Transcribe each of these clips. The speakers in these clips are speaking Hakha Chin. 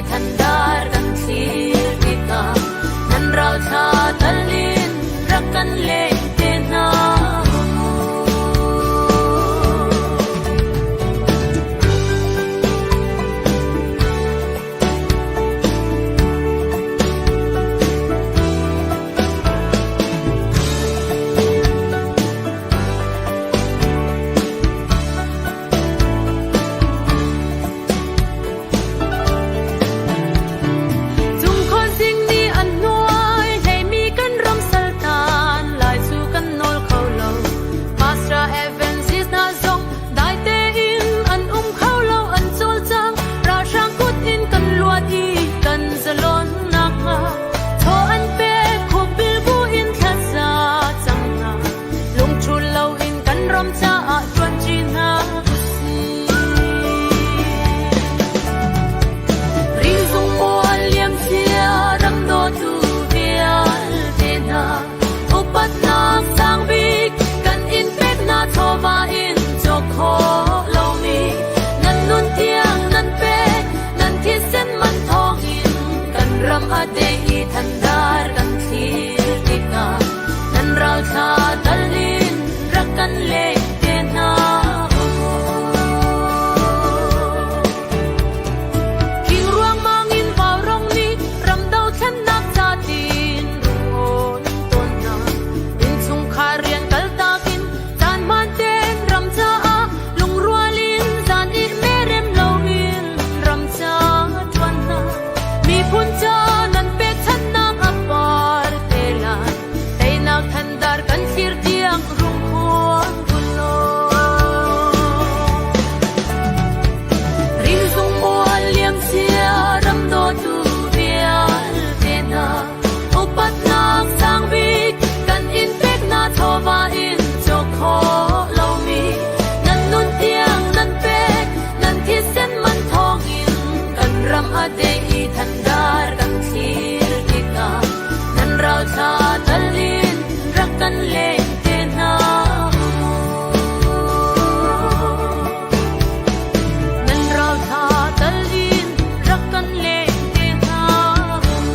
thandar kan thlir tikah nan rauthla tal in rak kan leng te hna mu. Cungkhuazing nih an hnuai hleimi kan ram saltan lai cu kan nawl kho lo. Pastor Evans hna zong dai tein an um kho lo an cawlcang. Ralhrang kut in kan luat i kan zalonnak hnga thaw an pek khukbil bu in thlaza cang hna. Lungṭhul loin kan ram caah ṭuanṭi hna usih. Ringzung mual liamcia ram dawtu vialte hna, upatnak sangbik kan in pek hna chawva in cawk khawh lomi nan nun tiang nan pek, nan thisen man thawngin kan ram a deh i thandar kan thlir tikah nan rauthla dal in rak kan leng te hna u. King ruangmang in vaurawng nih ram dothlennak ca tin rung tawn hna. Innchungkhar rian kaltak in caan hmaan tein ram caah lungrual in zan ih merem loin ram ca ṭuan hna. Miphun ca nan pekchanhnak a par te lai. Teinak thandar kan thlir tiang rung khuang law. Ringzung mual liamcia ram dawtu vialte hna, upatnak sangbik kan in pek hna chawva in cawk khawh lomi nan nun tiang nan pek, nan thisen man thawngin kan ram a deh i thandar kan thlir tikah nan rauthla tal in rak kan leng te hna mu. Nan rauthla tal in rak kan leng te hna mu.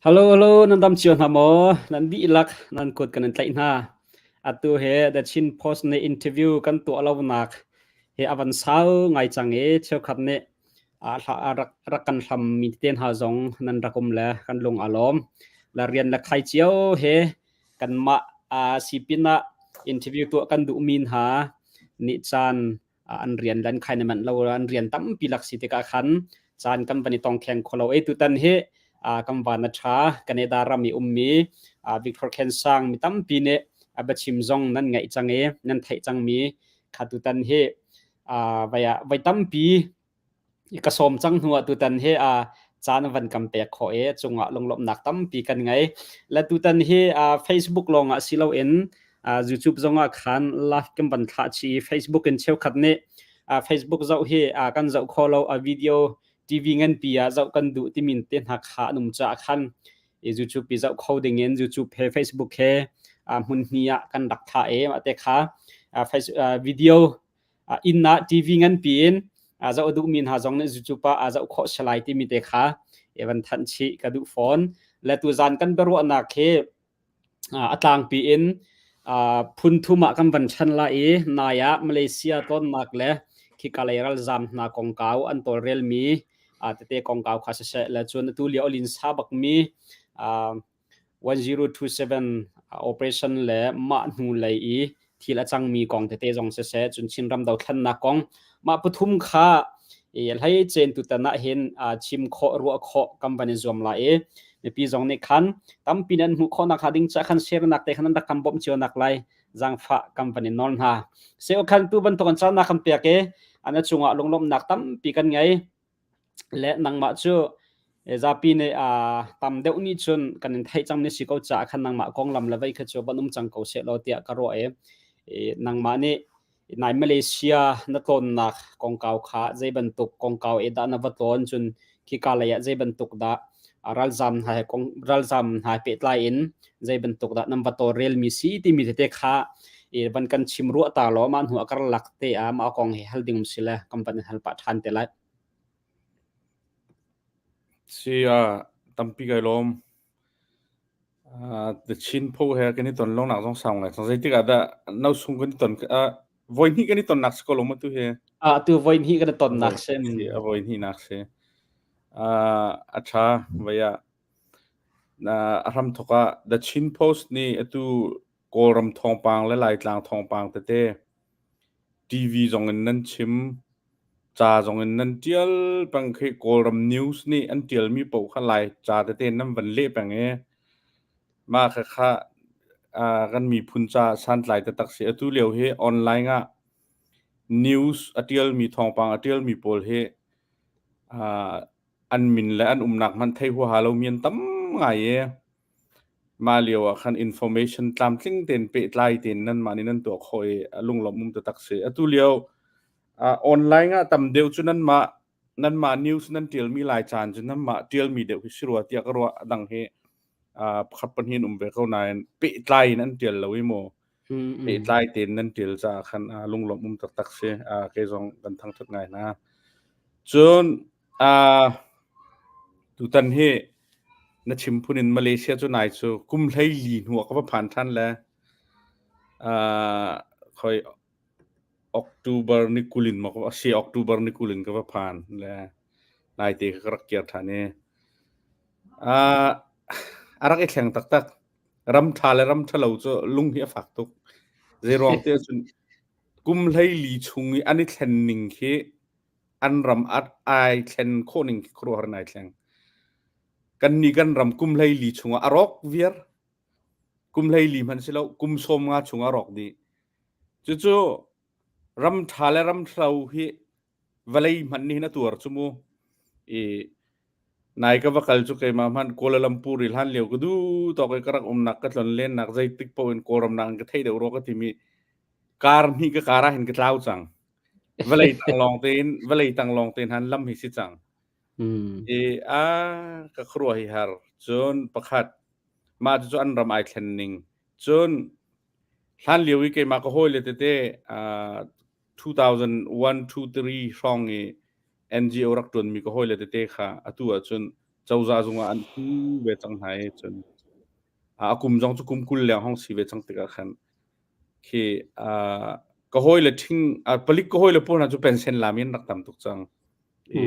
Hello, hello, nan dam cio hna maw? Nan dihlak nan kut kan in tlaih hna. Atu he The Chin Post nih interview kan tuah lonak he a van sau ngai cang i cheukhat nih rak, rak kan hlam mi te hna zong nan rak um le kan lung a lawm. La rian le khai cio he kanmah sipin ah interview tuah kan duhmi hna nih caan an rian lan khai na manh lo an rian tampi lak si tikah khan caan kan van i tong kheng kho lo e tutan hi kan van a tha Canada ram i ummi Victor Khensang mi tampi nih a biachim zong nan ngaih cang i nan theih cangmi kha tutan hi vai vai tampi Ka sawm cang hnu ah tutan hi caan van kan pek khawh i cungah lunglawmhnak tampi kan ngei. Le tutan hi Facebook lawng ah si loin YouTube zong ah khan live kan van thlah chih i Facebook in cheukhat nih Facebook zoh hi kan zoh kho lo a video TV nganpi ah zoh kan duh timi te hna kha an um caah khan YouTube i zoh kho ding in YouTube he Facebook he hmun hnih ah kan rak thlah i mah te kha video inn ah TV nganpi in zoh a duhmi hna zong nih YouTube ah zoh khawh si lai timi te kha van thanh chih ka duh fawn. Le tuzan kan biaruahnak hi a tlangpi in phun thum ah kan van ṭhen lai i nai ah Malaysia tlawnnak le khika lei ralzaam hna kongkau an tawlrelmi tete kongkau kha siseh le cun atu lio a linsa bakmi 1027 operation le mah hnu lei i thil a cangmi kong tete zong siseh cun Chinram dothlennak kong mah pathum kha hlei cen tutan ah hin chim khawh ruah khawh kan van i zuam lai i mipi zong nih khan tampi nan hmuh khawhnak hnga ding ca khan share nak te khan nan rak kan bawmh cio nak lai zaangfah kan van i nawl hna seo khan tu bantuk an caan kan pek i ana cungah lunglawmhnak tampi kan ngei Le nangmah cu zapi nih tam deuh nih cun kan in theih cang ni si ko caah khan nangmah konglam le vei kha cu van um cang ko seh law tiah ka ruah i nangmah nih Nai Malaysia na tlawnnak kongkau kha zei bantuk kongkau e dah na va tlawn cun khika lei ah zei bantuk dah ralzam hna he kong ralzam hna he pehtlai in zei bantuk dah nan va tawlrelmi si timi tete kha i van kan chim ruah ta law mah hnu a karlak te ah mah kong hi hal ding um si le kan van in hal pah ṭhan te lai. Si ah tampi kai lawm. The Chin Pho he kan i ton longnak zong sau ngai cang. Zeitik ah dah no sung kan i ton voi hnih kan i tonnak si ko lo ma tu hi? Ah tu voi hnih kan i tonnak si. A voi hnihnak si. A ṭha vai ah a hram thok ah The Chin Post nih atu Kawlram thawngpang le Laitlang thawngpang tete TV zong in nan chim, ca zong in nan ṭial peng khi Kawlram news nih an ṭialmi paoh kha Lai ca tete nan van leh peng i mah khakha kan miphun caah santlai taktak si. Atu lio hi online ah news a ṭialmi thawngpang a ṭialmi pawl hi an min le an umnak hmanh thei huaha lomi an tam ngai i Mah lio ah khan information tlamtling tein pehtlai tein nanmah nih nan tuah khawh i a lunglawmh um taktak si. Atu lio online ah tam deuh cu nanmah nanmah news nan ṭialmi lai caan cu nanmah ṭialmi deuh hi si rua tiah ka ruah. A dang hi pakhat pahnih an um ve ko nain pehtlai in an ṭial lo i mu. Pehtlai tein nan ṭial caah khan lunglawmh um taktak si. Kei zong kan thangṭhat ngai hna. Cun tutan hi na chim phun in Malaysia cu nai cu kum 14 hnu ah ka va phan ṭhan le khoi October ni 20 in maw si October ni 20 in ka va phan le naite ka rak kir ṭhan i a rak i thleng taktak. Ram ṭha le ram ṭhalo cu lung hi a fak tuk. Zeiruang ti ahcun kum 14 chung i an i thlen ning khi an ram ai thlen khawh ning khi khuaruahhar in ai thleng. Kannih kan ram kum 14 chungah a rawk viar. Kum 14 hmanh si lo, kum 50 chungah a rawk dih. Cucu ram ṭha le ram ṭhalo hi vawlei hmanh nih hin a tuar cu mu. I nai ka va kal cu keimah hmanh Kuala Lumpur i hlan lio ka du tawk i ka rak umnak ka tlon lennak zeitik paoh in Kawlram nak in ka theih deuh rua ka timi kar hnih ka kar ah hin ka tlau cang. Vawlei tang lawng tein vawlei tang lawng tein han lam hi si cang. I a ka khuaruah hi har. Cun pakhat mah cucu an ram ai thlen ning. Cun hlan lio i keimah ka hawile tete 2001 2 3 hrawng i NGO rak ṭuanmi ka hawile tete kha atu ahcun cozah zung ah an hu ve cang hna i cun a kum zong cu kum 20 leng hong si ve cang tikah khan Khi ka hawile ṭhing palik ka hawile pawl hna cu pension lami an rak tam tuk cang. I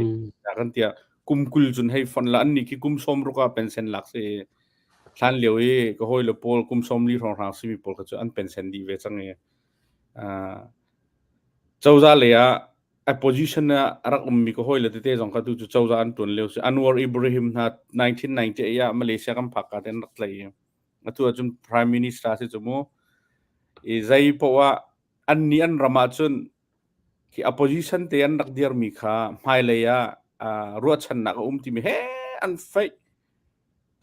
kan tiah kum 20 cun hei fon la an nih khi kum 60 ah pension lak si hlan lio i ka hawile pawl kum 40 hrawnghrang simi pawl kha cu an pension dih ve cang i cozah lei ah a position ah a rak ummi ka hawile tete zong kha tu cu cozah an ṭuan lio si Anwar Ibrahim hna 1998 ah Malaysia kan phak ka te an rak tlaih i Atu ahcun Prime Minister si cu mu. I zei poah ah an nih an ram ahcun khi opposition te an rak dirmi kha hmailei ah ruahchannak a um timi he an feih.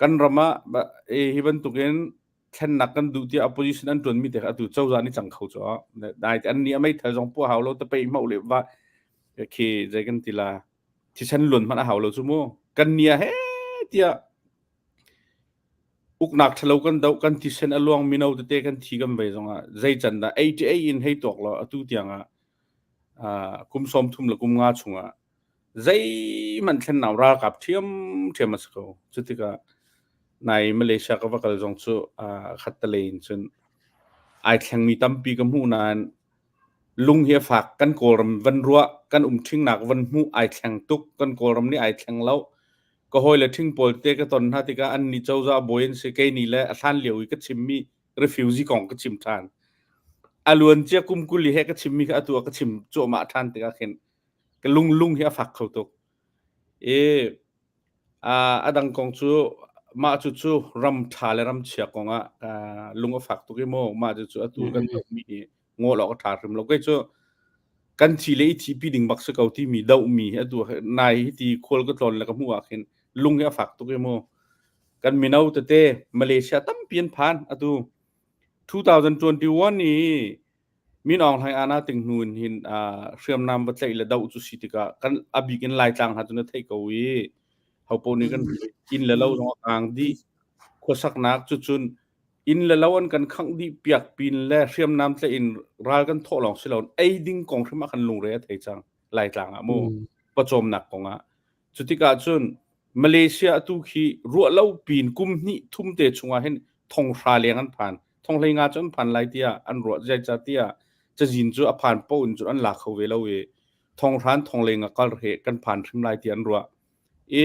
Kan ram ah hi bantukin thlennak kan duh tiah opposition an ṭuanmi te kha atu cozah nih cang kho cu. Dai an nih a meithal zong puah hau lo te pei hmauh le va khi zei kan ti la thisen luan hmanh a hau lo cu mu. Kan nia he tiah Uknak ṭhalo kan doh, kan thisen a luang mino tete kan thi kan vei zongah zei can dah 88 in hei tuak law atu tiangah kum 30 le kum nga chungah zeihmanh thlennak ralkap ṭhiamṭhiam a si ko. Cutikah nai Malaysia ka va kal zong cu khattelei in cun ai thlengmi tampi ka hmuh nain lung hi a fak. Kan Kawlram van ruah, kan um ṭhingnak van hmuh ai thleng tuk. Kan Kawlram nih ai thleng lo. Ka hawile ṭhing pawl te ka ton hna tikah annih cozah bawi an si, kei nih le a hlan lio i ka chimmi refugee kong ka chim ṭhan. A luancia kum 20 i he ka chimmi kha atu ah ka chim cuahmah ṭhan tikah khin ka lung lung hi a fak kho tuk. I a dang kong cu mah cu cu ram ṭha le ram chia kong ah lung a fak tuk i mu mah cu cu atu kan dohmi hi ngol awk a ṭha hrim lo. Kei cu kan thi le i thihpi ding bak si ko timi dohmi hi atu nai hi ti khual ka tlawn le ka hmuh ah khin lung hi a fak tuk i mu. Kan mino tete Malaysia tampi an phan atu 2021 i Min Aung Hlaing ana ting hnu in hin hriamnam va tlaih le doh cu si tikah kan a bik in Laitlang hna cu na theih ko i hopo nih kan inn le lo zong a kaang dih khuasaknak cu cun inn le lo an kan khangh dih piak pin le hriamnam tlaih in ral kan thawh lawng si lo ei ding kong hrim ah kan lungre a thei cang Laitlang ah mu pawcawmnak kong ah Cutikah cun Malaysia atu khi ruah lo pin kum hnih thum te chungah hin thong hra leng an phan. Thong hlei nga cu an phan lai tiah an ruah zeicahtiah cazin cu a phan paoh in cun an la kho ve lo i thong hran thong leng a kal he kan phan hrim lai tiah an ruah. I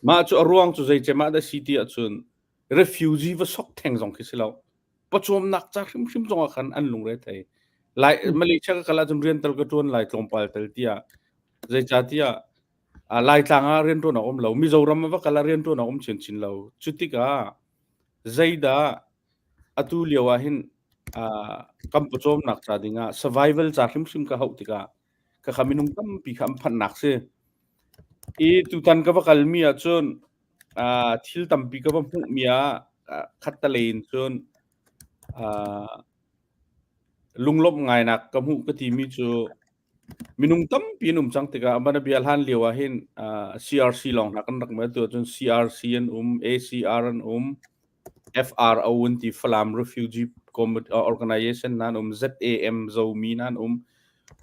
mah cu a ruang cu zeicem ah dah si ti ahcun refugee va sok theng zong khi si lo. Pawcawmnak ca hrimhrim zong ah khan an lungre thei. Lai Malaysia ka kal ahcun rian tal ka ṭuan lai tlawmpal tal tiah zeicahtiah Laitlang ah rianṭuan a um lo. Mizoram ah va kal ah rianṭuan a um chinchin lo. Cu tikah zeidah atu lio ah hin kan pawcawmnak ca dingah survival ca hrimhrim ka hauh tikah khakha minung tampi kha an phanhnak si. I tutan ka va kalmi ahcun thil tampi ka va hmuhmi ah khattelei in cun lunglawmh ngainak ka hmuh ka timi cu minung tampi an um cang tikah a bia hlan lio ah hin CRC lawng hna kan rak mel tu ahcun CRC an um, ACR an um, FRO an ti Falam Refugee Organization nan um, ZAM Zomi nan um.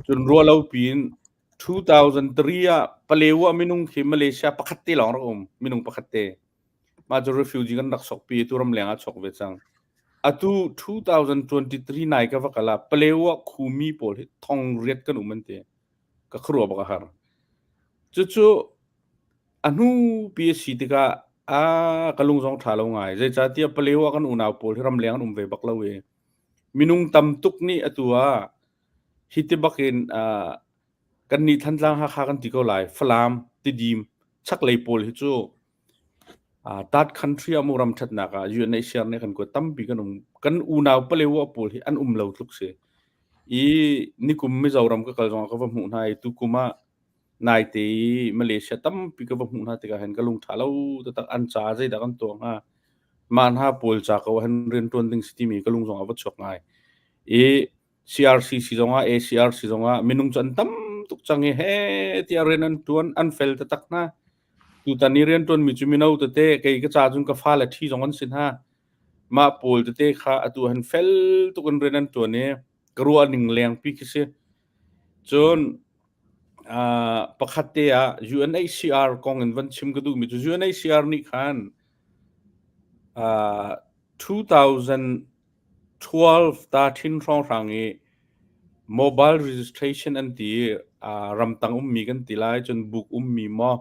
Cun rualo piin 2003 ah Palewa minung khi Malaysia pakhat te lawng rak um, minung pakhat te. Mah cu refugee kan rak sokpi tu ramleng ah chok ve cang. Atu 2023 nai ka va kal ah Palewa khumi pawl hi thong riat kan um an ti. Ka khuaruah bak a har. Cucu a hnu pi a si tikah a ka lung zong ṭha lo ngai. Zeicahtiah Palewa kan unau pawl hi ramleng an um ve bak lo i minung tam tuk nih atu ah Hi ti bakin kannih Thantlang Hakha kan ti ko lai. Falam, Tidim, chaklei pawl hi cu that country ah mu ram ṭhatnak ah UNHCR nih kan kuat tampi kan um. Kan unau Palewa pawl hi an um lo tluk si. I nikum Mizoram ka kal zongah ka va hmuh hna i tukum ah naite i Malaysia tampi ka va hmuh hna tikah hin ka lung ṭha lo taktak an ca zeidah kan tuah hnga mah hna pawl ca ko ah hin rianṭuan ding si timi ka lung zong a va chuak ngai. I CRC si zongah ACR si zongah minung cu an tam tuk cang i he tiah rian an ṭuan an fel taktak hna. Tutan i rian ṭuanmi cu mino tete kei ka ca cun ka fale ṭhi zong an si hna. Mah pawl tete kha atu han fel tuk in rian an ṭuan i ka ruah ning lengpi khi si. Cun pakhat te ah UNHCR kong in van chim ka duhmi cu UNHCR nih khan 2000 12 ta ṭhin hrawnghrang i mobile registration an ti i ramtang ummi kan ti lai cun buk ummi maw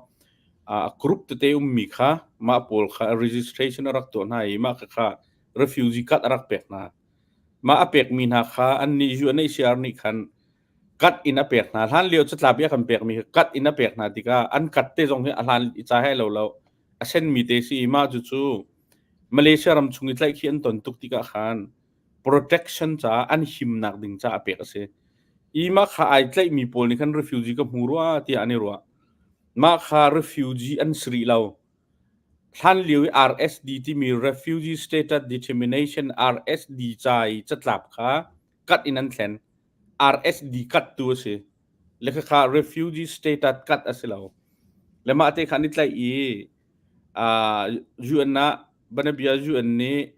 group tete ummi kha mah pawl kha registration a rak tuah hna i mah kha refugee card a rak pek hna. Mah a pekmi hna kha annih UNHCR nih khan cut in a pek hna. Hlan lio catlap i a kan pekmi kha cut in a pek hna tikah an cut te zong hi a hlan i ca he lo lo a senmi te si i mah cucu Malaysia ram chung i tlaihkhih an ton tuk tikah khan protection caah an himnak ding caah pek a si. I mah kha ai tlaihmi pawl nih khan refugee ka hmu rua tiah an i ruah. Mah kha refugee an si rih lo. Hlan lio i RSD timi Refugee Status Determination RSD ca i catlap kha kat in an thlen. RSD kat tu a si. Le khakha refugee status kat a si lo. Le mah te kha an i tlaih i UN ah banabia UN nih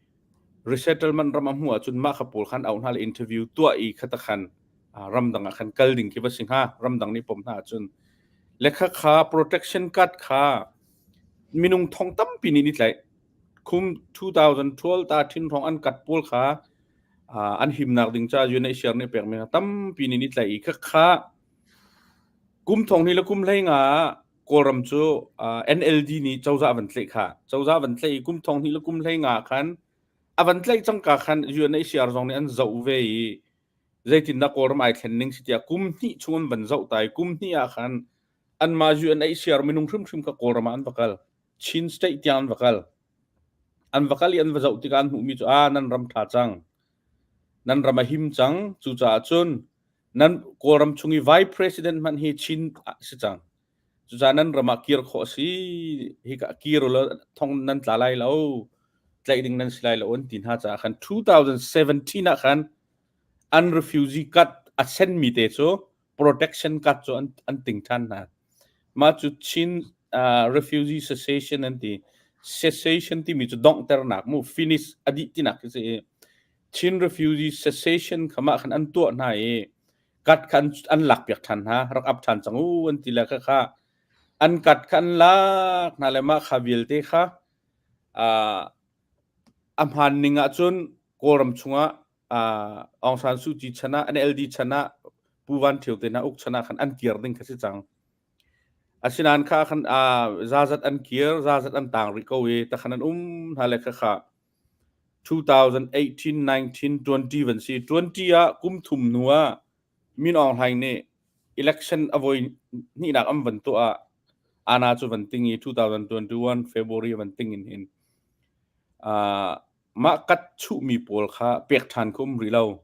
resettlement ram a hmuh ahcun mah kha pawl khan auh hna le interview tuah i khata khan ramdang ah khan kal ding khi va si hnga ramdang nih pom hna ahcun le kha kha protection card kha minung thong tampi nih ni tlaih kum 2012 ta thin hrawng an kat pawl kha an himnak ding ca UNHCR nih pekmi tampi nih ni tlaih i kha kha kum thong ni le kum hlei nga Kawlram cu NLD nih cozah van tlaih kha cozah van tlaih i kum thong hnih le kum hlei nga khan a van tlaih cangka khan UNHCR zong nih an zoh ve i zeitindah Kawlram ai thlen ning si tiah kum hnih chung an van zoh ta i kum hnih ah khan anmah UNHCR minung hrimhrim kha Kawlram ah an va kal Chin state tiang an va kal an va kal i an va zoh tikah an hmuhmi cu a nan ram ṭha cang nan ram a him cang cucaah cun nan Kawlram chung i vice president hmanh hi Chin si cang Cucaah nan ram ah kir khawh a si. Hika kir ulaw thong nan tla lai lo. Tlaih ding nan si lai lo an ti hna caah khan 2017 ah khan An refugee card a senmi te cu protection card cu an ting ṭhan hna. Mah cu Chin refugee cessation an ti. Cessation timi cu donghternak mu finish a dih tinak khi si i Chin refugee cessation kha mah khan an tuah hna i kat kha an lakpiak ṭhan hna rak ap ṭhan cang u an ti le kha kha an kat kha an lak hna le mah kha vialte kha a hmaan ning ahcun Kawlram chungah Aung San Suu Kyi chan ah NLD chan ah Pu Van Ṭhio te hna uk chan ah khan an kir ding kha si cang. Asinain kha khan zazat an kir, zazat an tang rih ko i takhan an um hna le kha kha 2018, 19, 20 van si. 20 ah kum thum hnu ah Min Aung Hlaing nih election a voi hnihnak an van tuah ah Ana cu van ting i 2021 February van ting in hin mah kat chuhmi pawl kha pek ṭhan kha um rih lo.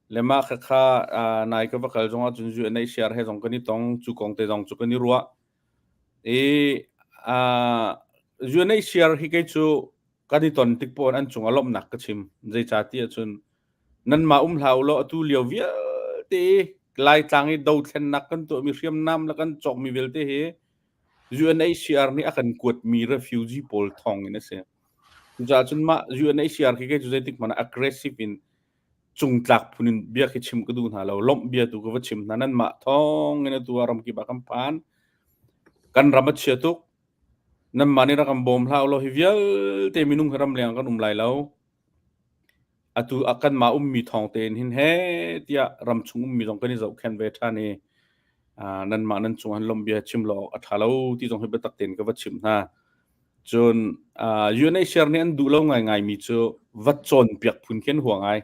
Le mah khakha nai ka va kal zongah cun UNHCR he zong kan i tong, cu kong te zong cu kan i ruah. I UNHCR hi kei cu kan i ton tik pawn an cungah lawmhnak ka chim. Zeicahtiah cun nanmah um hlah ulaw atu lio vialte Laitlang i dothlennak kan tuahmi hriamnam le kan cawkmi vialte hi UNHCR nih a kan kuatmi refugee pawl thawng in a si. Cucaah cun mah UNHCR khi kei cu zeitik hmanh ah aggressive in cungtlak phun in bia khi chim ka duh hna lo. Lawmh bia tu ka va chim hna. Nanmah thawng in atu ah ramkip ah kan phan. Kan ram a chia tuk. Nanmah nih rak kan bawm hlah ulaw hi vialte minung hi ramleng ah kan um lai lo. Atu ah kanmah ummi thawng tein hin heh tiah ramchung ummi zong kan i zohkhenh ve ṭhan i nanmah nan cung han lawmh bia chim lo awk a ṭha lo ti zong hi biatak tein ka va chimh hna. Cun UNHCR nih an duh lo ngaingaimi cu va cawnpiak phun khi an hua ngai.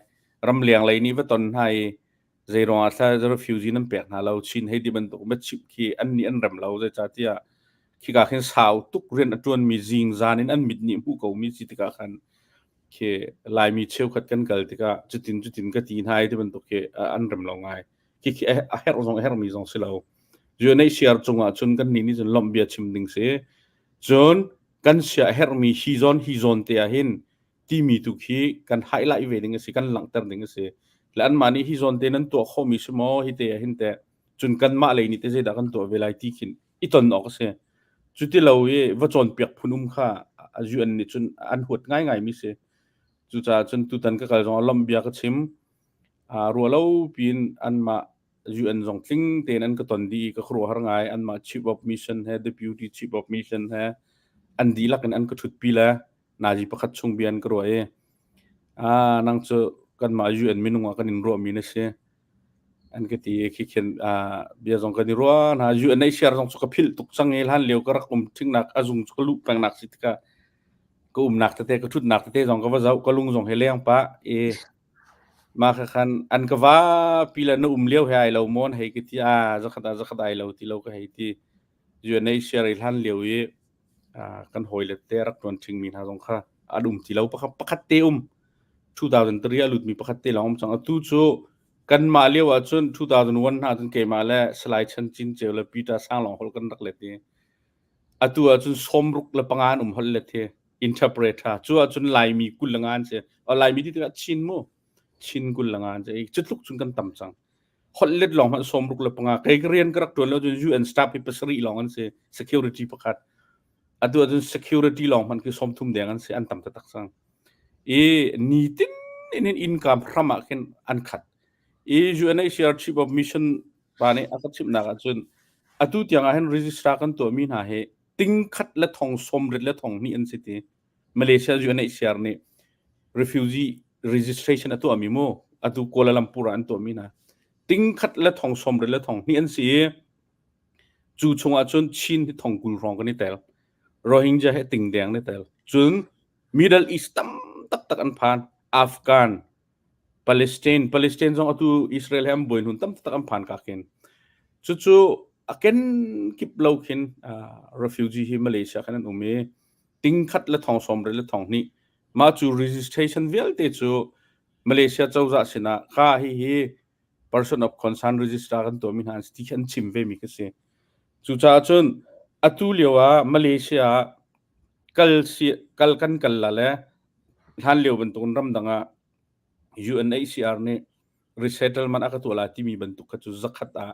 Ramleng lei nih va ton hna i zeiruangah thla refugee nan pek hna lo Chin hei ti bantuk va chimh khi an nih an rem lo zeicahtiah khika khin sau tuk rian a ṭuanmi zingzan in an mit nih hmuh komi si tikah khan khi Laimi cheukhat kan kal tikah cutin cutin ka ti hna i ti bantuk khi an rem lo ngai. Khi khi a herh zong a herhmi zong si lo. UNHCR cungah cun kan nih nih cun lawmh bia chim ding si. Cun kan sia a herhmi hi zawn hi zawn te ah hin timi tu khi kan highlight ve ding a si, kan langhter ding a si. Le anmah nih hi zawn te nan tuah khawhmi si maw hi te ah hin teh cun kanmah lei nih te zeidah kan tuah ve lai ti khin i ton awk a si. Cuti lo i va cawnpiak phun um kha UN nih cun an huat ngaingaimi si. Cucaah cun tutan ka kal zong ah lawmh bia ka chim. Ruah lo piin anmah UN zong tling tein an ka ton dih i ka khuaruahhar ngai. Anmah Chief of Mission he Deputy Chief of Mission he an dihlak in an ka ṭhutpi le nazi pakhat chung bia an ka ruah i nang cu kanmah UN minung ah kan in ruahmi na si. An ka ti i khi khin bia zong kan i ruah hna. UNHCR zong cu ka philh tuk cang i hlan lio ka rak um ṭhingnak a zung cu ka luh pengnak si tikah ka umnak tete ka ṭhutnak tete zong ka va zoh ka lung zong he leng pah i mah kha khan an ka va pi le na um lio he ai lo maw hei ka ti a zakhat ah zakhat ai lo ti lo ka hei ti UNHCR i hlan lio i kan hawile te rak ṭuan ṭhingmi hna zong kha an um ti lo pakhat pakhat te um 2003 a lutmi pakhat te lawng um cang atu cu kanmah lio ah cun 2001 hna cun keimah le Salai Chan Cin Ceu le Peter Sang Long holh kan rak let i atu ah cun 65 an um holh let hi interpreter cu ah cun Laimi 25 an si Laimi ti tikah Chin mu Chin 25 an si cu tluk cun kan tam cang holh let lawng hmanh 65 kei ka rian ka rak ṭuan lo cun UN staff hi pasarih lawng an si security pakhat atu ahcun security lawng hmanh khi 30 deng an si an tam taktak cang i nitin in innka hram ah khin an khat i UNHCR chief of mission pa nih a ka chimhnak ahcun atu tiang ah hin register kan tuahmi hna hi ting khat le thong sawmrit le thong hnih an si ti Malaysia UNHCR nih refugee registration a tuahmi mu atu Kuala Lumpur ah an tuahmi hna ting khat le thong sawmrit le thong hnih an si i cu chungah cun Chin hi thong 20 hrawng kan i tel Rohingya he ting deng ni tel cun Middle East tam taktak an phan Afghan Palestine Palestine zong atu Israel he an buai hnun tam taktak an phan ka khin cucu a ken kip lo khin refugee hi Malaysia khan an um i ting khat le thong sawm le thong hnih mah cu registration vialte cu Malaysia cozah sinah kha hi hi person of concern register kan tuahmi hna an si ti khi an chim ve mi ka si cucaah cun atu lio ah Malaysia ah kal si kal kan kal la le hlan lio bantukin ramdang ah UNHCR nih. resettlement a ka tuah lai timi bantuk kha cu zakhat ah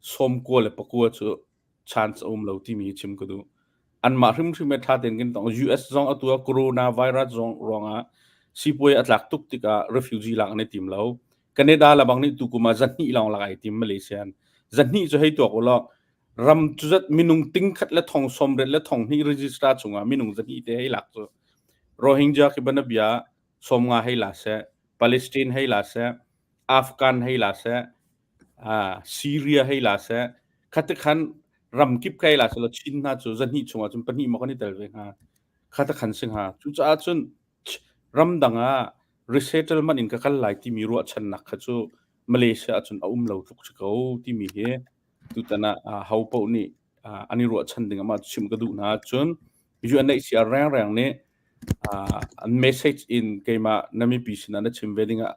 90 le 9 cu chance a um lo timi hi chim ka duh. Anmah hrimhrim he ṭha tein kan tong. US zong atu ah coronavirus zong ruangah sipuai a tlak tuk tikah refugee lak an i tim lo. Canada lebang nih tukum ah zahnih lawng lak ai tim Malaysia in. Zahnih cu hei tuak ulaw ram cu zat minung ting khat le thong sawmriat le thong hnih register chungah minung zahnih te hei lak cu Rohingya khi banabia 50 hei la seh, Palestine hei la seh, Afghan hei la seh, Syria hei la seh, khatikhan ramkip ka hei la seh law Chin hna cu zahnih chungah cun pahnih maw kan i tel ve hnga. Khatikhan si hnga. Cucaah cun ramdang ah resettlement in ka kal lai timi ruahchannak kha cu Malaysia ahcun a um lo tluk si ko timi hi tutan ah ho paoh nih an i ruahchan ding amah chim ka duh hna ahcun UNHCR rengreng nih an message in keimah na mipi sinah na chim ve ding ah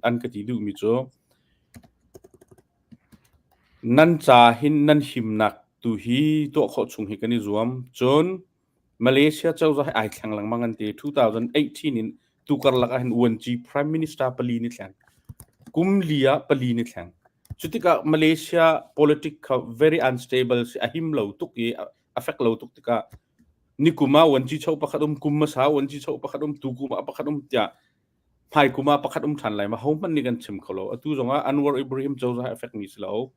an ka ti duhmi cu nan ca hin nan himnak tu hi tuah khawh chung hi kan i zuam. Cun Malaysia cozah hi ai thleng lengmang an ti. 2018 in tu karlak ah hin UNG Prime Minister pali ni thleng. Kum li ah pali ni thleng. Cutikah Malaysia politic kha very unstable si a him lo tuk i a fek lo tuk tikah nikum ah UNG cho pakhat um kum hmasa UNG cho pakhat um tu kum ah pakhat um tiah hmai kum ah pakhat um ṭhan lai ma ho hmanh nih kan chim kho lo. Atu zong ah Anwar Ibrahim cozah a fekmi si lo.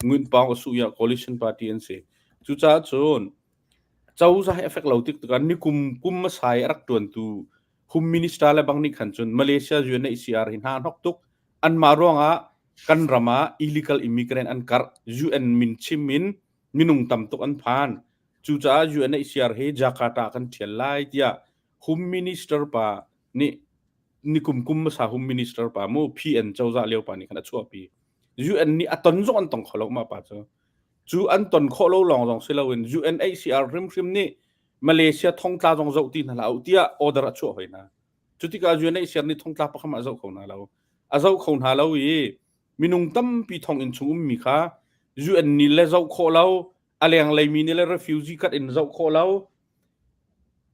Ngun Paung a su ya coalition party an si. Cucaah cun cozah hi a fek lo tik tikah nikum kum hmasa i a rak ṭuantu home minister le bang nih khan cun Malaysia UNHCR hi hna hnok tuk anmah ruangah kan ram ah illegal immigrant an karh UN min chim in minung tam tuk an phan cucaah UNHCR hi Jakarta kan ṭhial lai tiah home minister pa nih nikum kum hmasa home minister pa mu PN cozah lio pa nih khan a chuahpi UN nih a ton zong an tong kho lo mah pa cu Cu an ton khawh lo lawng zong si loin UNHCR hrimhrim nih Malaysia thongtla zong zoh ti hna hlah u tiah order a chuah hoi hna. Cu tikah UNHCR nih thongtla pakhat a zoh kho hna lo. A zoh kho hna lo i minung tampi thonginn chung ummi kha UN nih le zoh khawh lo, a lenglei mi nih le refugee kat in zoh khawh lo,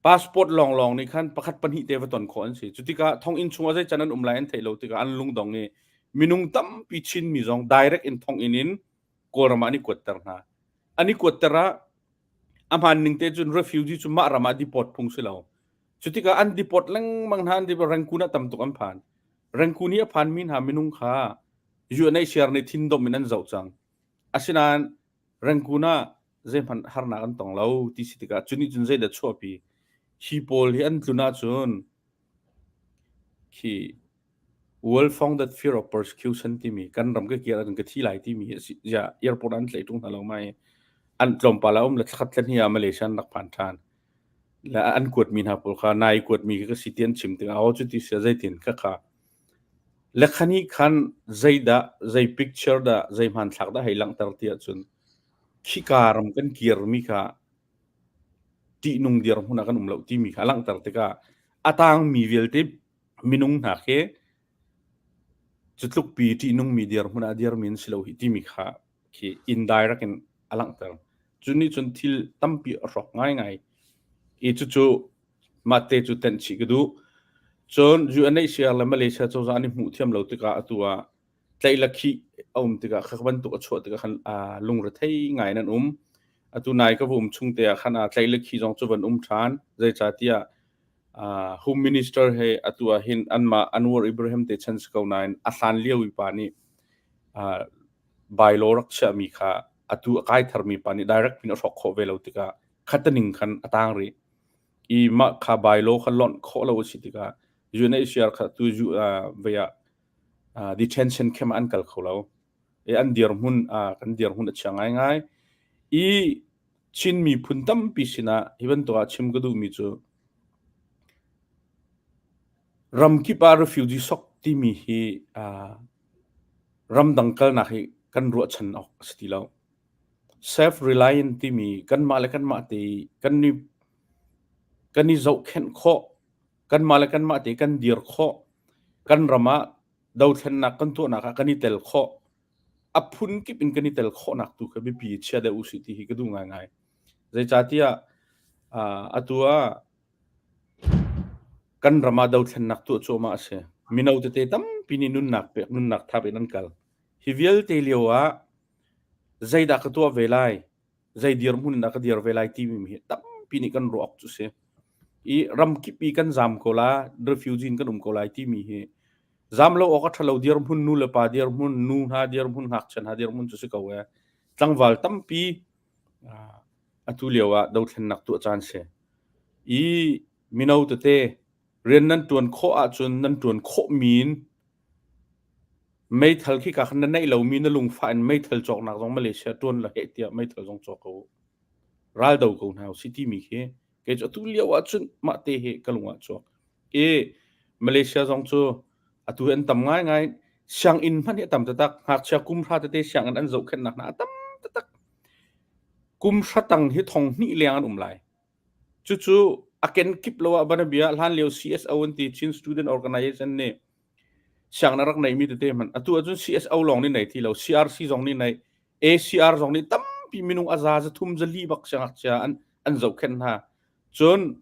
passport lawnglawng nih khan pakhat pahnih te va ton khawh an si. Cu tikah thonginn chung ah zei can an um lai an theih lo tikah an lungdong i minung tampi Chinmi zong direct in thonginn in Kawlram ah an i kuatter hna. An i kuatter ah a hmaan ning te cun refugee cu mah ram ah deport phung si lo. Cu tikah an deport lengmang hna an deport Rangoon ah tam tuk an phan. Rangoon i a phanmi hna minung kha UNHCR nih thindomh in an zoh cang. Asinain Rangoon ah zeihmanh harnak an tong lo ti si tikah cu nih cun zeidah chuahpi? Hi pawl hi an tlun ahcun khi World Founded Fear of Persecution timi kan ram ka kir ahcun ka thi lai timi hi a si. Ziah airport an tlaih ṭung hna lo ma i an tlawmpal a um le thlakhat le hnih ah Malaysia an rak phan ṭhan. Le an kuatmi hna pawl kha nai kuatmi khi ka si ti an chim tikah aw cuti si zeitin kha kha le khani khan zeidah zei picture dah zei hmanthlak dah hei langhter ti ahcun khika ram kan kirmi kha ṭihnung dirhmun ah kan um lo timi kha a langhter tikah a tangmi vialte minung hna khi cu tlukpi ṭihnungmi dirhmun ah a dirmi an si lo hi timi kha khi indirect in a langhter. Cu nih cun thil tampi a hrawk ngaingai. I cucu mahte cu tenh chih ka duh. Cun UNHCR le Malaysia cozah an i hmuh thiam lo tikah atu ah tlaih le khih a um tikah kha bantuk a chuah tikah khan lungrethei ngai in an um. Atu nai ka va um chung te ah khan tlaih le khih zong cu van um ṭhan. Zeicahtiah Home Minister he atu ah hin anmah Anwar Ibrahim te chan si ko nain a hlan lio i pa nih bylaw rak chiahmi kha atu a kai tharmi pa nih direct in a hrawk khawh ve lo tikah khataning khan a tang rih. I mah kha bylaw kha lonh khawh lo a si tikah UNHCR kha tu vei ah detention camp an kal kho lo. I an dirhmun kan dirhmun a chia ngaingai. I Chin miphun tampi sinah hi bantuk ah chim ka duhmi cu ramkip ah refugee sok timi hi ramdang kalnak hi kan ruahchan awk a si ti lo. Self-reliant timi kanmah le kanmah te kan i kan i zohkhenh khawh, kanmah le kanmah te kan dir khawh, kan ram ah dothlennak kan tuahnak ah kan i tel khawh, a phun kip in kan i tel khawhnak tu kha biapi chia deuh usih ti hi ka duh ngaingai. Zeicahtiah atu ah kan ram ah dothlennak tuah cuahmah a si. Mino tete tampi. Tampi nih nunnak pek nunnak thap in an kal. Hi vialte lio ah zeidah ka tuah ve lai, zei dirhmun in dah ka dir ve lai timi hi tampi nih kan ruah awk cu si. I ramkip i kan zam ko la, refugee in kan um ko lai timi hi zam lo awk a ṭhalo dirhmun nu le pa dirhmun, nu hna dirhmun, ngakchia hna dirhmun cu si ko ee. Tlangval tampi atu lio ah dothlennak tuah caan si. I mino tete rian nan ṭuan khawh ahcun nan ṭuan khawhmi in meithal khi ka khan na neih lomi na lungfah in meithal cawknak zong Malaysia ṭuan la heh tiah meithal zong cawk ko u. Ral do ko hna usih timi khi kei cu atu lio ahcun mah te hi ka lung ah chuak. I Malaysia zong cu atu hi an tam ngaingai. Sianginn hmanh hi a tam taktak. Ngakchia kum hra tete sianginn an zohkhenhnak hna a tam taktak. Kum hra tang hi thong hnih leng an um lai. Cucu a kenkip lo ah banabia hlan lio CSO an ti Chin Student Organization nih sianginn a rak neimi tete hmanh atu ahcun CSO lawng nih nei ti lo CRC zong nih nei ACR zong nih tampi minung a za za thum za li bak siangngakchia an an zohkhenh hna. Cun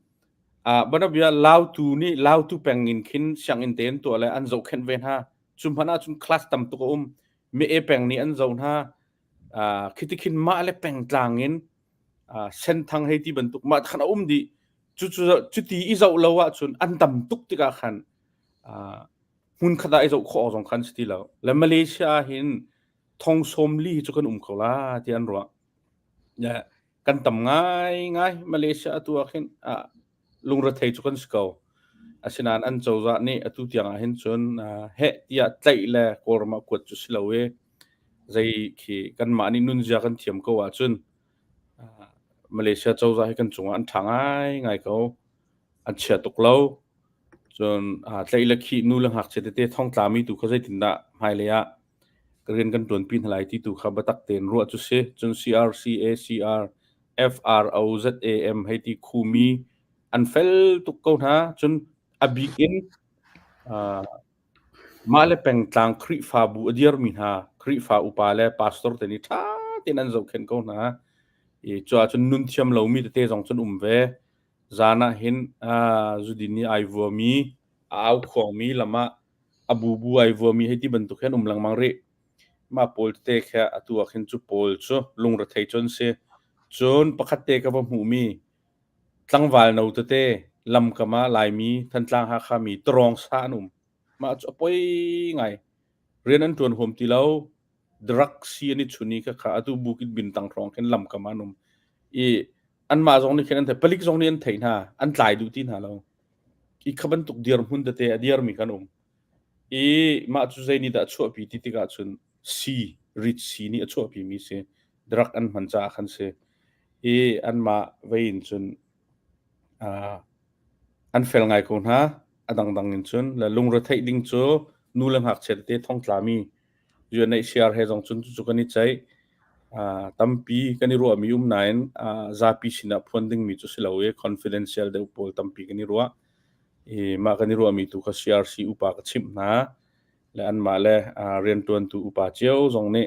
banabia Lautu nih Lautu peng in khin sianginn te an tuah le an zohkhenh ve hna. Cu hmanh ahcun class tam tuk a um. Mi e peng nih an zoh hna. Khiti khin mah le pengtlang in senthang hei ti bantuk mah khan a um dih. Cucu cuti i zoh lo ahcun an tam tuk tikah khan hmun khat ah i zoh khawh zong khan si ti lo. Le Malaysia ah hin thong sawm li cu kan um ko la ti an ruah. Kan tam ngaingai Malaysia atu ah khin lungrethei cu kan si ko. Asinain an cozah nih atu tiang ah hin cun heh tiah tlaih le Kawlram ah kuat cu si lo i zei khi kanmah nih nunzia kan thiam ko ahcun Malaysia cozah hi kan cungah an ṭha ngaingai ko. An chia tuk lo. Cun tlaih le khih nu le ngakchia tete thongtlami tu kha zeitindah hmailei ah rian kan ṭuanpi hna lai ti tu kha biatak tein ruah cu si. Cun CRC, ACR, FRO, ZAM hei ti khumi an fel tuk ko hna. Cun a bik in mah le pengtlang Khrihfabu a dirmi hna Khrihfa upa le pastor te nih ṭha tein an zohkhenh ko hna. I cu ahcun nun thiam lomi tete zong cun um ve. Zan ah hin zudin i ai vuami, a au khuangmi lam ah a bubu ai vuami hei ti bantuk hi an um lengmang rih. Mah pawl tete khi atu ah khin cu pawl cu lungrethei cu an si. Cun pakhat te ka va hmuhmi tlangval no tete lamkam ah Laimi, Thantlang Hakha mi tarawng sa an um. Mah cu a poi ngai. Rian an ṭuan huam ti lo. Drug si an i chun i khakha atu Bukit Bintang hrawng khin lamkam ah an um. I anmah zong nih khin an theih, palik zong nih an theih hna, an tlai duh ti hna lo. I kha bantuk dirhmun tete a dirmi kan um. I mah cu zei nih dah a chuahpi ti tikah cun sii, rit sii nih a chuahpimi si. Drug an hman caah khan si. I anmah vei in cun uh, an fel ngai ko hna. A dangdang in cun le lungretheih ding cu nu le ngakchia tete thongtlami UNHCR he zong cun cucu kan i ceih. Uh, tampi kan i ruahmi um nain uh, zapi sinah phuan dingmi cu si lo i confidential deuh pawl tampi kan i ruah. I mah kan i ruahmi tu kha CRC upa ka chimh hna. Le anmah le uh, rianṭuantu upa cio zong nih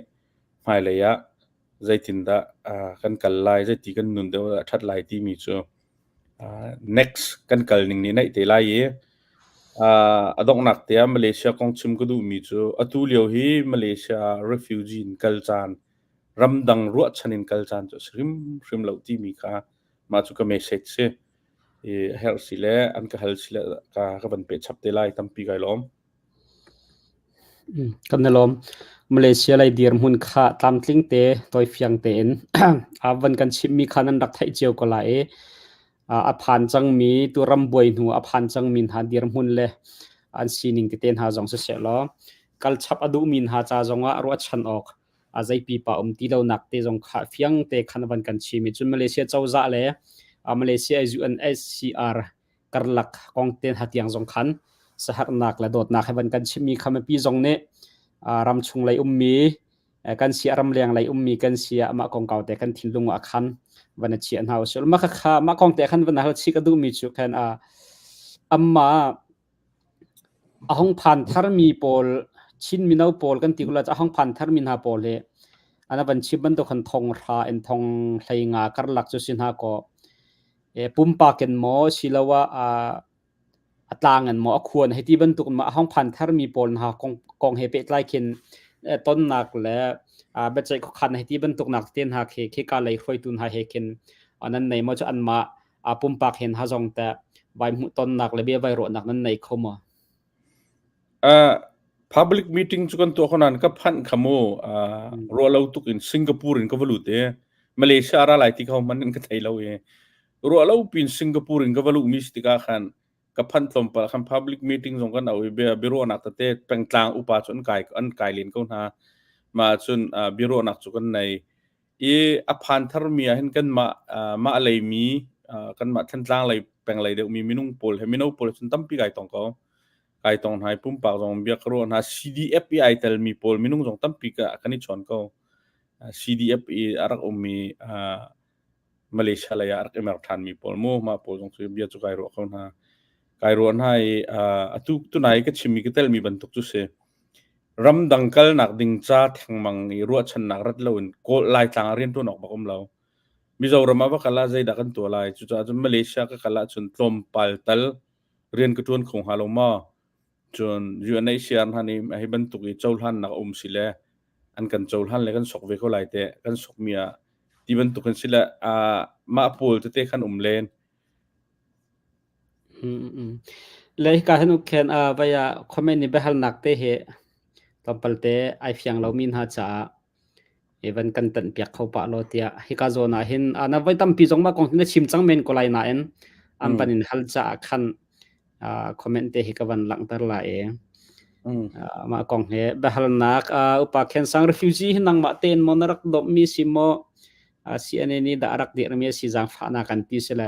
hmailei ah zeitindah uh, kan kal lai, zeiti kan nun deuh a ṭhat lai timi cu Next kan kal ning nih naih te lai i a donghnak te ah Malaysia kong chim ka duhmi cu atu lio hi Malaysia ah refugee in kal caan ramdang ruahchan in kal caan cu a si hrimhrim lo timi kha mah cu ka message si. I a herh si le an ka hal si le ka, ka van peh chap te lai tampi kai lawm. Kan i lawm. Malaysia lei dirhmun kha tlamtling te tawifiang tein a van kan chimhmi kha nan rak theih cio ko lai i a phan cangmi tu ram buai hnu a phan cangmi hna dirhmun le an sining tete hna zong siseh law kal chap a duhmi hna ca zongah ruahchan awk a zeipipa um ti lonak te zong kha fiang te khan van kan chim i cun Malaysia cozah le Malaysia UNHCR karlak kong te hna tiang zong khan saharnak le dawtnak he van kan chimmi kha mipi zong nih ram chung lei ummi kan si ram leng lei ummi kan si mah kongkau te kan thinlung ah khan van a chia hna usul mah kha mah kong te khan van hal chi ka duhmi chu khan a amma a hong phan tharmi pawl Chin mino pawl kan ti kula a hong phan tharmi hna pawl hi ana van chim bantuk khan thong hra in thong hlei nga karlak cu si hna ko Pumpak in maw siloah a tlang in maw a khuan hei ti bantuk in maw a hong phan tharmi pawl hna kong kong he pehtlai khin tonnak le biaceih khuakhan hei ti bantuk nak te hna khi khika lei hruaitu hna he khin nan nei maw cu anmah pumpak hen ha zong te vai hmuh tonnak le bia vai ruahnak nan nei kho maw? Public meeting cu kan tuah ko nain ka phanh kha mu ruah lo tuk in Singapore in ka va lut i Malaysia ra lai ti kha hmanh in ka thei lo i ruah lo pin Singapore in ka va luhmi si tikah khan ka phanh tlawmpal khan public meeting zong kan au i bia biaruahnak tete pengtlang upa cu an kai an kai len ko hna. Mah cun biaruahnak cu kan nei i a phan tharmi ah hin kanmah mah leimi kanmah Thantlang lei peng lei deuhmi minung pawl he mino pawl cun tampi kai tong ko. Kai tong hna i pumpak zong bia ka ruah hna. CDF i ai telmi pawl minung zong tampi ka kan i chawn ko. CDF i a rak ummi Malaysia lei ah a rak i mer ṭhanmi pawl mu mah pawl zong cu bia cu kai ruah ko hna. Kai ruah hna i atu tunai ka chimmi ka telmi bantuk cu si. Ramdang kalnak ding ca thengmang i ruahchannak rat loin Kawl Laitlang ah rianṭuan awk bak um lo. Mizoram ah va kal ah zeidah kan tuah lai? Cucaah cun Malaysia ka kal ahcun tlawmpal tal rian ka ṭuan kho hnga lo maw? Cun UNHCR hna nih hi bantuk i cohlannak a um si le an kan cohlan le kan sok ve ko lai teh. Kan sokmi ah ti bantuk in si le mah pawl tete khan um len. Le hika hin ukhen vai ah comment i biahalnak te hi tlawmpal te ai fiang lomi hna caah van kan tanh piak kho pah law tiah hika zawn ah hin na voi tampi zong mah kong hi na chim cang men ko lai nain an van in hal caah khan comment te hi ka van langhter la i mah kong he biahalnak upa Khen Sang refugee hi nangmah tein maw na rak dawmmi si maw CNA nih dah a rak dirhmi a si zaangfahnak kan ti si le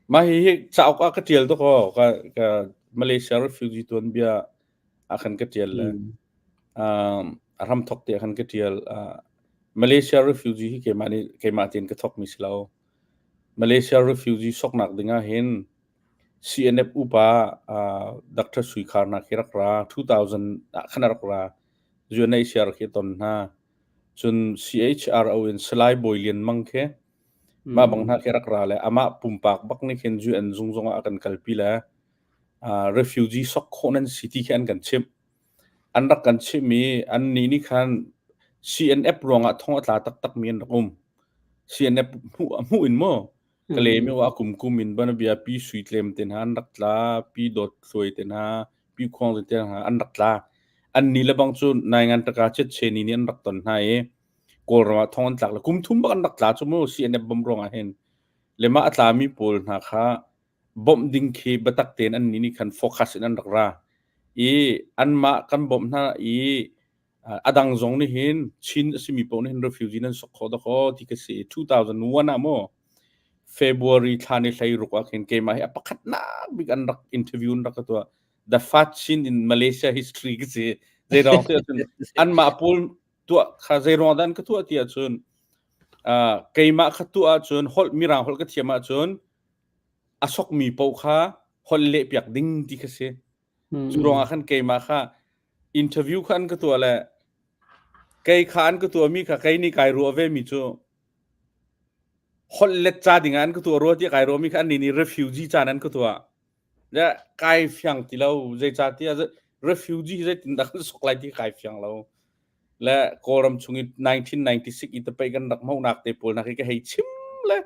Mah hi cauk ah ka ṭial tuk aw ka ka Malaysia refugee tuanbia ah khan ka ṭial le a hramthok te ah khan ka ṭial. Malaysia refugee hi keimah nih keimah tein ka thokmi si lo. Malaysia refugee soknak ding ah hin CNF upa Dr. Sui Khar hna khi rak ra 2000 ah khan a rak ra. UNHCR khi ton hna. Cun CHRO in Salai Bawi Lian Mang khi mah bang hna khi rak ra le amah pumpak bak nih khin UN zung zong ah a kan kalpi le refugee sok khawh nan si ti khi an kan chimh. An rak kan chimh i annih nih khan CNF ruangah thong a tla taktakmi an rak um. CNF hmuh hmuh in maw Kalemi a kumkum in banabia pi Sui Tlem te hna an rak tla, pi Dawt Thluai te hna, pi Khuang te hna an rak tla. Annih le bang cu Naingan taka Chetcheni nih an rak ton hna i Kawlram ah thong an tlak le kum thum bak an rak tla cu mu CNF bom ruangah hin. Le mah a tlami pawl hna kha bawmh ding khi biatak tein annih nih khan focus in an rak ra. I anmah kan bawmh hna i a dang zong nih hin Chin a simi paoh nih hin refugee nan sok khawh dakaw ti ka si. 2001 ah maw February thla ni 16 ah khin keimah hi a pakhatnak bik an rak interview an rak ka tuah. The First Chin in Malaysia history ka si. Zeiruang ti ahcun anmah pawl tuah kha zeiruang dah an ka tuah ti ahcun keimah kha tuah ahcun holh mirang holh ka thiam ahcun a sokmi paoh kha holh leh piak ding ti kha si. Cu ruangah khan keimah kha interview kha an ka tuah le kei kha an ka tuahmi kha kei nih kai ruah vemi cu holh let ca ding ah an ka tuah rua tiah kai ruahmi kha annih nih refugee caan an ka tuah. Le kai fiang ti lo zeicahtiah refugee hi zeitindah kan sok lai ti kai fiang lo. Le Kawlram chung i 1996 i tapai kan rak hmohnak te pawl nak hi ka hei chim le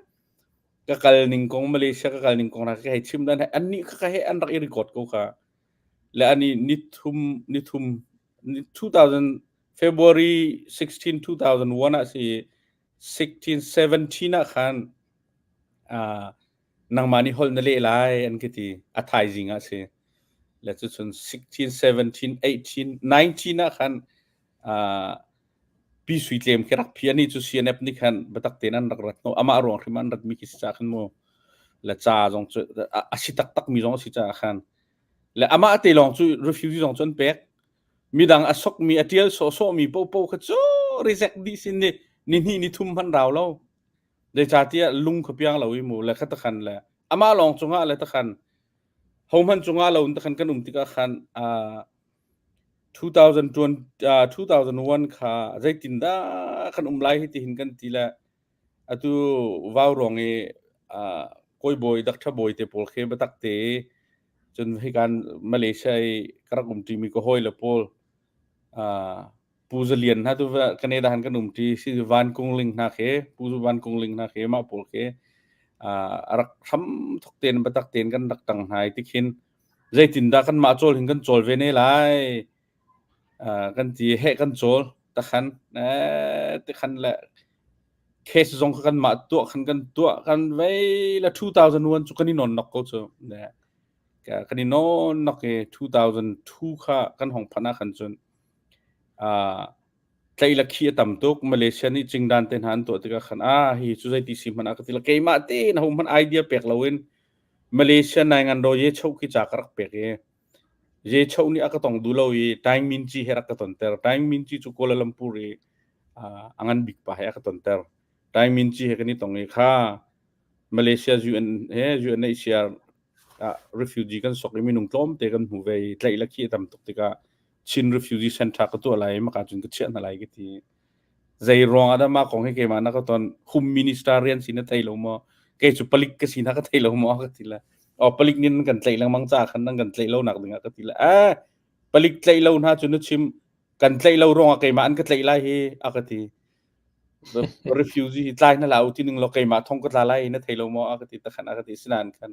ka kal ning kong Malaysia ka kal ning kong na ka hei chim dan annih kha ka he an rak i record ko kha le ani nithum nithum 2000 February 16 2001 ah si 16 17 ah khan nangmah nih holh na leh lai an ka ti a thaizing ah si le cu cun 16 17 18 19 ah khan Pi Sui Tlem khi rak phi ani cu CNF nih khan biatak tein an rak rat no amah ruang hrim an rat mi khi si ca khan mu le ca zong cu a si taktak mi zong a si caah khan le amah te lawng cu refugee zong cu an pek midang a sok mi a tial sawhsawh mi popo kha cu reject dih sin ni ni hnih ni thum hman rau lo zeicahtiah lung kha piang lo i mu le kha takhan le amah lawng cungah le takhan hohman cungah lo in takhan kan um tikah khan 2001 kha zeitindah kan um lai hi tihin kan ti le atu vau ruang i. Kawi Bawi Doctor Bawi te pawl khi biatak te cun hikan Malaysia i ka rak umṭimi ka hawile pawl Pu Za Lian hna tu Canada han kan umṭi si Van Kung Ling hna khi Pu Van Kung Ling hna khi mah pawl khi a rak hram thok tein biatak tein kan rak ṭang hna i tikhin zeitindah kanmah cawl hin kan cawl ve ne lai kan ti heh kan cawl takhan tikhan le case zong kha kanmah tuah khan kan tuah kan vei le 2001 cu kan i nawn nok ko cu kan i nawn nok i 2002 kha kan hong phanh ah khan cun tlei le khi a tam tuk Malaysia nih cingdan te hna an tuah tikah khan ah hi cu zeiti si hmanh ah ka ti la keimah tein ho hmanh idea pek loin Malaysia nai ngan ro ye chau khi ca ka rak pek i Ye Cho nih a ka tong duh lo i Taing Min Ci he rak ka tonter. Taing Min Ci cu Kuala Lumpur i a ngan bik pa he a ka tonter. Taing Min Ci he kan i tong i kha Malaysia UN he UNHCR ah refugee kan sok i minung tlawmte kan hmu ve i tlaih le khi a tam tuk tikah Chin Refugee Center ka tuah lai maka cun ka chiah hna lai ka ti. Zei ruang ah dah mah kong hi keimah na ka ton home minister rian si na thei lo maw? Kei cu palik ka si na ka thei lo maw ka ti le. O palik nin kan tlaih lengmang ca khan nan kan tlaih lo nak ding ah ka ti le. Eh palik tlaih lo hna cu na chim kan tlaih lo ruang ah keimah an ka tlaih lai hi a ka ti. Refugee hi tlai na la u ti ning lo keimah thong ka tla lai na thei lo maw a ka ti takhan a ka ti sinan khan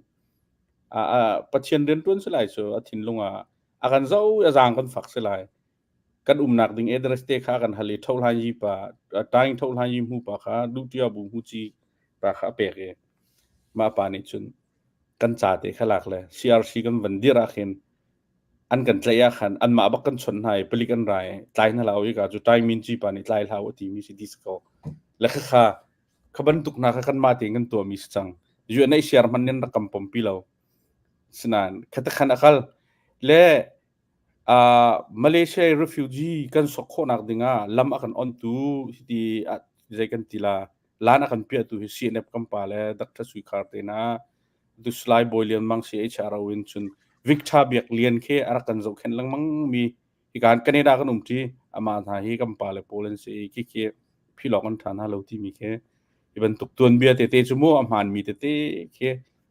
a a Pathian rian tuan si lai cu a thinlung ah a kan zo a zaang kan fak si lai. Kan umnak ding address te kha kan hal i Thohlan Yi pa Taing Thohlan Yi hmu pa kha Dutia bu hmu ci pa kha a pek i mah pa nih cun kan ca te kha lak le CRC kan van dir ah khin an kan tlaih ah khan anmah bak kan chawnh hna i palik an ra i tlai hna hlah u i ka cu Taing Min Ci pa nih tlai hlah u a timi si ti si ko le khakha kha bantuk hna kha kanmah tein kan tuahmi si cang UNHCR hmanh nih an rak kan pompi lo sinain khatakhan a kal le Malaysia i refugee kan sok khawhnak dingah lam a kan ontu hiti zei kan ti la lan a kan piahtu hi CNF kan pa le Dr. Sui Khar te na tu Salai Bawi Lian Mang CHRO in cun Victor Biak Lian khi a rak kan zohkhenh lengmang mi hikan Canada kan um ṭi amah hna hi kan pa le pawl an si i khi khi philawk an ṭha hna lo timi khi hi bantuk tuanbia tete cu mu a hmaan mi tete khi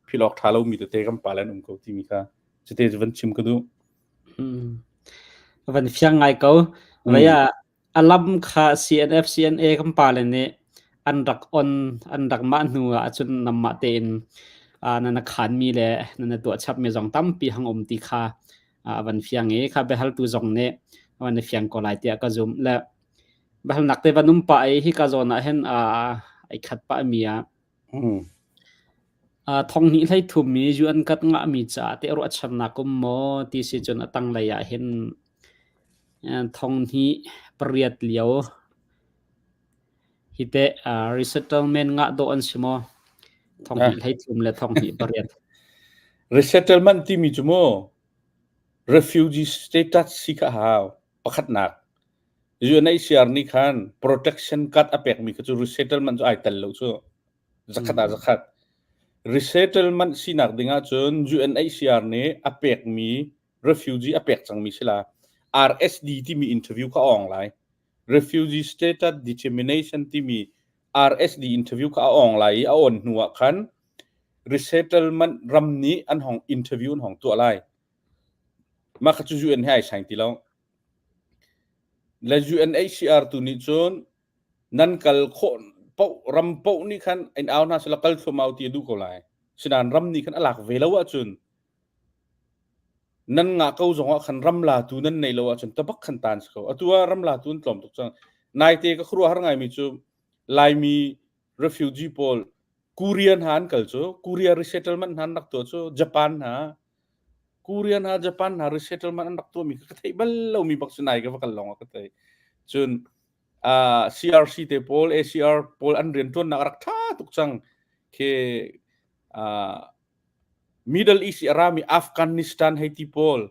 philawk ṭha lomi tete kan pa le an um ko timi kha Cute cu van chim ka duh. Van fiang ngai ko. Vei ah a lam kha CNF CNA kan pa le nih an rak on an rak mah hnu ah cun namah tein na na khan mi le na na tuah chap mi zong tampi hang um ti kha van fiang i kha biahaltu zong nih van i fiang ko lai tiah ka zumh le biahalnak te van um pah i hi ka zawn ah hin ai khat pah mi ah Thonghnih hleithum i UN kat ngahmi caah teh ruahchannak um maw ti si cun a tanglei ah hin thonghnih pariat lio hi teh resettlement ngah dawh an si maw? Thonghnih hleithum le thonghnih pariat. Resettlement timi cu mu refugee status si kha hau pakhatnak UNHCR nih khan protection card a pekmi kha cu resettlement cu ai tel lo cu. Zakhat ah zakhat. Resettlement sinak ding ahcun UNHCR nih a pekmi refugee a pek cangmi si la. RSD timi interview kha a awng lai. Refugee Status Determination timi RSD interview kha a awng lai i a awn hnu ah khan resettlement ram nih an hong interview an hong tuah lai. Mah kha cu UN he ai saing ti lo. Le UNHCR tu nih cun nan kal khawh paoh ram paoh nih khan in au hna sila kal thluahmah ti a duh ko lai. Sinain ram nih khan a lak ve lo ahcun nan ngah ko zong ah khan ram latu nan neih lo ahcun tabak khan tan si ko. Atu ah ram latu an tlawm tuk cang. Naite ka khuaruahhar ngaimi cu Laimi refugee pawl Korea hna an kal cu Korea resettlement hna an rak tuah cu Japan hna Korea hna Japan hna resettlement an rak tuahmi ka theih bal lomi bak si nai ka va kal lawng ah ka theih. Cun CRC te pawl ACR pawl an rianṭuannak a rak ṭha tuk cang. Khi Middle East i a rami Afghanistan hei ti pawl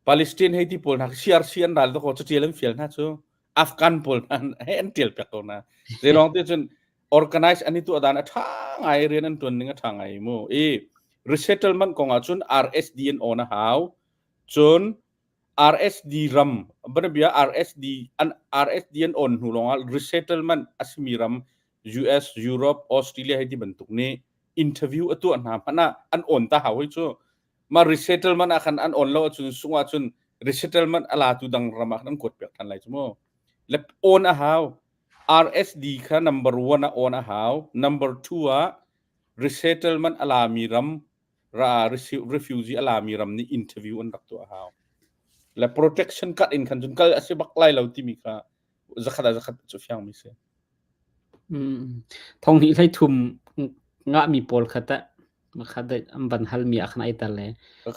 Palestine hei ti pawl hna CRC an ral dakaw catial an fial hna cu Afghan pawl hna he an tial piak ko hna. Zeilawng te cun organize an i tuah dan a ṭha ngai rian an ṭuan ning a ṭha ngai mu i resettlement kong ah cun RSD an on a hau cun RSD ram banabia RSD an RSD an on hnu lawngah resettlement a simi ram US Europe Australia hei ti bantuk nih interview a tuah hna hmanh ah an on ta hau hoi cu. Ma resettlement ah khan an on lo ahcun sung ahcun resettlement a latu dang ram ah khan an kuat piak than lai cu mu. Le on a hau. RSD kha number 1 ah on a hau. Number 2 ah resettlement a lami ram ra refugee a lami ram nih interview an rak tuah a hau. Le protection cut in khan cun kal a si bak lai lo timi kha zakhat ah zakhat cu fiang mi si. Thong hnih hlei thum ngahmi pawl kha teh kha an van halmi ah khan ai tel le.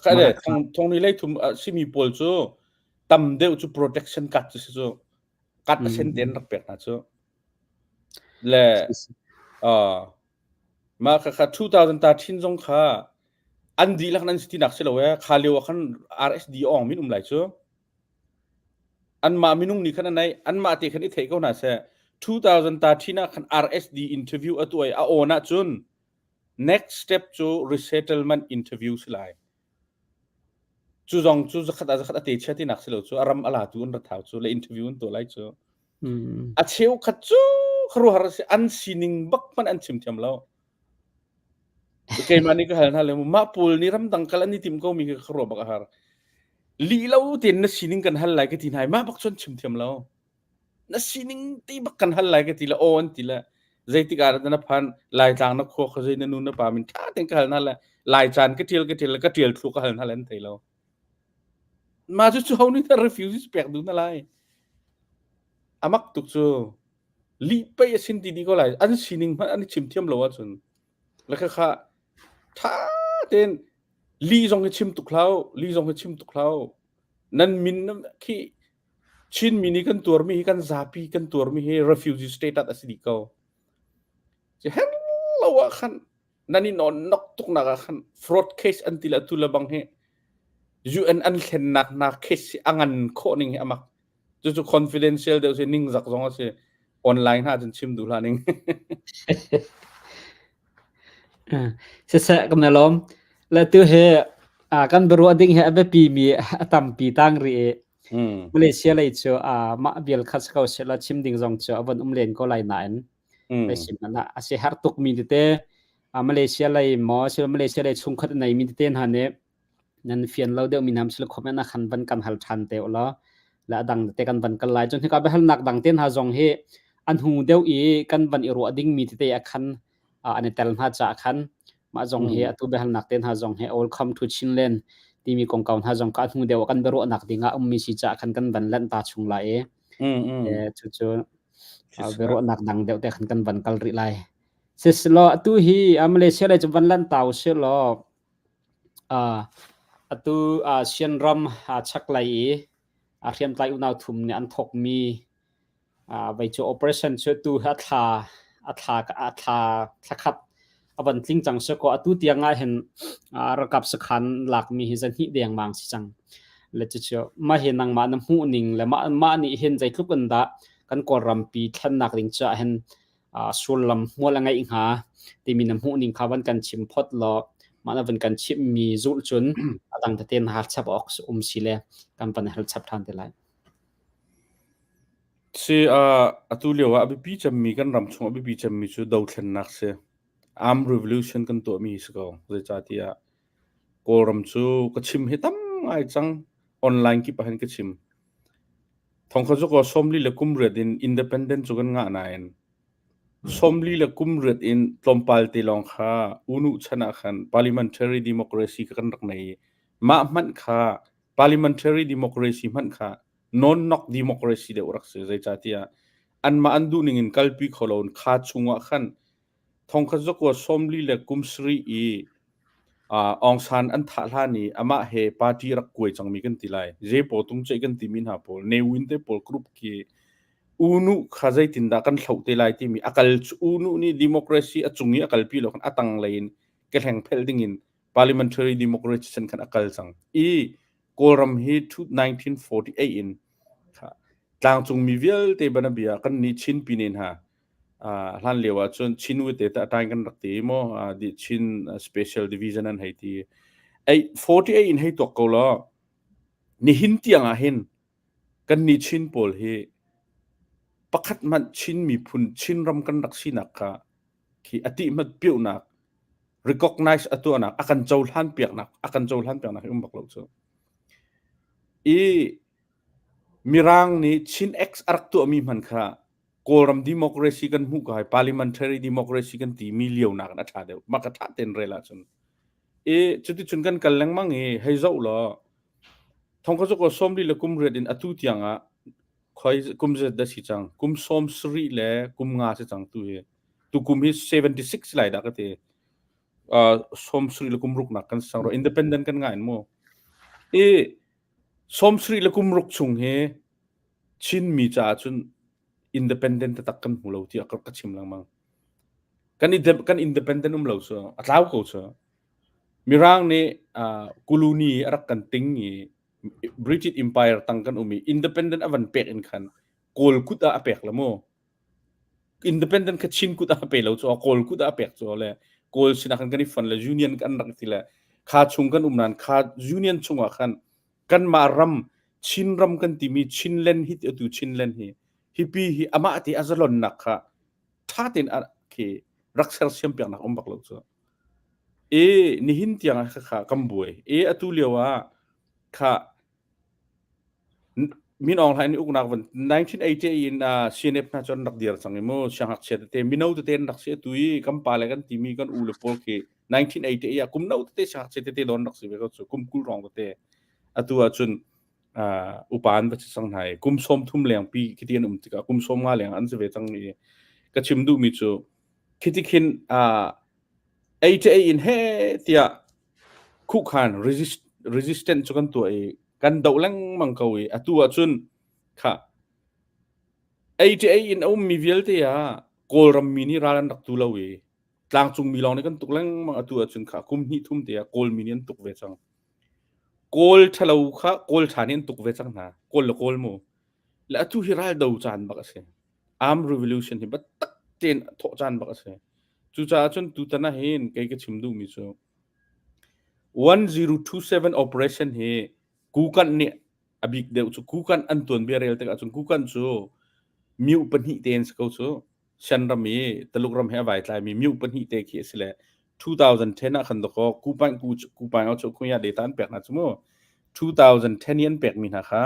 Kha le thong hnih hlei thum simi pawl cu tam deuh cu protection cut cu si cu cut a sen ten rak pek hna cu. Le uh, mah kha kha 2013 zong kha an dihlak nan si tinak si lo e kha lio ah khan RSD ong min um lai cu. Anmah minung nih khan an ei anmah te khan i theih ko hna seh. 2013 ah khan RSD interview a tuah i a awn ahcun next step cu resettlement interview si lai. Cu zong cu zakhat ah zakhat a te chia tinak si lo cu a ram a latu an rat hau cu le interview an tuah lai cu. A cheukhat cu khuaruahhar a si an sining bak hmanh an chim thiam lo. Keimah nih ka hal hna le mah pawl nih ramdang kal an i tim ko mi khi ka ruah bak a har. Lih lo tein na sining kan hal lai ka ti hna i mah bak cun chim thiam lo. Na sining ti bak kan hal lai ka ti le aw an ti le zeitik ah dah na phan Laitlang na khua kha zei na nu na pa min ṭha tein ka hal hna le Lai caan ka ṭial ka ṭial le ka ṭial thlu ka hal hna le an thei lo. Mah cu cu ho nih dah refugee pek duh na lai. Amak tuk cu. Lih pei a sin ti dih ko lai. An sining hmanh an i chim thiam lo ahcun le khakha ṭha tein lih zong hi chim tuk hlah u. Lih zong hi chim tuk hlah u. Nan min khi Chinmi nih kan tuarmi hi kan zapi kan tuarmi hi refugee status a si dih ko. Ci her lo ah khan nan i nawn nok tuknak ah khan fraud case an ti le atu le bang hi UN an thlennak hna case hi a ngan khawh ning hi a mak. Cucu confidential deuh si ningzak zong a si. Online hna cun chim duh hlah ning. Siseh kan i lawm. Le tu hi kan biaruah ding hi a biapi mi a tampi tang rih i Malaysia lei cu mah vial kha si ko sehla chim ding zong cu a von um len ko lai nain hei sim hmanh ah a si har tuk mi tete Malaysia lei maw Malaysia lei chungkhat a nei mi tete hna nih nan fian lo deuh mi hna sil comment ah khan van kan hal ṭhan te ulaw le a dang te kan van kal lai cun hika biahalnak dang te hna zong hi an hu deuh i kan van i ruah ding mi tete ah khan an i tel hna caah khan mah zong hi atu biahalnak te hna zong hi welcome to Chinland timi kongkau hna zong ka hnu deuh kan biaruahnak ding ah ummi si caah khan kan van lanh ta chung lai i cucu biaruahnak dang deuh te khan kan van kal rih lai siselaw atu hi Malaysia lei cu van lanh ta usilaw Atu Sianram chaklei i hriamtlai unau thum nih an thawkmi vei cu operation cu tu hi a thla a thla a thla thlakhat a van tling cang si kaw atu tiang ah hin ralkap sakhan lakmi hi zan hnih dengmang si cang. Le cucu mah hi nangmah na hmuh ning le mah mah nih hin zeitluk in dah kan Kawlrampi thlennak ding caah hin sullam hmual a ngeih hnga timi na hmuh ning kha van kan chim phot law mah na van kan chimmi zulh cun a dang tete na hal chap awk um si le kan van hal chap ṭhan te lai. Si uh, atu lio ah a biapi cemmi kan ram chung a biapi cemmi cu dothlennak si. Armed revolution kan tuahmi si ko. Zeicahtiah Kawlram cu ka chim hi tam ngai cang. Online kip ah hin ka chim. Thongkhat cu 48 le kum riat in independent cu kan ngah nain 48 le kum riat in tlawmpal te lawng kha U-Nu chan ah khan parliamentary democracy kha kan rak nei i mah hmanh kha parliamentary democracy hmanh kha non-nok democracy deuh rak si. Zeicahtiah anmah an duhning in kalpi kho loin kha chungah khan Thongkhat zakua 47 i Aung San an thah hlan i amah he party rak kuai cangmi kan ti lai. Zepaw tungceih kan timi hna pawl, Ne Win te pawl group khi U-Nu kha zeitindah kan hloh te lai timi a kal U-Nu nih democracy a cung i a kalpi lo khan a tanglei in kehleng phelh ding in parliamentary democracy chan khan a kal cang. I Kawlram hi 1948 in tlangcungmi vialte banabia kan nih Chin pine hna hlan lio ah cun Chin Wite te tain kan rak ti maw di Chin Special Division an hei ti 48 in hei tuak ko law nihin tiang ah hin kan ni Chin pawl hi pakhat hmanh Chin miphun Chin ram kan rak sinak kha khi ati hmat piuhnak. Recognize a tuahnak a kan cohlan piaknak a kan cohlan piaknak hi um bak lo cu. I Mirang nih Chin X a rak tuahmi hman kha Kawlram democracy kan hmuh ka hai parliamentary democracy kan ti mi lio nak in a ṭha deuh. Mah ka ṭha ten rel ahcun. I cuticun kan kal lengmang i hei zoh law thongkha cu ko sawmli le kum riat in atu tiang ah khoi kum zet dah si cang kum sawm sarih le kum nga si cang tu hi tu kum hi 76 lai dah ka ti uh, sawm sarih le kum ruk nak kan sang ro independent kan nga in mu i sawm sarih le kum ruk chung hi Chinmi caah cun independent taktak kan hmu lo tiah ka chim lengmang. Kan kan independent um lo cu a tlau ko cu. Mirang nih uh, Kuluni a rak kan ting i British Empire tang kan um i independent a van pek in khan Kawl kut ah a pek la mu. Independent kha Chin kut ah a pe lo cu Kawl kut ah a pek cu le Kawl sinah khan kan i fon le Union kan rak ti le kha chung kan um nan kha Union chungah khan kanmah ram Chinram kan timi Chinland hi atu Chinland hi hipi hi amah te a zalonnak kha ṭha tein a khi rak sersiam piaknak um bak lo cu e nihin tiang ah kha kan buai e atu lio ah kha Min Aung Hlaing nih uknak van 1980 in uh, CNF hna cu an rak dir cang i mu siangngakchia tete mino tete an rak si atu i kan pa le kan timi kan u le pawl khi 1980 ah kum no tete siangngakchia tete don rak si ve ko cu kum 20 rong tete atu ah cun uh, upa an va si cang hna i kum 30 leng pi khiti an um tikah kum 15 leng an si ve cang i ka chim duhmi cu khiti khin uh, 88 in he tiah khuhkhan resist resistant cu kan tuah i kan doh lengmang ko i atu ah cun kha ei ṭe ei in a ummi vialte ah Kawlram mi nih ral an rak tu lo i tlangcung mi lawng nih kan tuk lengmang atu ah cun kha kum hnih thum te ah Kawl mi nih an tuk ve cang. Kawl ṭhalo kha Kawl ṭha nih an tuk ve cang hna. Kawl le Kawl mu. Le atu hi ral do caan bak a si. Arm revolution hi biatak tein thawh caan bak a si. Cucaah cun tutan ah hin kei ka chim duhmi cu 1027 operation hi Kukan nih a bik deuh cu Kukan an tuanbia rel tikah cun Kukan cu myu pahnih te an si ko cu. Shan ram i Taluk ram he a vai tlaimi myu pahnih te khi a si le 2010 ah khan dakaw Kupaing Kupaing au chuah data an pek hna cu mu. 2010 i an pekmi hna kha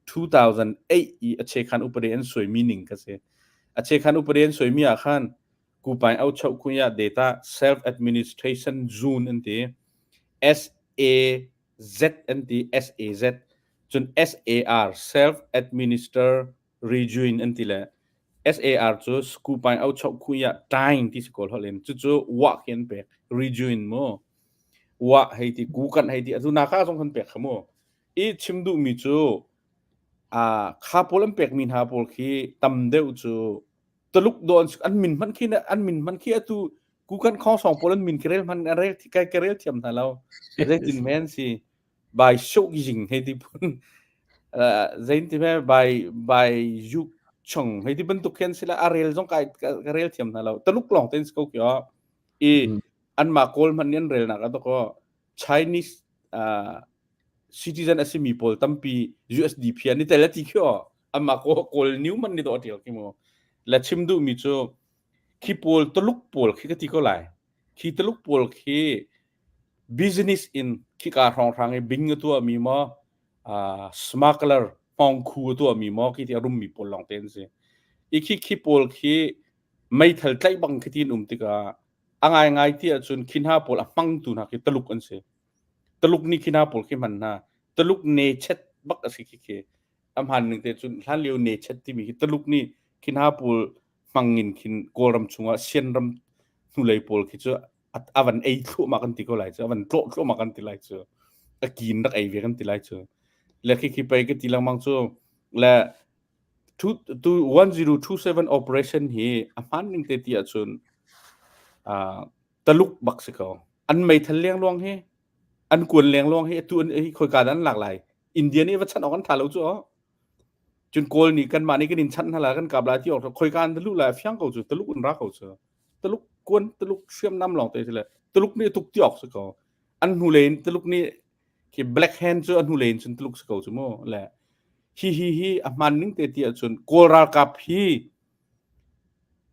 2008 i a chekhan upade an suaimi ning kha si. A chekhan upade an suaimi ah khan Kupaing au choh kuya data self administration zone an ti. SAZ an ti SAZ cun SAR self administer region an ti le SAR cu Kupaing au choh kuya time ti si kawl holh in cucu wa khi an pek region mu wa hei ti ku kan hei ti atu naka zong kan pek kha mu I chim duhmi cu kha pawl an pekmi hna pawl khi tam deuh cu Tuluk dawh an si an min hmanh khi an min hmanh khi atu Kukan Khongsong pawl an min ka rel hmanh rel ka rel thiam hna lo. Zeitin men si bai shuk jing hei ti phun zein ti me bai bai yuk chong hei ti bantuk khin sila a rel zong kai ka rel thiam hna lo. Tuluk lawng ten si ko kyo. I anmah Kawl hmanh nih an relnak a to Chinese uh, citizen a simi pawl tampi USDP an i tel a ti khi aw amah kawl kawl new man ni do atial khi mu la chim duh mi cu khi pawl Tuluk pawl khi ka ti ko lai khi Tuluk pawl khi business in khi ka hrong hrang i bing a tua mi mo uh, smuggler hong khu a tua mi mo khi ti a rum mi pawl long te an si i khi khi pawl khi meithal tlaih bang khi tin um tikah a ngaingai ti ahcun khi hna pawl a hmangtu hna khi Taluk an si. Taluk nih khi hna pawl khi hman hna. Taluk ne chet bak a si khi khi. A hman ning te cun hlan lio ne chet timi khi Taluk nih khi hna pawl hmang in khin Kawlram chungah Sianram hnulei pawl khi cu a van ei thluahmah kan ti ko lai cu a van tlawh thluahmah kan ti lai cu a kin rak ei ve kan ti lai cu le khi khi pei ka ti lengmang cu le 1027 operation hi a hmaan ning te ti ahcun uh, Taluk bak si ko. An meithal lengluang hi an kuan lengluang hi atu hi khoika dah an lak lai. India nih va chanh awk an tha lo cu aw. Cun Kawl nih kanmah nih kan in chanh hna la kan kap lai ti awk khoika an luh lai fiang ko cu Taluk in ra ko cu. Taluk kuan Taluk hriamnam lawng te si le Taluk nih tuk ti awk si ko. An hnu len Taluk nih khi black hand cu a hnulei in cun Tuluk si ko cu mu le hi hi hi a hmaan ning te ti ahcun Kawl ralkap hi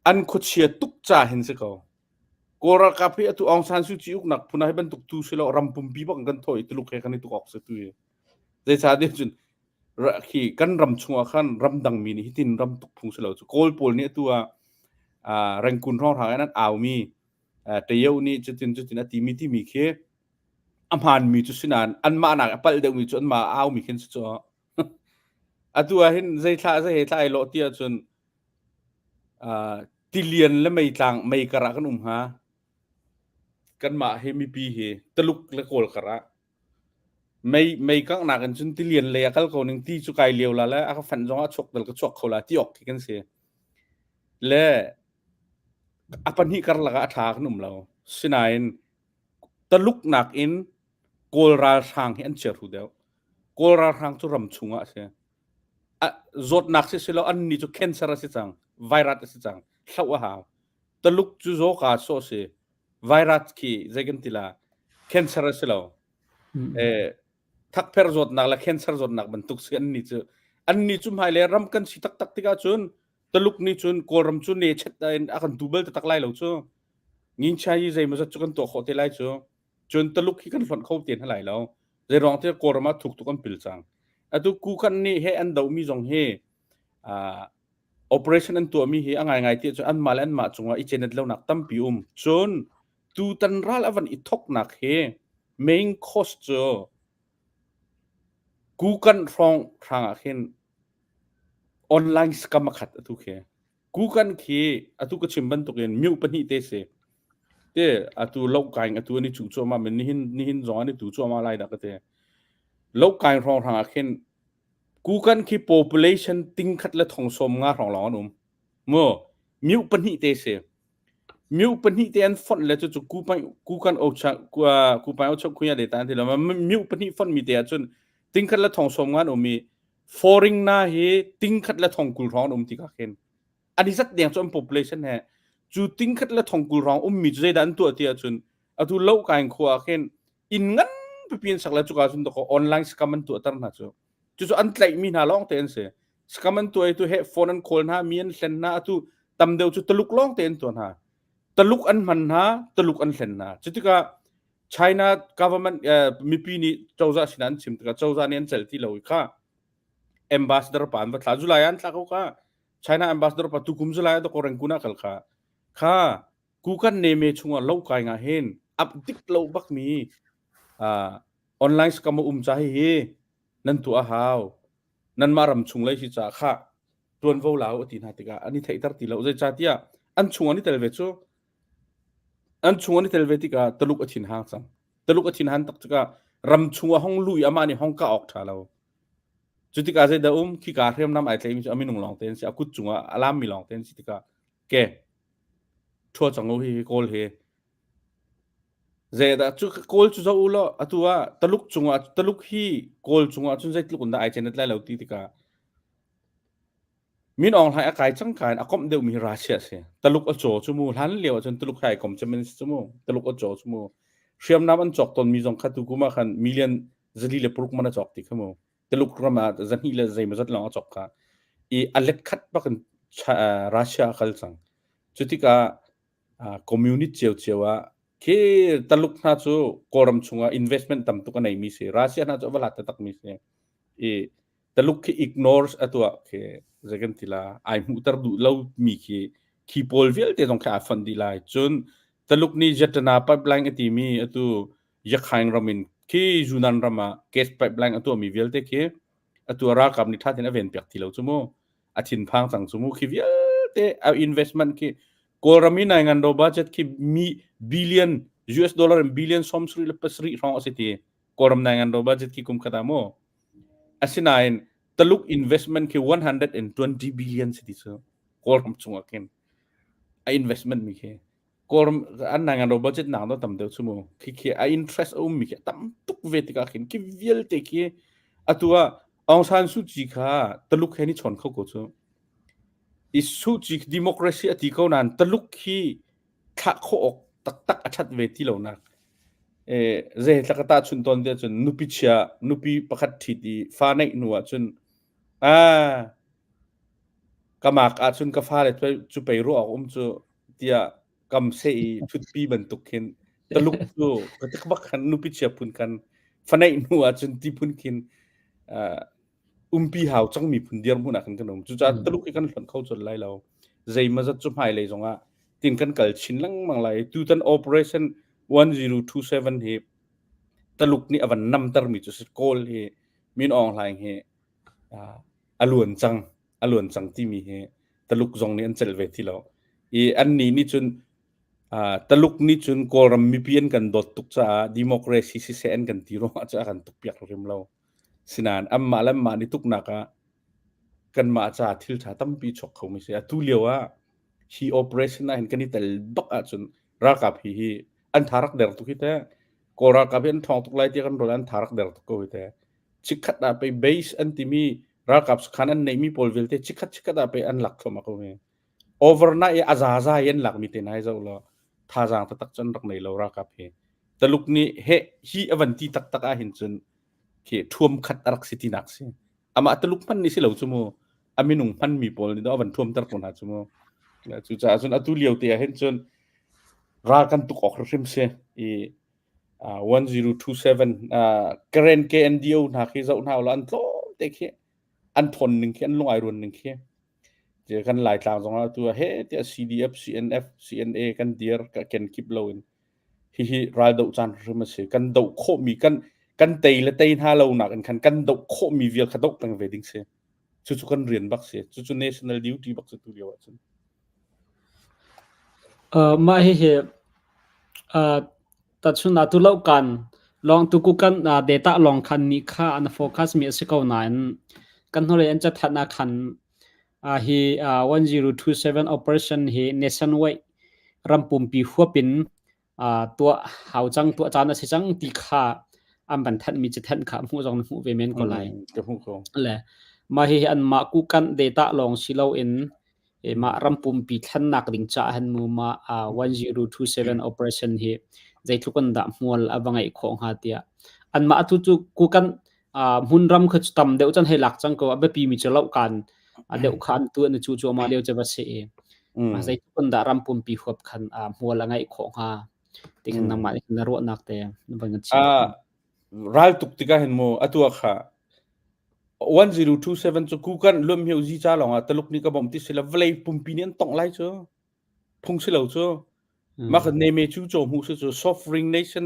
an khuachia tuk ca hin si ko. Kawl ralkap hi atu Aung San Suu Kyi uknak phun ah hi bantuk tu si lo ram pumpi bak kan thawh i Tuluk he kan i tuk awk si tu hi. Zeicahtiah cun khi kan ram chungah khan ramdang mi nih hitin ram tuk phung si lo cu Kawl pawl nih atu ah Rangoon hrawnghrang in an aumi Tayo nih cutin cutin a timi timi khi a hmaanmi cu si nain anmah nak a palh deuhmi cu anmah a aumi khin si cu. Atu ah hin zei thla zei he thla ai lawh ti ahcun tilian le meitlang mei kar ah kan um hnga. Kanmah hi mipi hi Tuluk le Kawl kar ah mei mei kanghnak in cun tilian lei ah kal ko ning ti cu kai lio la le a ka fanh zong ah chuak dal ka chuak kho la ti awk khi kan si. Le a pahnih karlak ah a ṭha kan um lo. Sinain Taluk nakin Kawl ralhrang hi an chiahru deuh. Kawl ralhrang cu ram chungah a si. Zawtnak si silo an nih cu cancer a si cang, virus a si cang, hloh a hau. Taluk cu zawka sawh si. Virus khi zei kan ti la, cancer a si lo. Eh, thakpher zawtnak le cancer zawtnak bantuk si an nih cu. An nih cu hmailei ram kan si taktak tikah cun Taluk nih cun Kawlram cu ne chet in a kan tu bal taktak lai lo cu. Nginchai hi zeimawzat cu kan tuah khawh te lai cu. Cun Taluk hi kan hlonh kho te hna lai lo. Zeiruang tiah Kawlram ah thuk tuk an pil cang. Atu Kukan nih he an dohmi zong hi uh, operation an tuahmi hi a ngaingai ti cun anmah le anmah cungah i cenet lonak tampi um. Cun tutan ral a van i thoknak hi main cause cu Kukan hrawng hrang ah khin online scam a khat atu khi. Kukan khi atu ka chim bantukin myu pahnih te si. Te atu lokaing atu an i cuh cuahmah men nihin nihin zong an i tu cuahmah lai dah ka ti. Lokaing hrawng hrang ah khin Kukan khi population ting khat le thong sawm nga hrawng lawng an um. Mu myu pahnih te si. Myu pahnih te an fonh le cu cu kukan ocha kupai ocha khuya le ta ti lo myu pahnih fonh mi te ahcun ting khat le thong sawm nga an um i foreign na hi ting khat le thong kul hrawng an um ti ka khin an i zat deng cu an population he cu ting khat le thong kul hrawng ummi cu zeidah an tuah ti ahcun atu lo kain khua ah khin inn ngan pipi an sak le cuka cun dakaw online scam an tuahter hna cu cucu an tlaihmi hna lawng te an si scam an tuah i tu he phone an call hna mi an hlen hna atu tam deuh cu taluk lawng te an tuah hna taluk an hman hna taluk an hlen hna cutikah China government mipi nih cozah sin an chim tikah cozah nih an celh ti lo i kha ambassador pa an va thla July an thla ko kha China ambassador pa tukum July ah ko Rangoon ah kal kha kha kukan ne me chungah lo kai nga hin ap dik lo bak mi online scam um cha hi hi nan tu a hau nan mah ram chung lei si cha kha tuanvo lau ati hna tikah an i theihter ti lo zeicahtiah an chung an i tel ve cu An chung an i tel ve tikah Taluk a thinhang cang. Taluk a thinhan tak tikah ram chung ah hong lu i amah nih hong kah awk ṭha lo. Cu tikah zeidah um khika hriamnam ai tlaimi cu a minung lawng te an si a kut cungah a lammi lawng te an si tikah ke ṭhua cang u hi kawl hi zeidah cu kawl cu zoh u law atu ah Taluk cungah Taluk hi kawl cungah cun zeitluk in dah ai cenet lai lo ti tikah Min Aung Hlaing a kai cangka in a komh deuhmi hi Russia a si. Taluk a caw cu mu. Hlan lio ahcun Tuluk he ai kom cem an si cu mu. Taluk a caw cu mu. Hriamnam an cawk tawnmi zong kha tukum ah khan million 406 man a cawk ti kha mu. Taluk ram ah zahnih le zeimawzat lawng a cawk kha. I a let khat bak in Russia a kal cang. Cu tikah communist ciocio ah khi Taluk hna cu Kawlram chungah investment tam tuk a neimi si. Russia hna cu a va hlat taktakmi si. I Taluk khi ignores a tuah khi zei kan ti la ai hmuhter duh lo mi khi khi pawl vialte zong khi aa fonh dih lai cun Taluk nih Yatana pipeline a timi atu Yakhaing ram in khi Yunnan ram ah gas pipeline a tuahmi vialte khi atu a ralkap nih ṭha tein a ven piak ti lo cu mu a thinphang cang cu mu khi vialte a investment khi Kawlram i nai ngan ro budget khi mi billion US dollar in billion 77 hrawng a si ti Kawlram nai ngan ro budget khi kum khat ah mu Asinain Taluk investment khi 120 billion si ti cu Kawlram chungah khin a investment mi khi Kawlram an nai ngan ro budget nak do tam deuh chu mu khi khi a interest a um mi khi tam tuk ve tikah khin khi vialte khi atu ah Aung San Suu Kyi kha Taluk he ni chawn kho ko cu i Suu Kyi democracy a ti ko nain Taluk khi thlah khawh awk taktak a ṭhat ve ti lonak zei tla ka tahchunh tawn tiah cun nupi chia nupi pakhat ṭhit i fa neih hnu ah cun a ka mak ahcun ka fale cu pei ruah awk um cu tiah. Kam seh i ṭhutpi bantuk khin Taluk cu ka tik bak khan nupi chia phun khan faneih hnu ahcun ti phun khin uh, umpi hau cangmi phun dirhmun ah khan kan um. Cucaah Taluk hi kan hlonh kho colh lai lo. Zeimawzat cu hmailei zongah tin kan kal chin lengmang lai. Tutan Operation 1027 hi Taluk nih a van namtermi cu si Kawl hi Min Aung Hlaing hi uh, a luan cang a luan cang timi hi Taluk zong nih an celh ve ti lo. I annih nih cun uh, Taluk nih cun Kawlram mipi an kan dawt tuk caah democracy siseh an kan ti ruangah cu a kan tukpiak hrim lo. Sinain anmah le anmah nih tuknak ah kanmah caah thil ṭha tampi chuak khomi si. Atu lio ah hi operation ah hin kan i tel bak ahcun ralkap hi hi an tha rak der tuk hi teh. Kawl ralkap hi an ṭhawng tuk lai tiah kan ruat an tha rak der tuk ko hi teh. Chikkhat ah pei base an timi ralkap sakhan an neihmi pawl vialte chikkhat chikkhat ah pei an lak thluahmah ko hi. Overnight i a zaza i an lakmi te hna hi zoh law thazaang taktak cu an rak nei lo ralkap hi. Taluk nih heh hi a van ti taktak ahhin cun khi ṭhuam khat a rak si tinak si. Amah Taluk hman nih si lo cu mu. A minung hmanmi pawl nih a van ṭhuamter ko hna cu mu. Cucaah cun atu lio te ah hin cun ral kan tuk awk hrimhrim si. I 1027 Karen KNDO hna khi zoh hna ulaw an tlawm te khi an ṭhawn ning khi an lung ai ruan ning khi kan Laitlang zongah atu ah he tiah CDF, CNF, CNA kan dir ka kenkip loin hihi raldoh caan hrim a si. Kan doh khawhmi kan kan tei le tei hna lo nak in khan kan doh khawhmi vial kha doh peng ve ding si. Cucu kan rian bak si. Cucu national duty bak si tu lio ahcun. Mah hihi tachun atu lo kan long tu ku kan data long khan ni kha an focus mi a si ko nain kan hnulei an cathanh ah khan hi 1027 operation hi nationwide ram pumpi huap in tuah hau cang tuah caan a si cang ti kha an van thanh mi cathanh kha hmuh zong na hmuh ve men ko lai. Ka hmuh ko. Le mah hihi anmah kukan data lawng si loin mah ram pumpi thlennak ding caah han mu mah 1027 operation hi zeitluk in dah hmual a va ngeih khawh hnga tiah anmah atu cu kukan hmunram kha cu tam deuh cun hei lak cang ko a biapi mi cu lohkan deuh kha an tu an cu cu ama lio cu va si i zeitluk in dah ram pumpi huap khan hmual a ngeih khawh hnga ti khan nangmah nih na ruahnak te na van kan chim. Ral tuk tikah hin mu atu ah kha 1027 cu kukan luam hiu zi ca lawng ah Taluk nih ka bawmh ti sila vawlei pumpi nih an tongh lai cu phung si lo cu mah kha neme cu caw hmuh si cu sovereign nation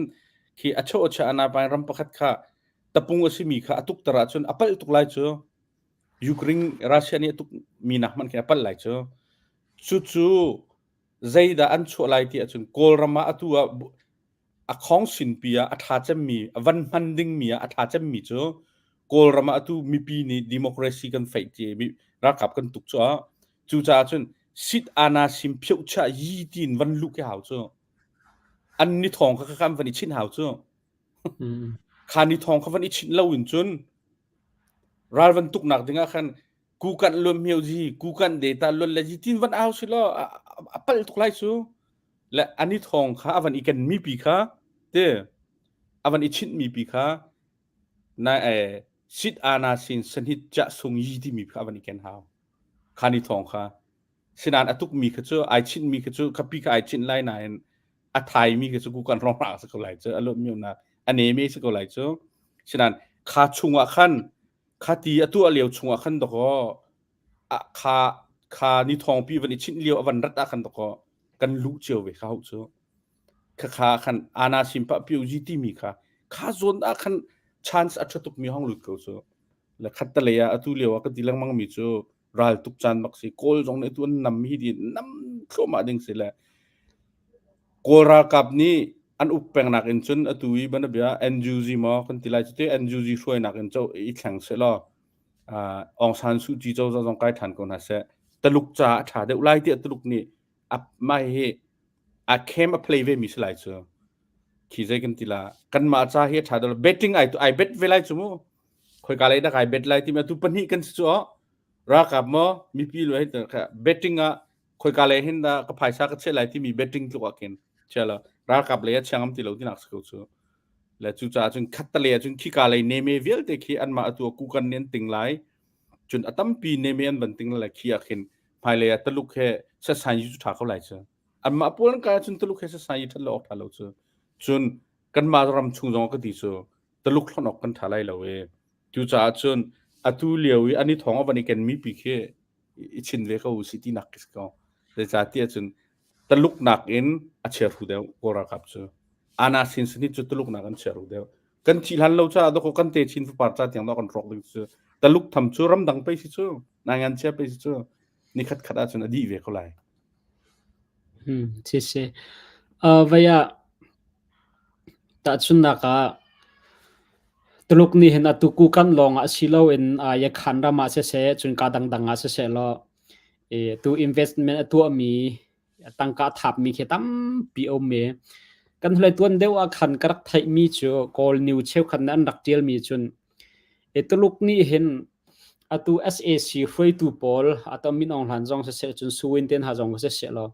khi a cho a ana pai ram pakhat kha tapung a simi kha a tuk tar ahcun a palh tuk lai cu Ukraine Russia nih a tuk mi nak hmanh khi a palh lai cu cu cu zeidah an chuah lai ti ahcun Kawlram ah atu ah a khawng sinpi ah a ṭha cemmi a van hman dingmi ah a ṭha cemmi cu Kawlram ah atu mipi nih democracy kan feih ti i ralkap kan tuk cu ah cucaah cun sit ana sim phioh chia yi tiin van luh ke hau cu an ni thawng kha kha van i chinh hau cu kha ni thawng kha van i chinh lo in cun ral van tuknak dingah khan kukan luam hmeu ji kukan data luan le ji tin van au si law a palh tuk lai cu le ani thawng kha a van i ken mi pi kha te a van i chinh mi pi kha na e sit ana sin sanhit cha sung yi ti mi kha a van i ken hau kha ni thawng kha sinan a tuk mi kha cu ai chinh mi kha cu khapi kha ai chinh lai nain a thai mi kha cu kukan rong rang sa ko lai cu a lo mi na a ne me sa ko lai cu sinan kha chungah khan kha ti a tuah lio chungah khan dakaw kha kha ni thawngpi van i chinh lio a van rat ah khan dakaw kan luh cio ve kha ho cu kha kha khan ana sim pa piu ji ti mi kha kha zawn ah khan chance a tha tuk mi hong lut ko cu le khat te lei ah atu lio ah ka ti lengmang mi cu ral tuk caan bak si kawl zong nih tu an nam hi di nam thluahmah ding si le kawl ralkap nih an uk pengnak in cun atu i banabia NUG maw kan ti lai cu te NUG hruainak in cho i thleng se law Aung San Suu Kyi cozah zong kai ṭhan ko hna seh Taluk ca a ṭha deuh lai tiah Taluk nih a mah hi a game a play ve mi si lai cu khi zei kan ti la kanmah ca hi a ṭha deuh betting ai ai bet ve lai cu mu khoika lei dah kai bet lai timi atu pahnih kan si cu ralkap maw mipi lo hei betting ah khoika lei hin dah ka phaisa ka chiah lai timi betting tluk ah khin chia lo ralkap lei a chiangam ti lo tinak si ko cu le cucaah cun khattale ah cun khika lei neme vialte khi anmah atu kukan nih an ting lai cun a tampi neme an van ting lai khi ah khin hmailei ah Taluk he setsain cu ṭha ko lai cu. Anmah pawl an kai ahcun Tuluk he sasai i ṭhat lo awk ṭha lo cu. Cun kanmah ram chung zong ka ti cu Tuluk hlonh awk kan ṭha lai lo i cucaah cun atu lio i an i thawng a van i kenmi pi khi i chin ve ko usih tinak khi si ko. Zeicahtiah cun Taluk nakin a chiahru deuh Kawl ralkap cu. Ana sin sinit cu Taluk nak an chiahru deuh. Kan thih hlan lo caah dawkaw kan te chin fapar ca tiang dawh kan rawk ding cu Taluk tham cu ramdang pei si cu naingan chia pei si cu ni khat khat ahcun a dih ve ko lai. Hmm, si si. Vai ah tahchunnak ah Tuluk nih hin atu kukan lawng ah si loin Yakhan ram ah siseh, cun ka dangdang ah siseh law tu investment a tuahmi tangka a thapmi khi tampi a um i kan hlei tuan deuh ah khan ka rak theihmi cu Kawl new cheukhat nih an rak ṭialmi cun Tuluk nih hin atu sac hruaitu pawl atu Min Aung Hlaing zong siseh cun Su Win te hna zong siseh law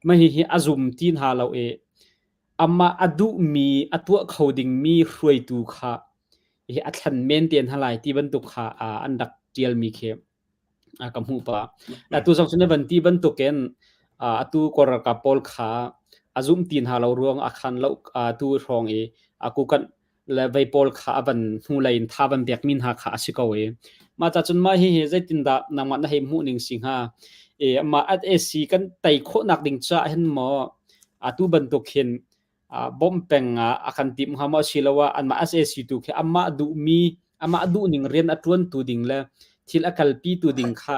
mah hihi a zum ti hna lo i amah a duhmi a tuah kho dingmi hruaitu kha hi a thlen men te hna lai ti bantuk kha an rak ṭialmi khi ka hmuh pah. Atu zong cu na van ti bantukin atu Kawl ralkap pawl kha a zum ti hna lo ruang a khan lo tu hrawng i a kukanh le vei pawl kha a van hnulei in tha van pekmi hna kha a si ko i mah ca cun mah hihi zeitindah nangmah na hei hmuh ning si hnga i mah at AC kan tei khawhnak ding caah hin maw atu bantuk hin bawmh peng ah a kan timh hnga maw asiloah anmah sac tu khi amah duhmi amah duhning rian a ṭuantu ding le thil a kalpi tu ding kha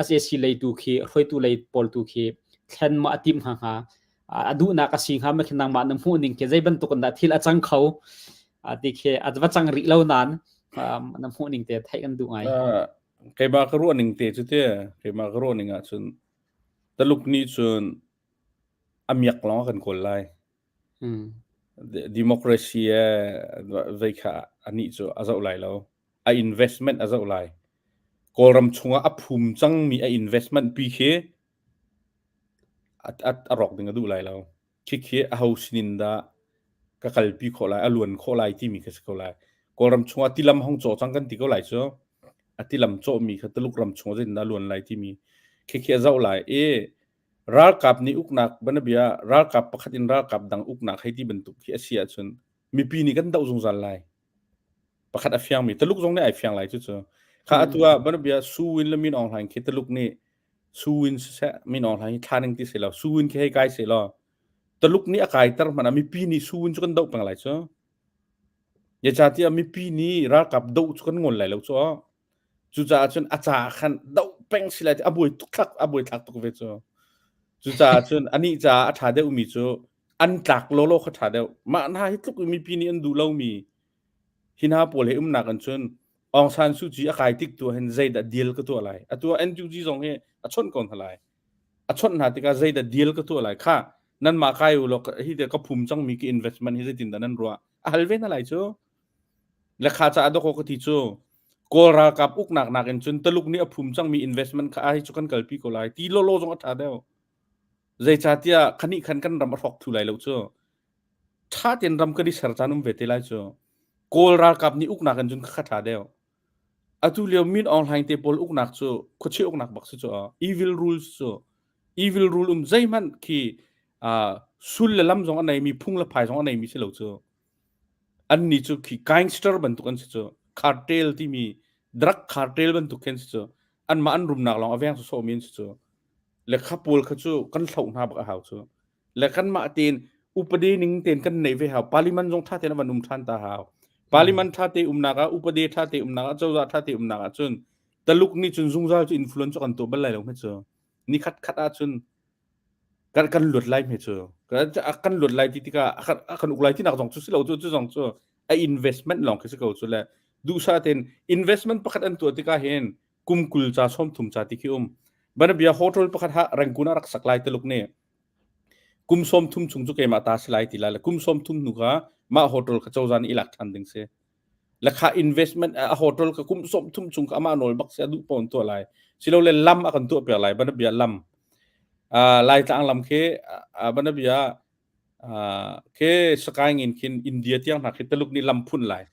sac lei tu khi hruaitu lei pawl tu khi thlen maw a timh hnga hnga a duhnak a si hnga ma khi nangmah na hmuh ning khi zei bantuk in dah thil a cang kho ti khi a va cang rih lo nain na hmuh ning te theih kan duh ngai. Keimah ka ruah ning te cu te keimah ka ruah ning ah cun Taluk nih cun a miak lawng a kan kawl lai. Democracy vei kha anih cu a zoh lai lo. A investment a zoh lai. Kawlram chungah a phum cangmi a investment pi khi a rawk ding a duh lai lo. Khikhi aho sinin dah ka kalpi khawh lai, a luan khawh lai timi kha si ko lai. Kawlram chungah tilam hong cawh cang kan ti ko lai cu. A tilam cawhmi kha Tuluk ram chungah zeitindah a luan lai timi khikhi a zoh lai i ralkap nih uknak banabia ralkap pakhat in ralkap dang uknak hei ti bantuk khi a si ahcun mipi nih kan doh zungzal lai. Pakhat a fiangmi Tuluk zong nih ai fiang lai cucu. Kha atu ah banabia Su Win le Min Aung Hlaing khi Tuluk nih Su Win siseh Min Aung Hlaing hi thla ning ti seh law Su Win khi hei kai seh law Tuluk nih a kaiter hmanh ah mipi nih Su Win cu kan doh peng lai cu. Zeicahtiah mipi nih ralkap doh cu kan ngol lai lo cu. Cucaah cun a caah khan doh peng si lai ti a buai tuk thlak a buai thlak tuk ve cu. Cucaah cun anih caah a ṭha deuhmi cu an tlak lawlaw kha ṭha deuh. Mah hna hi tluk in mipi nih an duh lomi hi hna pawl he umnak in cun Aung San Suu Kyi a kai tik tu ah hin zeidah deal ka tuah lai. Atu ah NUG zong hi a chawnh ko hna lai. A chawnh hna tikah zeidah deal ka tuah lai. Kha nanmah kai u law hi te ka phum cangmi ka investment hi zeitindah nan ruah. A hal ve hna lai cu. Lekha caah dawkaw ka ti cu Kawl ralkap uknak nakin cun Taluk nih a phum cangmi investment kha hi cu kan kalpi ko lai ti lawlaw zong a ṭha deuh. Zeicahtiah khanih khan kan ram a hrawk thu lai lo cu. Ṭha tein ram kan i ser caan um ve te lai cu. Kawl ralkap nih uknak in cun kha ṭha deuh. Atu lio Min Aung Hlaing te pawl uknak cu khuachia uknak bak si cu evil rules cu evil rule um zeihmanh khi uh, sul le lam zong a neimi phung le phai zong a neimi si lo cu. Annih cu khi gangster bantuk an si cu. Cartel timi drug cartel bantuk khi an si cu. Anmah an rumnak lawng a veng sawsawhmi an si cu. Le kha pawl kha cu kan hloh hna bak a hau cu. Le kanmah tein upadi ning tein kan neih ve hau. Parliament zong ṭha tein a van um ṭhan ta hau. Parliament ṭha te umnak ah, upadi ṭha te umnak ah, cozah ṭha te umnak ah cun Taluk nih cun zungzal cu influence cu kan tuah bal lai lo hme cu. Ni khat khat ah cun kan kan luat lai hme cu kan luat lai ti tikah a kan uk lai tinak zong cu si lo cu cu zong cu a investment lawng khi si ko cu le duhsah tein investment pakhat an tuah tikah hin kum 20 ca 30 ca ti khi um banabia hotel pakhat ha Rangoon ah rak sak lai Taluk nih kum 30 chung cu keimah ta si lai ti lai le kum 30 hnu kha mah hotel kha cozah nih i lak ṭhan ding si Lakha investment a hotel ka kum 30 chung ka amah nawl bak si a duh pawn tuah lai. Silole lam a kan tuah piak lai banabia lam. Laitlang lam khi banabia khi Sakaing in khin India tiang hna khi Taluk nih lam phun lai.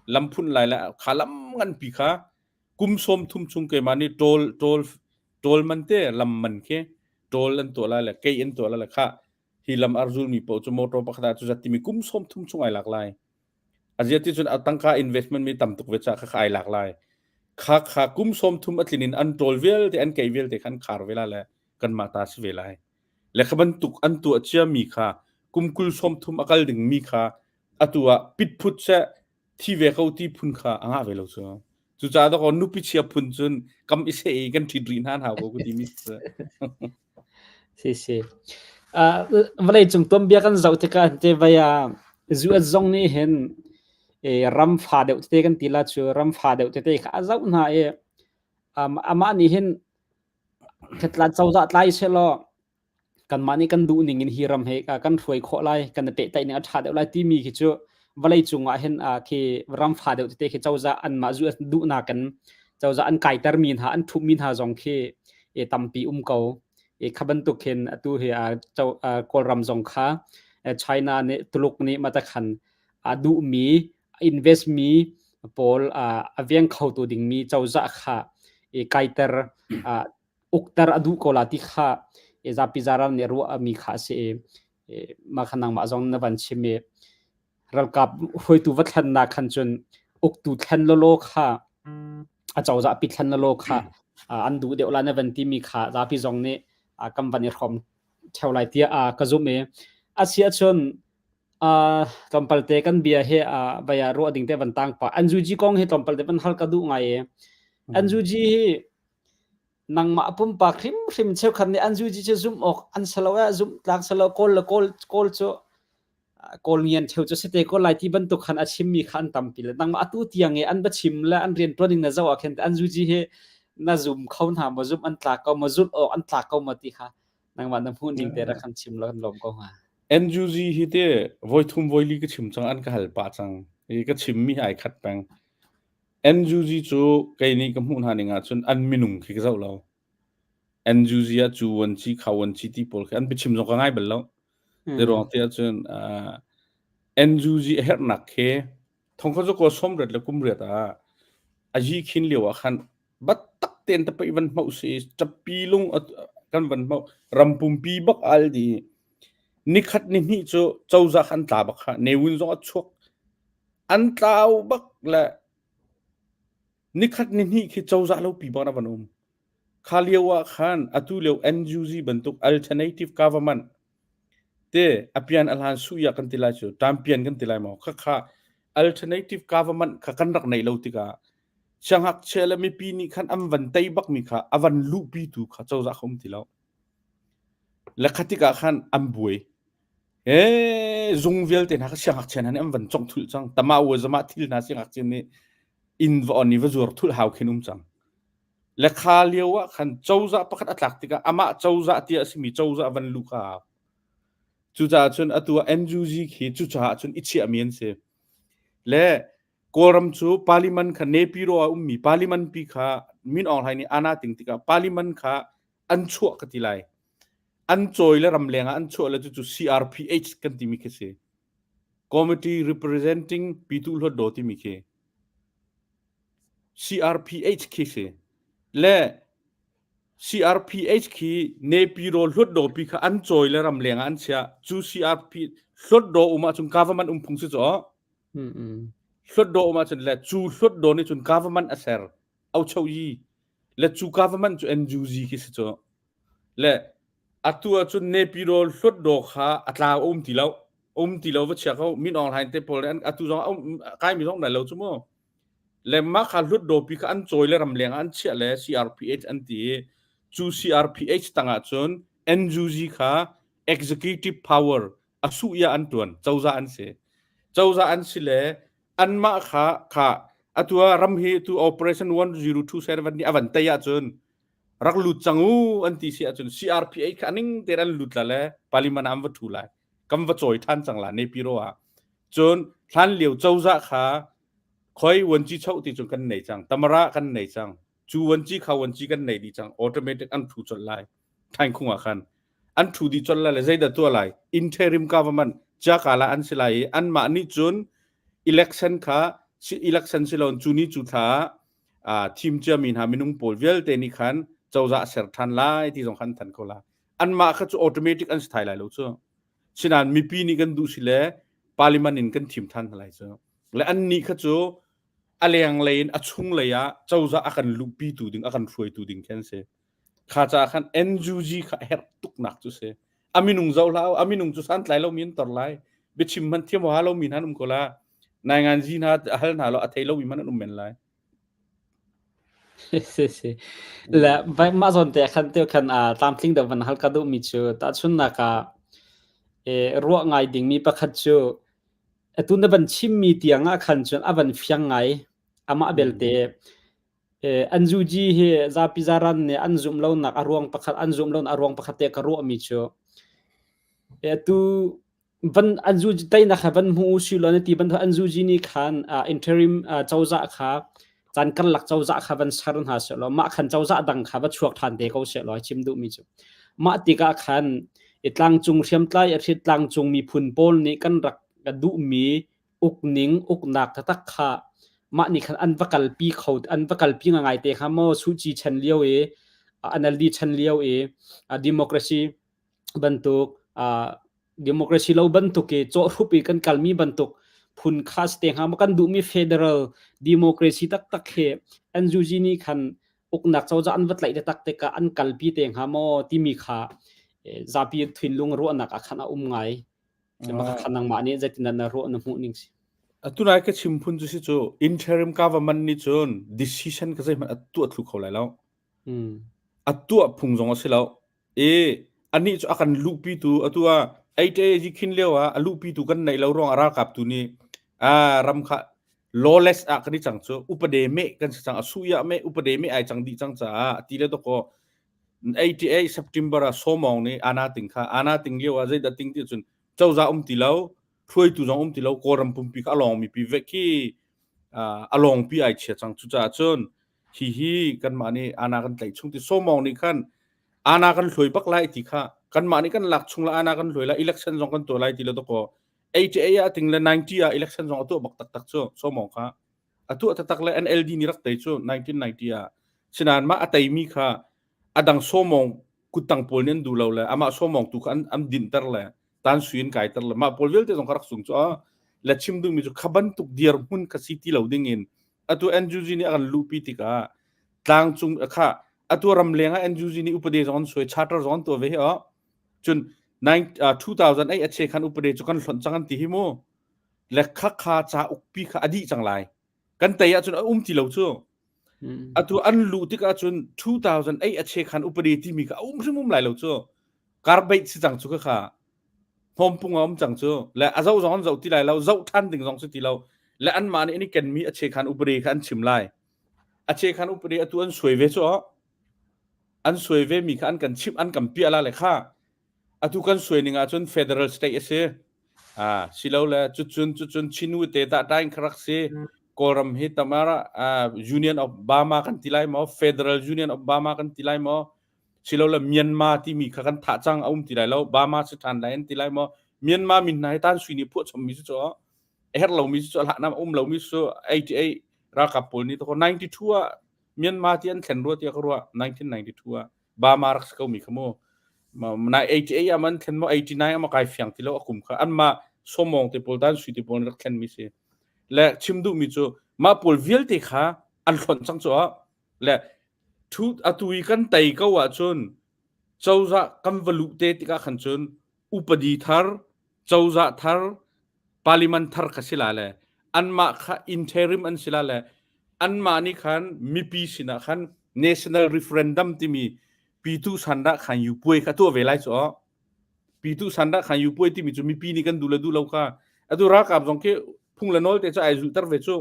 Lam phun lai le kha lam ngan pi kha kum 30 chung keimah nih toll toll toll man te lam man khi Toll an tuah lai le kei an tuah lai le kha hi lam arzul mi paoh cu motor pakhat ah cu zat timi kum 30 chung ai lak lai. Azia ti cun a tangka investment mi tam tuk ve ca kha kha ai lak lai. Kha kha kum 30 a tlin in an toll vialte an kei vialte kha an khar ve la le kanmah ta si ve lai. Le kha bantuk an tuah cia mi kha kum kul 30 a kal ding mi kha atu ah pit phut seh thi ve ko ti phun kha a ngah ve lo cu. Cucaah dakaw nupi chia phun cun kam i seh i kan ṭhit rih hna hau ko ka timi si. Si si. Uh, vawlei cung tuanbia kan zoh tikah te vai ah US zong nih hin e, ram fa deuh tete kan ti la cu ram fa deuh tete kha a zoh hna i um, amah nih hin khatla cozah tlai selaw kanmah nih kan duh ning in hi ram he kan hruai khawh lai kan i pehtlaih ning a ṭha deuh lai timi khi cu vawlei cung ah hin khi ram fa deuh tete khi cozah anmah zu duhnak in cozah an kaitermi hna an ṭhummi hna zong khi e tampi um ko e kha bantuk hin atu hi Kawlram zong kha China nih Tuluk nih matakhan a duhmi invest mi pawl a veng khotu dingmi cozah kha e kaiter ukter a duh ko la ti kha e zapi zaran nih ruahmi kha a si i mah kha nangmah zong na van chim i ralkap hruaitu va thlennak khan cun uktu thlen lawlaw kha a cozah pi thlen lawlaw kha an duh deuh la na van timi kha zapi zong nih kan van i hrawm theo lai tiah ka zumh i a si ahcun tlawmpal te kan bia hi vai ah ruah ding te van tang pa NUG kong hi tlawmpal te van hal ka duh ngai i NUG hi Nangmah pumpak hrimhrim cheukhat nih an zuzi cu zumh awk an si lo eh, zumh tlak si lo kawl le kawl kawl cu kawl ngian cheu cu si te ko lai ti bantuk khan a chimmi kha an tampi le nangmah atu tiang i an va chim le an rian ṭuan ning na zoh ah khin an zuzi hi na zum kho hna maw zumh an tlak ko maw zulh awk an tlak ko maw ti kha nangmah na hmuh ning te rak kan chim law kan lawm ko hnga. NUG hi te voithum voili ka chim cang an ka hal pah cang i ka chimmi ai khat peng. NUG cu kei nih ka hmuh hna ning ahcun an minung khi ka zoh lo. NUG ah cu vuanci, kha vuanci ti pawl khi an biachim zong ka ngai bal lo. Zeiruang ti ahcun uh, NUG a herhnak khi thongkhat cu kaw sawmriat le kumriat ah a yi khin lio ah khan battak tein tapai van hmauh si tappi lung kan van hmauh ram pumpi bak al di nikhat ni hnih cu cozah khan tla bak kha Ne Win zong a chuak An tlau bak le nikhat nihnih khi cozah lopi bak na van um. Kha lio ah khan atu lio NUG bantuk alternative government te apian ahlan suya kan ti lai cu tampian kan ti lai maw kha kha alternative government kha kan rak nei lo tikah siangngakchia le mipi nih khan an van tei bak mi kha a van luhpi tu kha cozah kha um ti lo. Le kha tikah khan an buai. Ee, zung vialte hna kha siangngakchia hna nih an van congh thulh cang. Tama ua zama thil hna siangngakchia nih inn va on i va zuar thulh hau khin um cang. Le kha lio ah khan cozah pakhat a tlak tikah amah cozah tiah a simi cozah van luh kha hau. Cucaah cun atu ah NUG khi cucaah cun i chiahmi an si. Le Kawlram cu parliament kha Nepiro ah ummi parliament pi kha Min Aung Hlaing nih ana ting tikah parliament kha an chuah ka ti lai. An cawi le ramleng ah an chuah le cucu CRPH kan timi khi si. Committee Representing Pitu Hlawtdaw timi khi. CRPH khi si. Le CRPH khi Nepiro Hlawtdaw pi kha an cawi le ramleng ah an chiah. Cu CRP Hlawtdaw um ahcun government um phung si caw. Hlawtdaw um ahcun le cu hlawtdaw nih cun government a ser. Aucho yi le cu government cu NUG khi si cu le atu ahcun Nepiro hlutdaw kha a tla a um ti lo um ti lo va chia ko Min Aung Hlaing te pawl an atu zong kai mi zong dai lo cu mu le mah kha hlutdaw pi kha an cawi le ramleng ah an chiah le CRPH an ti i cu CRPH tangah cun NUG kha executive power a suh ya an tuan cozah an si cozah an si le anmah kha kha atu ah ram hi tu operation 1027 nih a van tei ahcun rak lut cang u an ti si ahcun CRPA kha ning te an lut la le parliament ah an va thu lai kan va cawi than cang la Nepiro ah cun hlan lio cozah kha khoi wanci chau ti cun kan nei cang tamara kan nei cang cu wanci kha wanci kan nei dih cang automatic an thu colh lai thaing khung ah khan an thu dih colh lai le zeidah tuah lai interim government chakala an si lai i anmah nih cun election kha election si loin cu ni cu thla ah thim ciami hna minung pawl vialte nih khan cozah ser ṭhan lai ti zong khan than ko la. Anmah kha cu automatic an si thai lai lo cu. Sinain mipi nih kan duh si le parliament in kan thim than hna lai cu. Le annih kha cu a lenglei in a chunglei ah cozah a kan luhpitu ding a kan hruaitu ding khi an si. Kha caah khan NUG kha a herh tuknak cu si. A minung zoh hlah a minung cu santlai lomi an tor lai. Biachim hmanh thiam ha lomi hna an um ko la. Nainganzi hna a hal hna lo a thei lomi hmanh an um men lai. Si si. Le vai mah zawn te khan te khan a tlamtling deuh van hal ka duhmi cu tahchunnak ah e, ruah ngai dingmi pakhat cu atu na van chimmi tiang ah khan cun a van fiang ngai amah belte e, an zuji hi zapi zaran nih an zumh lonak a ruang pakhat an zumh lonak a ruang pakhat te ka ruahmi cu e, atu van an zu teinak kha van hmu u law na ti bantuk an zuji nih khan interim cozah kha caan karlak cozah kha van ser hna seh law mah khan cozah dang kha va chuak ṭhan te ko seh law chim duhmi cu mah tikah khan i tlangcung hriamtlai a hrit tlangcung miphun pawl nih kan rak duhmi ukning uknak taktak kha mah nih khan an va kalpi kho an va kalpi ngai te kha maw Suu Kyi chan lio i NLD chan lio i democracy bantuk democracy lo bantuk i cawhhrup i kan kalmi bantuk phun kha si te hnga maw kan duhmi federal democracy taktak hi NUG nih khan uknak cozah an va tlaih taktak tikah an kalpi te hnga maw timi kha zapi thinlung ruahnak ah khan a um ngai. Maka khan nangmah nih zeitindah na ruah na hmuh ning si? Atu nai ka chim phun cu si cu interim government nih cun decision ka zeihmanh a tuah thlu kho lai lo. A tuah phung zong a si lo. I anih cu a kan luhpitu atu ah 8A khin lio ah a luhpitu kan neih lo ruang ah ralkap tu nih a ram kha lawless ah kan i cang cu upade me kan si cang a suya me upade me ai cang dih cang caah ti le doko 88 September ah Sawmawng nih ana ting kha ana ting lio ah zeidah ting ti cun cozah um ti lo hruaitu zong um ti lo Kawlram pumpi kha a lawng mi pi vek khi a lawng pi ai chia cang cucaah cun hihi kanmah nih ana kan tlaih chung ti Sawmawng nih khan ana kan hluai bak lai ti kha kanmah nih kan lak chung la ana kan hluai la election zong kan tuah lai ti lo dakaw 88 ah ting le 90 ah election zong a tuah bak taktak cu Sawmawng kha a tuah taktak le NLD nih rak tei cu 1990 ah sinain mah a teimi kha a dang Sawmawng kuttang pawl nih an duh lo le amah Sawmawng tu kha an, an dinter le tan sui in kaiter le mah pawl vialte zong kha rak sung cu a le chim duhmi cu kha bantuk dirhmun kha si ti lo ding in atu NUG nih a kan luhpi tikah tlangcung kha atu ramleng ah NUG nih upade zong an suai charter zong an tuah ve hi o cun 2008 a che khan upade cu kan hlonh cang an ti hi mu le kha kha ca ukpi kha a dih cang lai kan tei ahcun a um ti lo cu atu an luh tikah cun 2008 a che khan upade timi kha a um hrim um lai lo cu garbage si cang cu kha kha hnawmpung a um cang cu le a zoh zong an zoh ti lai lo zoh ṭhan ding zong si ti lo le anmah nih an i kenmi a che khan upade kha an chim lai a che khan upade atu an suai ve cu an suai ve mi kha an kan chimh an kan piah la le kha atu kan suai ning ahcun federal state a si ah silo le cucun cucun chinu te ta tain kharak si kawlram hi tamara union of Burma kan ti lai maw federal union of Burma kan ti lai maw silole Myanmar timi kha kan thah cang a um ti lai lo Burma si ṭhan lai an ti lai maw Myanmar min hna hi tan sui nih phuah chommi cu cu a herh lomi cu hlah nam um lomi cu 88 ralkap pawl nih 92 ah Myanmar ti an thlen rua tiah ka ruah 1992 ah Burma rak si ko mi kha mu na 88 ah man thlen mo 89 ah ma kai fiang ti lo a kum kha anmah somong te pawl dan sui te pawl rak thlen mi si le chim duh mi cu mah pawl vialte kha an hlonh cang cu le Atu i kan tei ko ahcun cozah kan va luh te tikah khan cun upadi thar, cozah thar, parliament thar kha si la le anmah kha interim an si la le anmah nih khan mipi sinah khan national referendum timi pitu sandah khan yu puai kha tuah ve lai cu pitu sandah khan yu puai timi cu mipi nih kan duh le duh lo kha atu ralkap zong khi phung le nawl te cu ai zulhter ve cu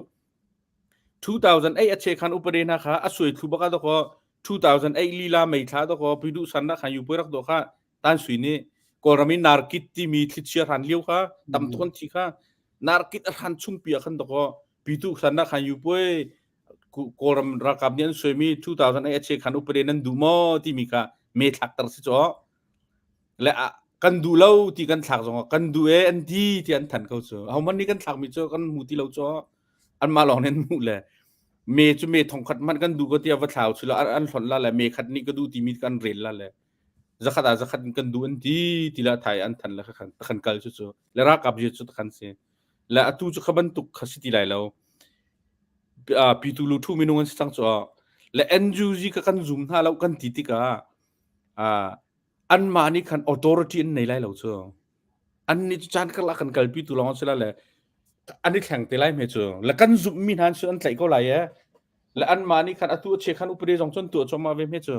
2008 a che khan upade hna kha a suai thlu bak ah dakaw 2008 lila mei thla dakaw piduh san na khan yupui rak do kha tan sui nih kawlram i narkit timi thlichia hran lio kha tam thon thi kha narkit a hran chung pi ah khan dakaw pitu san na khan yupui kawlram ralkap nih an suaimi 2008 a che khan upade nan duh maw timi kha me thlak tar si chaw Le kan duh lo ti kan thlak zongah kan duh e an ti ti an than ko cu. Ahohmanh nih kan thlakmi cu kan hmu ti lo cu. Anmah lawng nih an hmuh le me cu me thongkhat hmanh kan duh ko tiah va thlau cu an hlonh la le me khat nih ka duh timi kan rel la le. Zakhat ah zakhat in kan duh an ti ti la thai an than le khan takhan kal cu cu le ralkap je cu takhan si. Le atu cu kha bantuk kha si ti lai lo. Pitu lu thu minung an si cang cu le NUG ka kan zoom hna lo kan ti tikah anmah nih khan authority an nei lai lo cu. An nih cu caan karlak kan kalpi tu lawng si la le an i thleng te lai me cu. Le kan zumhmi hna cu an tlaih ko lai e. Le anmah nih khan atu a che khan upade zong cun tuah cuahmah ve me cu.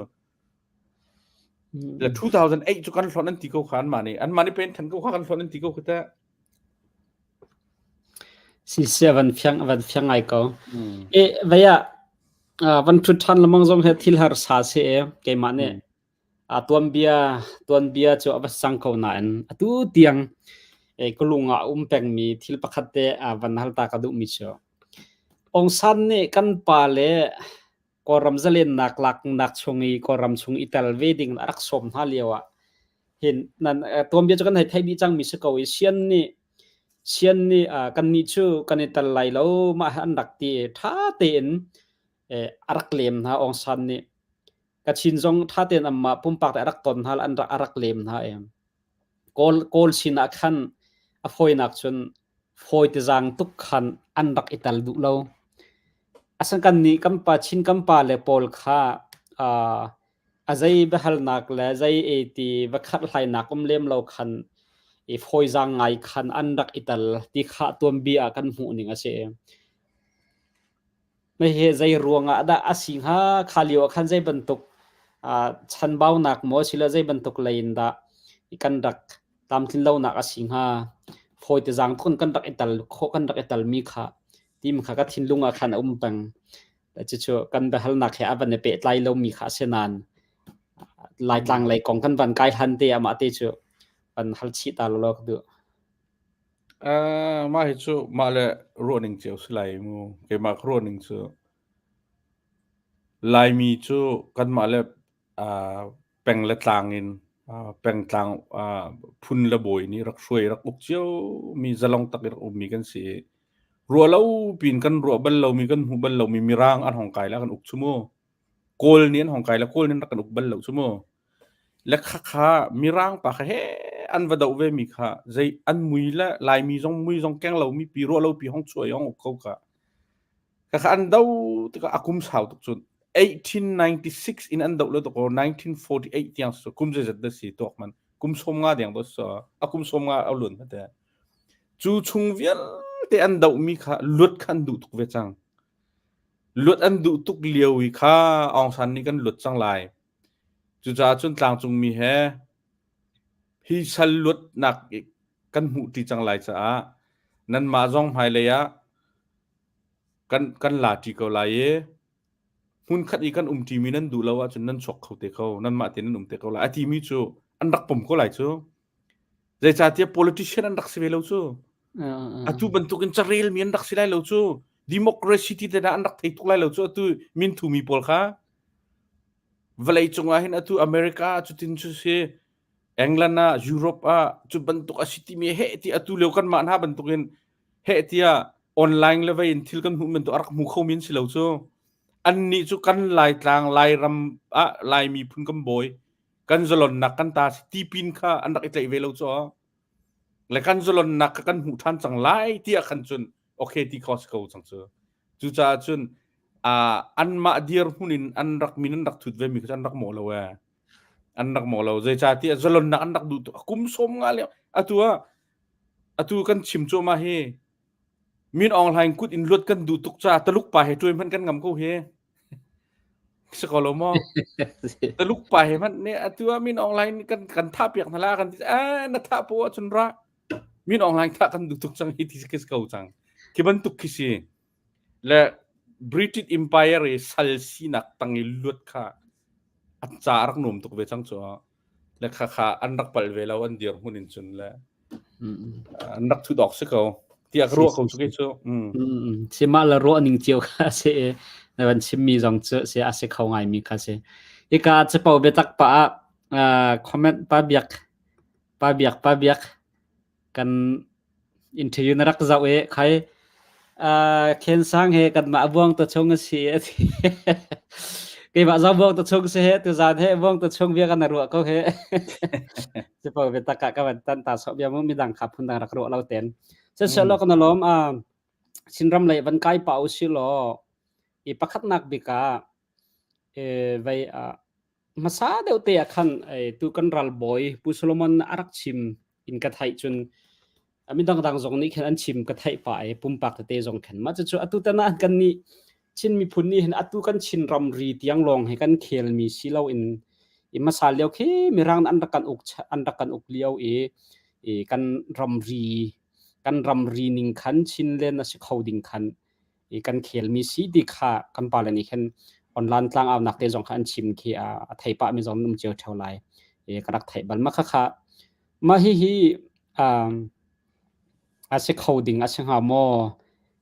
Le 2008 cu kan hlon an ti ko kha anmah nih. Anmah nih pen than ko kha kan hlon an ti ko kha teh. Sisia van fiang van fiang ngai ko. E vaya van thut than lamang zong he thil har sa se e keimah nih a tuanbia tuanbia cu a va sang ko nain atu tiang e ka lung ah um pengmi thil pakhat te van hal ta ka duh mi cu Aung San nih kan pa le Kawlram zalennak laknak chung i Kawlram chung i tel ve ding a rak sawm hna lio ah hin nan tuanbia cu kan hei theih dih cangmi si ko i sian nih sian nih kannih cu kan i tel lai lo mah an rak ti i ṭha tein a rak lem hna Aung San nih Kachin zong ṭha tein anmah pumpak te a rak ton hna an rak a rak lem hna i Kawl Kawl sin ah khan a fawinak cun fawi te zaang tuk khan an rak i tel duh lo. Asan kan nih kan pa Chin kan pa le pawl kha uh, a zei biahalnak le zei e ti va khathlainak um lem lo khan i fawizaang ngai khan an rak i tel ti kha tuanbia ah kan hmuh ning a si. Hihi zei ruangah dah a si hnga? Kha lio ah khan zei bantuk chanbaunak maw silo zei bantuk lei in dah kan rak tlamtlin lonak a si hnga? Fawi te zaang tuk in kan rak i tal khawh kan rak i talmi kha tim kha ka thinlung ah khan a um peng. Cucu kan biahalnak he a van i pehtlai lomi kha a si nain Laitlang lei kong kan van kai hlan te ah mah te cu van hal chih ta law ka duh. Uh, mah hi cu mah le ruahning cio si lai mu. Keimah ka ruahning cu Laimi cu kanmah le uh, peng le tlang in uh, pengtlang uh, phun le bawi nih rak hruai rak uk cio mi zalong tak i rak ummi kan si i ruah lo pin kan ruah bal lomi kan hmuh bal lomi mirang an hong kai la kan uk chu mu. Kawl nih an hong kai la Kawl nih an rak kan uk bal lo chu mu. Le khakha Mirang pa kha he an va doh vemi kha zei an mui le Laimi zong mui zong keng lomi pi ruah lo pi hong chuah i hong uk ko kha. Khakha an do tikah a kum sau tuk cun 1896 in an doh le to ko 1948 tiang so kum zeizat dah si tuak man kum som nga deng do so a kum som nga a luan hmate cu chung vialte an doh mi kha luat kha an duh tuk ve cang luat an duh tuk lio i kha Aung San nih kan luat cang lai Cucaah cun tlangcungmi he hi sal luatnak kan hmuhṭi cang lai caah nanmah zong hmailei ah kan, kan la ṭi ko lai i hmunkhat i kan umṭimi nan duh lo ahcun nan chuak kho te ko, nanmah tein nan um te ko lai a timi cu an rak pom ko lai cu. Zeicahtiah politician an rak si ve lo cu. Atu bantukin carelmi an rak si lai lo cu. Democracy ti te dah an rak thei tuk lai lo cu atu minthumi pawl kha. Vawlei cung ah hin atu America ah cutin cu si England ah Europe ah cu bantuk a si timi heh ti atu lio kanmah hna bantukin heh tiah online le vei in thil kan hmuh bantuk a rak hmu kho min si lo cu. Annih cu kan Laitlang Lairam ah Lai miphun kan bawi kan zalonnak kan ta si tipin kha an rak i tlaih ve lo cu le kan zalonnak kha kan hmuh ṭhan cang lai tiah khan cun okay ti kho si ko cang cu. Cucaah cun uh, anmah dirhmun in an rak min an rak thut ve mi kha an rak mawh lo ee. An rak mawh lo. Zeicahtiah zalonnak an rak duh tuk. Kum som nga lio atu ah atu kan chim cuahmah hi Min Aung Hlaing kut in luat kan duh tuk ca Taluk pa he tuai hmanh kan ngam ko hi. Si ko lo maw? Taluk pa he hmanh nih atu ah Min Aung Hlaing kan kan thah piak hna la kan ti eh na thah po ahcun ra Min Aung Hlaing thah kan duh tuk cang hi ti si ko cang. Khi bantuk khi si. Le British Empire i sal sinak tang i luat kha an ca a rak nuam tuk ve cang cu. Le kha kha an rak palh ve lo an dirhmun in cun le an rak thut awk si ko tiah ka ruah ko cu kei cu. Si mah le ruah ning cio kha a si i na van chimmi zong cu si a si kho ngaimi kha si. Hika capo biatak pa ah comment pa biak pa biak pa biak kan interview na rak zoh i khai uh, Khen Sang he kanmah buang ta chung a si a ti. Keimah zong buang ta chung si he tuzan he buang ta chung bia kan ruah ko he. Sipo biatak ah ka van tan ta so bia mu midang kha phun dang rak ruah lo ten. Se se lo kan lom a Chinram lei van kai pa u si law i pakhatnak bik ah e vai a hmasa deuh te ah khan tu kan ralbawi Pu Solomon a rak chim in ka theih cun mi dangdang zong nih khan an chim ka theih pah i pumpak tete zong khan mah cucu atu tan ah kan nih Chin miphun nih hin atu kan Chin ramri tiang lawng hi kan khelmi si lo in i hmasa lio khi mirang an rak kan uk an rak kan uk lio i i kan ramri kan ramri ning khan Chinland a si kho ding khan i kan khelmi si ti kha kan pale nih khan online tlangaunak te zong kha an chim khi a thei pah mi zong um cio theo lai i ka rak theih bal ma kha kha mah hihi a si kho ding a si hnga maw?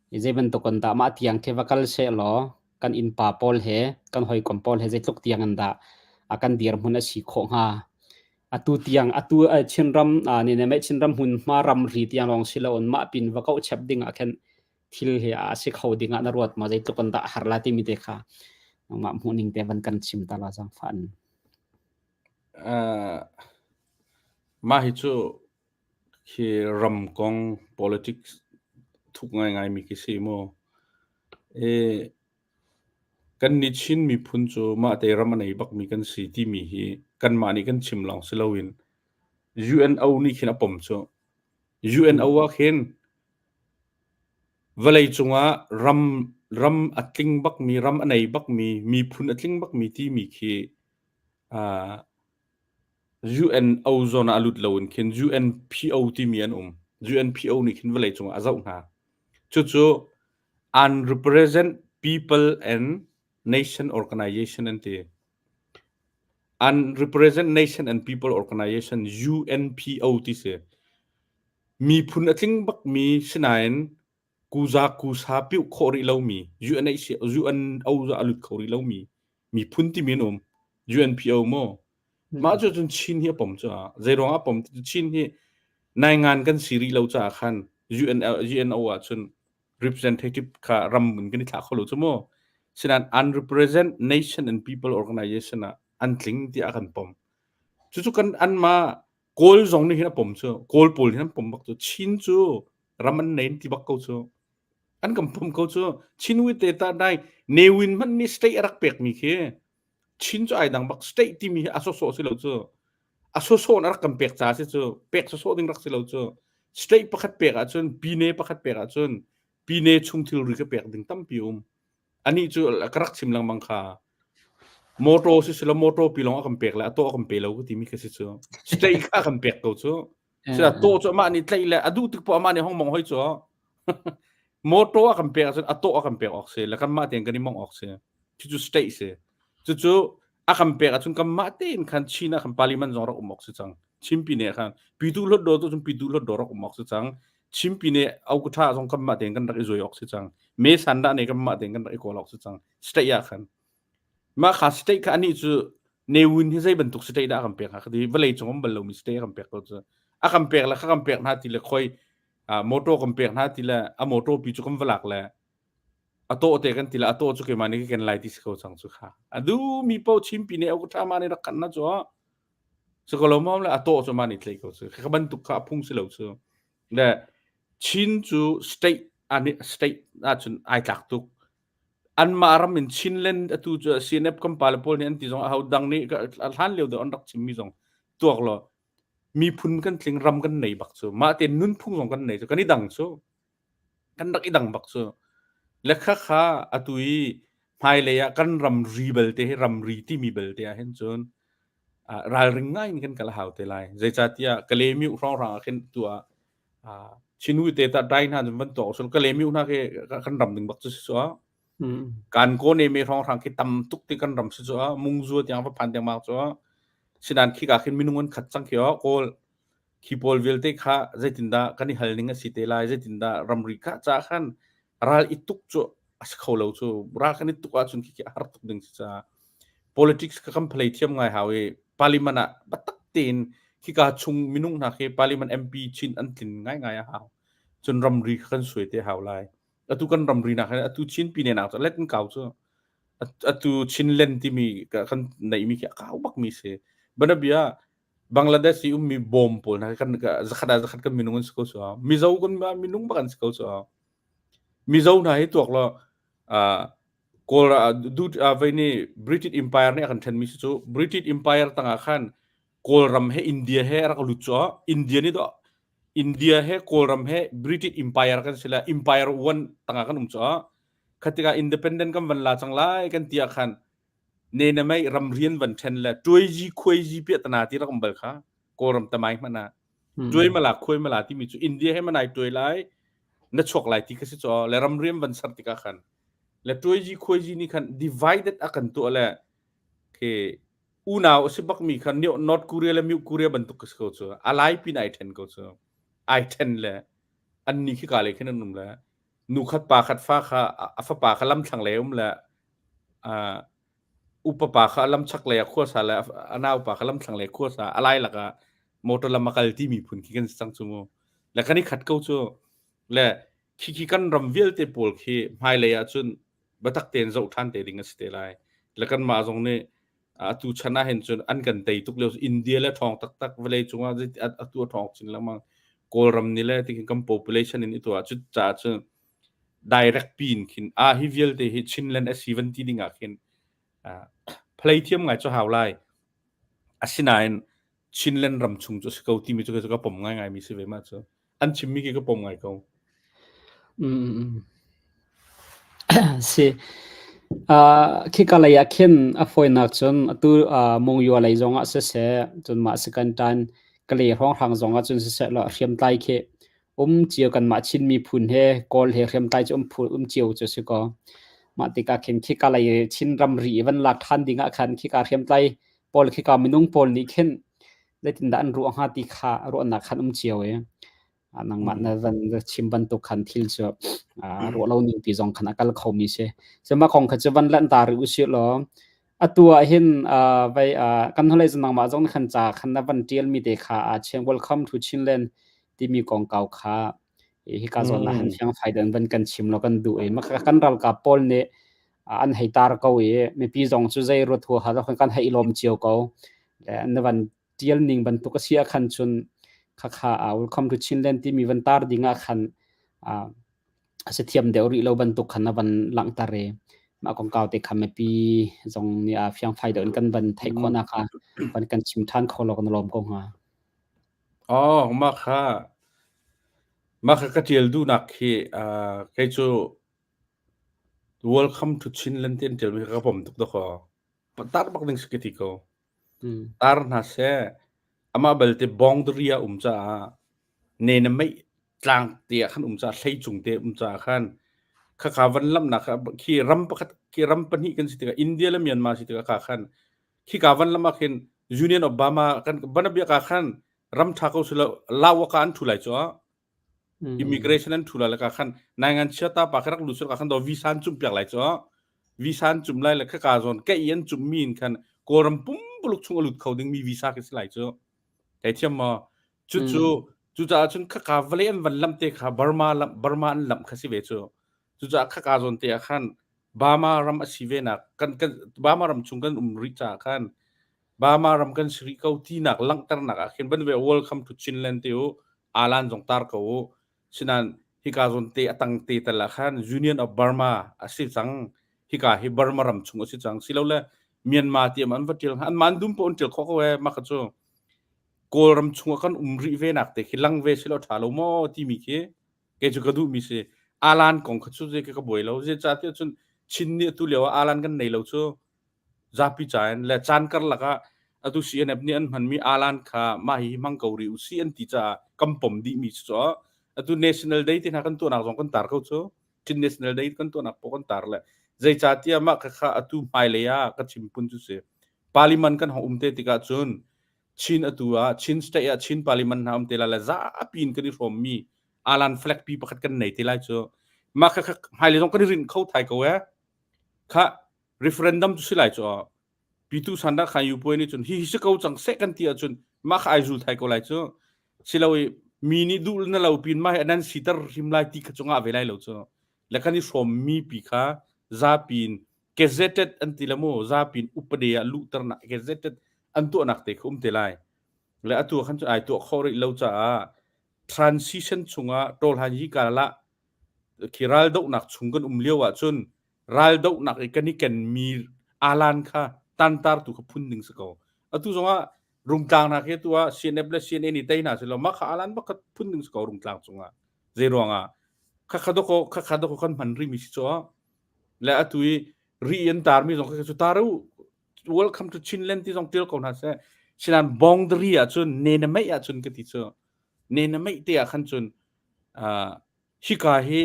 Zei bantuk in dah mah tiang khi va kal sehlaw kan innpa pawl he kan hawikom pawl he zeitluk tiang in dah a kan dirhmun a si khawh hnga? Atu tiang atu Chinram nih ne Chinram hmunhma ramri tiang lawng si loin mah pin va kauh chap ding ah khin thil hi a si kho ding ah na ruat maw zeitluk in dah a har la timi te kha nangmah hmuhning te van kan chim ta la zaangfah in. Uh, mah hi cu khi ram kong politics thuk ngaingai mi khi si mu. E, kan nih Chin miphun cu mah te ram a nei bakmi kan si timi hi kanmah nih kan chim lawng si loin UNO nih khin a pom cu. UNO ah khin vawleicung ah ram ram a tling bakmi, ram a nei bakmi, miphun a tling bakmi timi khi UNO zawn ah a lut loin khin UNPO timi an um. UNPO nih khin vawleicung ah a zoh hna. Cucu Unrepresent People and Nation Organization an ti. Unrepresent Nation and People Organization UNPO ti si. Miphun a tling bakmi sinain kuza kusa piuh khawh rih lomi UNHCR UNO a lut kho rih lomi miphun timi an um UNPO maw mah cu cun Chin hi a pom cu zei ruang ah pom Chin hi naingan kan si rih lo caah khan UN UNO ah cun representative kha ram in kan i thlah kho lo cu mu sinain unrepresent nation and people organization ah an tling tiah kan pom cucu kan anmah Kawl zong nih hin a pom cu Kawl pawl hin an pom bak cu Chin cu ram an nei ti bak ko cu an kan pom ko cu Chin wi te ta dai Ne Win hmanh nih state a rak pek mi khi Chin cu ai dang bak state timi hi a sawsawh si lo cu a sawsawh a rak kan pek ca si cu pek sawsawh ding rak si lo cu state pakhat pek ahcun pine pakhat pek ahcun pine chung thilri ka pek ding tampi um Anih cu ka rak chim lengmang kha. Motor si sila motor pi lawng a kan pek le a tawh a kan pe lo ka timi kha si cu. State kha a kan pek ko cu. Sila tawh cu amah nih tlaih le a duh tik poah amah nih hong mong hoi cu. Motor a kan pek ahcun a tawh a kan pek awk si le kanmah tein kan i mong awk si. Cucu state si. Cucu a kan pek ahcun kanmah tein khan Chin ah khan parliament zong rak um awk si cang. Chinpi ne khan pitu hlot do tu cun pitu hlot do rak um awk si cang. Chinpi ne aukutha zong kanmah tein kan rak i zuai awk si cang. Me sanda ne kanmah tein kan rak i kawl awk si cang. State ah khan. Mah kha state kha anih cu Ne Win hi zei bantuk state dah a kan pek hnga ka ti vawlei cung um bal lomi state a kan pek ko cu. A kan pek le kha kan pek hna ti le khoi motor kan pek hna ti le a motor pi cu kan va lak le a tawh te kan ti le a tawh cu keimah nih ka ken lai ti si ko cang cu kha. A duhmi paoh Chinpi nih a ṭha ma nih rak khan na cu. Cu ko le a tawh cu mah nih tlei ko cu. Kha bantuk kha a phung si lo cu. Le Chin cu state ani state ahcun ai tlak tuk. Anmah ram in Chinland atu cu CNF kan pale pawl nih an ti zong aho dang nih hlan lio deuh an rak chimmi zong tuak law miphun kan tling ram kan nei bak cu mah te nunphung zong kan nei cu kan i dang cu kan rak i dang bak cu le kha kha atu i hmailei ah kan ramri belte hi ramri timi belte ah hin cun ralring ngai in kan kal a hau te lai zeicahtiah Kalaymyo hrawnghrang ah khin tu ah Chinui te ta dai hna cun van tuak usul Kalaymyo hna khi kan ram ding bak cu si cu kan ko ne me hrawnghrang khi tam tuk ti kan ram si cu mungzua tiang va phan tiang mak cu sinan khi ka khin minung an khat cang khi kawl Khi pawl vialte kha zeitindah kan i hal ning a si te lai, zeitindah ramri kha caah khan ral i tuk cu a si kho lo cu. Ral kan i tuk ahcun khikhi a har tuk ding si caah politics kha kan phalei thiam ngai hau i parliament ah biatak tein khika chung minung hna khi parliament MP chin an tlin ngaingai a hau. Cun ramri kha kan suai te hau lai. Atu kan ramri nak hin atu Chin pine nak cu let in kau cu. Atu Chinland timi kan neihmi khi a kau bakmi si. Banabia Bangladesh i ummi bawm pawl hna kan zakhat ah zakhat kan minung an si ko cu. Mizo kan minung bak an si ko cu. Mizo hna hi tuak law Kawl vei nih British Empire nih a kan ṭhenmi si cu British Empire tangah khan Kawlram he India he rak lut cu India nih dawh India he Kawlram he British Empire kan si le Empire one tangah kan um cu kha tikah independent kan van la cang lai kan ti ah khan nenamei ramrian van ṭhen le ṭuaiji khuaiji piahtana ti rak um bal kha Kawlram tamai hmanh ah ṭuai mala khuai mala timi cu India he manai ṭuai lai na chuak lai ti kha si caw le ramrian van ser tikah khan le ṭuaiji khuaiji nih khan divided a kan tuah le khi unau a si bakmi kha North Korea le Mid Korea bantuk ka si ko cu a lai pin ai ṭhen ko cu ai ṭhen le an ni khi ka le khin an um le nu khat pa khat fa kha a fapa kha lam thlang lei um le upa pa kha lam chak lei ah khuasa le a nau pa kha lam thlang lei khuasa a lai lakah motor lam a kal ti mi phun khi kan si cang cu mu le kan i khat ko cu le khi khi kan ram vialte pawl khi hmailei ah cun biatak tein zoh ṭhan te ding a si te lai le kanmah zong nih atu chan ah hin cun an kan tei tuk lio India le ṭhawng taktak vawlei cungah atu a ṭhawng chin lengmang Kawlram nih le tikhin kan population in i tuah cu caah cun direct pin khin a hi vialte hi Chinland a si van ti ding ah khin phlei thiam ngai cu hau lai asinain Chinland ram chung cu a si ko timi cu ka pom ngaingai mi si ve ma cu an chimmi khi ka pom ngai ko. Si. Uh, khika lei ah khin a fawinak cun atu uh, Mungyo lei zong ah siseh, cun mah sikan tan Kale hrawnghrang zong ah cun siseh law hriamtlai khi um cio kanmah Chin miphun he Kawl he hriamtlai cu um phu um cio cu si ko. Mah tikah khin khika lei Chin ramri i van lak ṭhan ding ah khan khika hriamtlai pawl khika minung pawl nih khin zeitindah an ruah hnga ti kha ruahnak khan um cio i nangmah na van chim bantuk khan thil cu ruah lo ning ti zong khan a kal khomi si. Sima kong kha cu van lanh ta rih usih law atu ah hin vai kan hnulei cu nangmah zong khan ca khan na van tial mi te kha a chiang welcome to Chinland timi kongkau kha hika zawn ah han fiang fai dan van kan chim lo kan duh i kan ralkap pawl nih an hei tar ko i mipi zong cu zei ruat huaha lo kan hei lawm cio ko na van tial ning bantuk a si ah khan cun khakha welcome to Chinland timi van tar ding ah khan a si thiam deuh rih lo bantuk khan na van langhter i mah kongkau te kha mipi zong nih a fiangfai deuh in kan van theih khawhnak kha van kan chim ṭhan kho law kan lawm ko hnga. Oh, mah kha mah kha ka ṭial duhnak khi kei cu Welcome to Chinland ti an ṭialmi kha ka pom tuk dawkaw. Tar bak ding si ka ti ko. Tar hna seh, amah belte boundary a um caah nenamei tlang te ah khan um caah hleicung te um caah khan khakha van lamnak kha khi ram pakhat khi ram pahnih kan si tikah India le Myanmar si tikah kha khan khika van lam ah khin Union of Burma kan banabia ka khan ram tha ko silo lawaka an thu lai chu immigration an thu lai ka khan nai ngan chia ta pa kha rak lu sur ka khan do visa an cum piak lai chu visa an cum lai le kha ka zon ke in cum mi in khan kawlram pumpuluk chung alut kho ding mi visa khi si lai chu thei thiam ma cu cu cu caah cun khaka vale an van lam te kha Burma lam Burma an lam kha si ve cu cu caah khaka zawn te ah khan Burma ram a si ve nak kan kan Burma ram chung kan um rih caah khan Burma ram kan si rih ko tinak langhternak ah khin ban ve welcome to Chinland te u alan zong tar ko u sinan hika zawn te atang te tal ah khan Union of Burma a si cang hika hi Burma ram chung a si cang silole Myanmar ti an va tial an man dum po an tial kho ko e maka cu Kawlram chungah kan um rih ve nak te khi lang ve silo ṭha lo maw timi khi kei cu ka duhmi si. Alan kong kha cu zei ka buai lo. Zeicahtiah cun Chin nih atu lio ah alan kan nei lo cu zapi ca in le caan karlak ah atu CNF nih an hmanmi alan kha mah hi hmang ko rih u si an ti caah kan pom dihmi si cu atu National Day te hna kan tuahnak zong kan tar ko cu. Chin National Day kan tuahnak pawh kan tar le zeicahtiah mah kha atu hmailei ah ka chim phun cu si. Parliament kan hong um te tikah cun Chin atu ah Chin state ah Chin parliament hna um te lai le zapi in kan i hrawmmi alan flag pi pakhat kan nei te lai cu mah kha hmailei zong kan i rinh kho thai ko eh kha referendum cu si lai cu pitu sanda khan yu puai nih cun hi hi si ko cang seh kan ti ahcun mah kha ai zul thai ko lai cu silo i mi nih duh na lo pin mah hi anan siter hrim lai ti kha cu ngah ve lai lo cu le kan i hrawmmi pi kha zapi in Gazetted an ti la mu zapi in upade ah luhternak gazetted an tuahnak te kha um te lai. Le atu ah khan cun ai tuah khawh rih lo caah transition chungah tawlhan yi kala khi raldohnak chung kan um lio ahcun raldohnak i kan i kenmi alan kha tantar tu kha phun ding si ko. Atu zongah rungtlang hna khi tu ah CNF le CNA nih tei hna si lo mah kha alan bak kha phun ding si ko rungtlang cungah. Zei ruangah khakha doko khakha doko kan hman rimi si cu le atu i ri an tarmi zong kha cu tar u welcome to Chinland ti zong tial ko hna seh sinan boundary ahcun ne na meih ahcun ka ti cu ne na meih te ah khan cun hika hi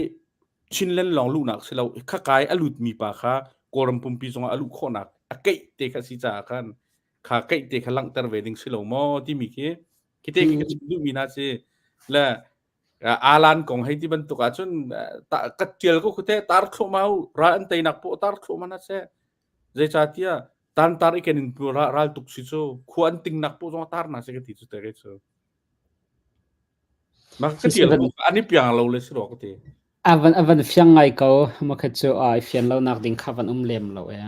Chinland lawng luhnak si lo khakai a lutmi pa kha Kawlram pumpi zongah a luh khawhnak a keih te kha si caah khan kha keih te kha langhter ve ding si lo maw timi khi khi te khi ka chim duhmi hna si le alan kong hei ti bantuk ahcun ka tial ko khute tar thluahmah u ral an teinak poh tar thluahmah na seh zeicahtiah tan tar i ken in ral tuk si cu khua an tingnak poh zong tar na se ka ti cu te ke cu Mah ka tial ko an i piang lo le si rua ka ti. A van fiang ngai ko. Makhat cu ai fian lo nak ding kha van um lem lo e.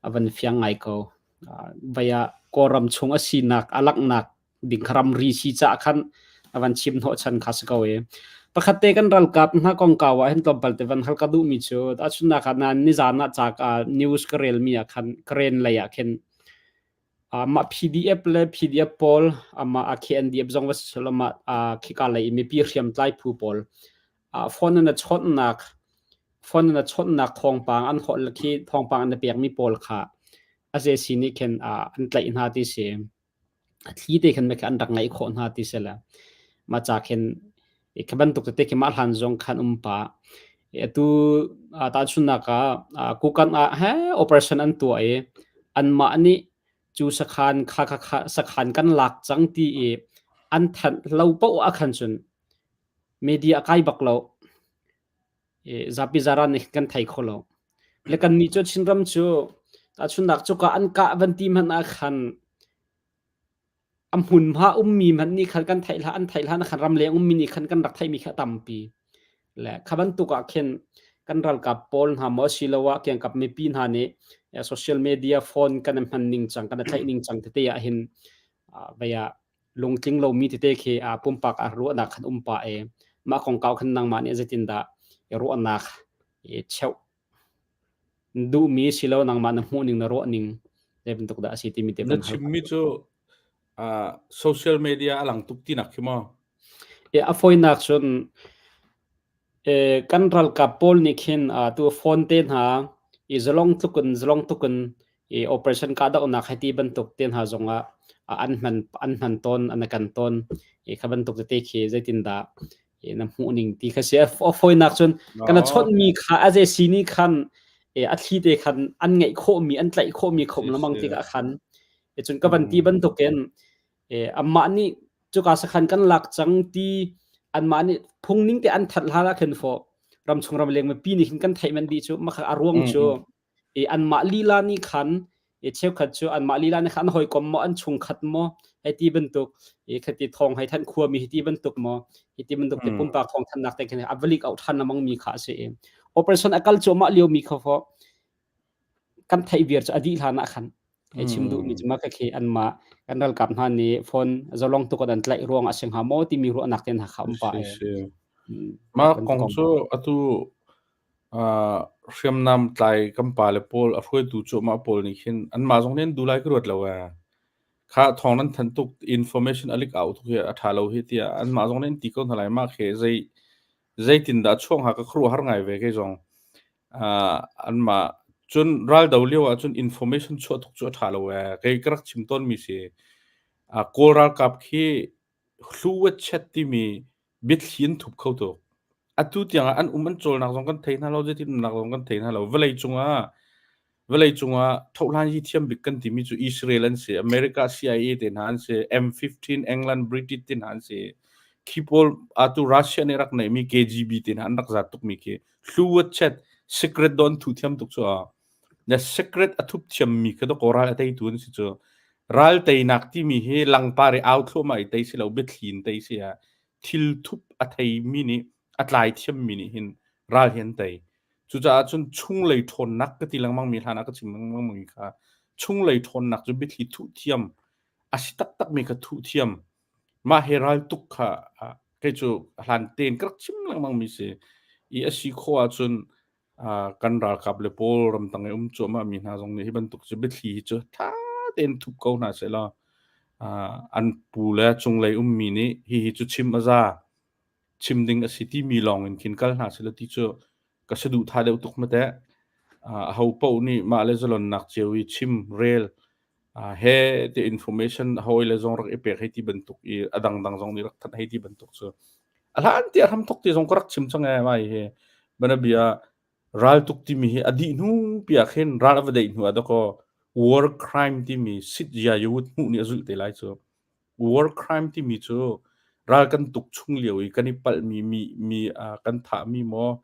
A van fiang ngai ko. Vai ah Kawlram chung a sinak a langhnak ding kha ramri si caah khan a van chim hnawhchan kha si ko e. Pakhat te kan ralkap hna kongkau ah hin tlawmpal te van hal ka duhmi cu tahchunhnak ah nan nizan ah ca news ka relmi ah khan Karen lei ah khin Mah PDF le PDF pawl amah a KNDF zong va si selaw mah khika lei i mipi hriamtlai phu pawl phone in a chawnhnak phone in a chawnhnak thawngpang an holh le khi thawngpang an i pekmi pawl kha a si nih khin an tlaih hna ti si. A thli te khin an rak ngaih khawh hna ti si le mah ca khin khi bantuk tete khi mah hlan zong khan um pah. Atu tahchunhnak ah Kukan ah he operation an tuah i anmah nih cu sakhan kha kha sakhan kan lak cang ti i an thanh lo paoh ah khan cun media kai bak lo. Zapi zaran nih kan thei kho lo. Le kannih cu Chinram cu tahchunhnak cuka an kah van ti hmanh ah khan A hmunhma ummi hmanh nih khan kan theih hlah an theih hlan ah khan ramleng ummi nih khan kan rak theihmi khi a tampi. Le kha bantuk ah khin kan ralkap pawl hna maw asiloah kiangkap mipi hna nih social media phone kan i hman ning cang kan i tlaih ning cang tete ah hin vei ah lungtling lomi tete khi pumpak ah ruahnak khan um pah i mah kongkau khan nangmah nih zeitindah i ruahnak i cheuh Duhmi silo nangmah na hmuhning na ruahning zei bantuk dah a si timi te Na van hal. chimmi cu uh, social media a lang tuk tinak khi maw? E, a fawinak cun e, kan ralkap pawl nih khin uh, tu phone te hna i zalong tluk in zalong tuk in i operation kahdohnak hei ti bantuk te hna zongah an hman an hman tawn an kan tawn i kha bantuk tete khi zeitindah na hmuh ning ti kha si a fawinak cun kana chawnh mi kha a ze si ni khan a thli te khan an ngeih khawhmi an tlaih khawhmi khom lamang ti ka khan e cun ka van ti bantukin e amah nih cuka sakhan kan lak cang ti anmah nih phung ning te an that hla khin fo ramchung ramleng mipi nih hin kan theih man di cu makha a ruang cu i anmah lila nih khan i cheukhat cu anmah lila nih khan an hawikom maw an chungkhat maw hei ti bantuk i khati thawng hei thanh khuami hi ti bantuk maw hi ti bantuk te pumpak thawng thannak te khin a valik au than lamang mi kha a si i operation a kal cuahmah lio mi kha fo kan theih viar cu a dih hlan ah khan hei chim duh mi cu ma ka khi anmah kan ralkap hna nih phone zalong tuk an tlaih ruang a si hnga maw timi ruahnak te hna kha um pa Mah kong cu atu Hriamnam tlai kan pale pawl a hruaitu cuahmah pawl nih khin anmah zong nih an duh lai ka ruat lo ee. Khah thawng nan thanh tuk information a leak out tuk hi a ṭha lo hi tiah anmah zong nih an ti ko hna lai. Mah khi zei zeitindah a chuak hnga ka khuaruahhar ngai ve kei zong. Anmah cun raldo lio ahcun information chuah tuk cu a ṭha lo ee. Kei ka rak chim tawnmi si. Kawl ralkap khi hluwetchet timi biathli an thup kho tuk. Atu tiangah an um an cawlnak zong kan thei hna lo, zeitin umnak zong kan thei hna lo. Vawlei cungah vawlei cungah thohlan hi thiam bik kan timi cu Israel an si, America CIA te hna an si, M15 England British te hna an si. Khi pawl atu Russia nih rak neihmi KGB te hna an rak zat tukmi khi hluwetchet secret don thu thiam tuk cu a. Na secret a thup thiammi kha dawkaw ral a teitu an si cu. Ral teinak timi hi langpar i au thluahmah i tei si lo, biathli in tei si ah thil thup a theimi nih a tlai thiammi nih hin ral hi an tei. Cucaah cun chunglei ṭhawnnak ka ti lengmang mi hlan ah ka chim lengmang mi kha chunglei ṭhawnnak cu biathli thuh thiam a si taktakmi kha thuh thiam. Mah he ral tuk kha kei cu hlan tein ka rak chim lengmang mi si. I a si khawh ahcun kan ralkap le pawl ramtang i um cuahmah mi hna zong nih hi bantuk cu biathli hi cu ṭha tein thup ko hna sehlaw an pu le cunglei ummi nih hihi cu chim a za chim ding a si timi lawng in khin kal hna selaw ti cu ka saduhthah deuh tuk ma teh. Aho paoh nih mah le zalonnak cio i chim rel he te information hawi le zong rak i pek hei ti bantuk i a dangdang zong nih rak thanh hei ti bantuk cu a hlan ti a hram thok ti zong ka rak chim cang e mai hi banabia ral tuk timi hi a dih hnu pi ah khin ral a va deih hnu ah dakaw war crime timi sit ya yawut hmuh nih a zulh te lai cu War crime timi cu ral kan tuk chung lio i kan i palhmi mi mi kan thahmi maw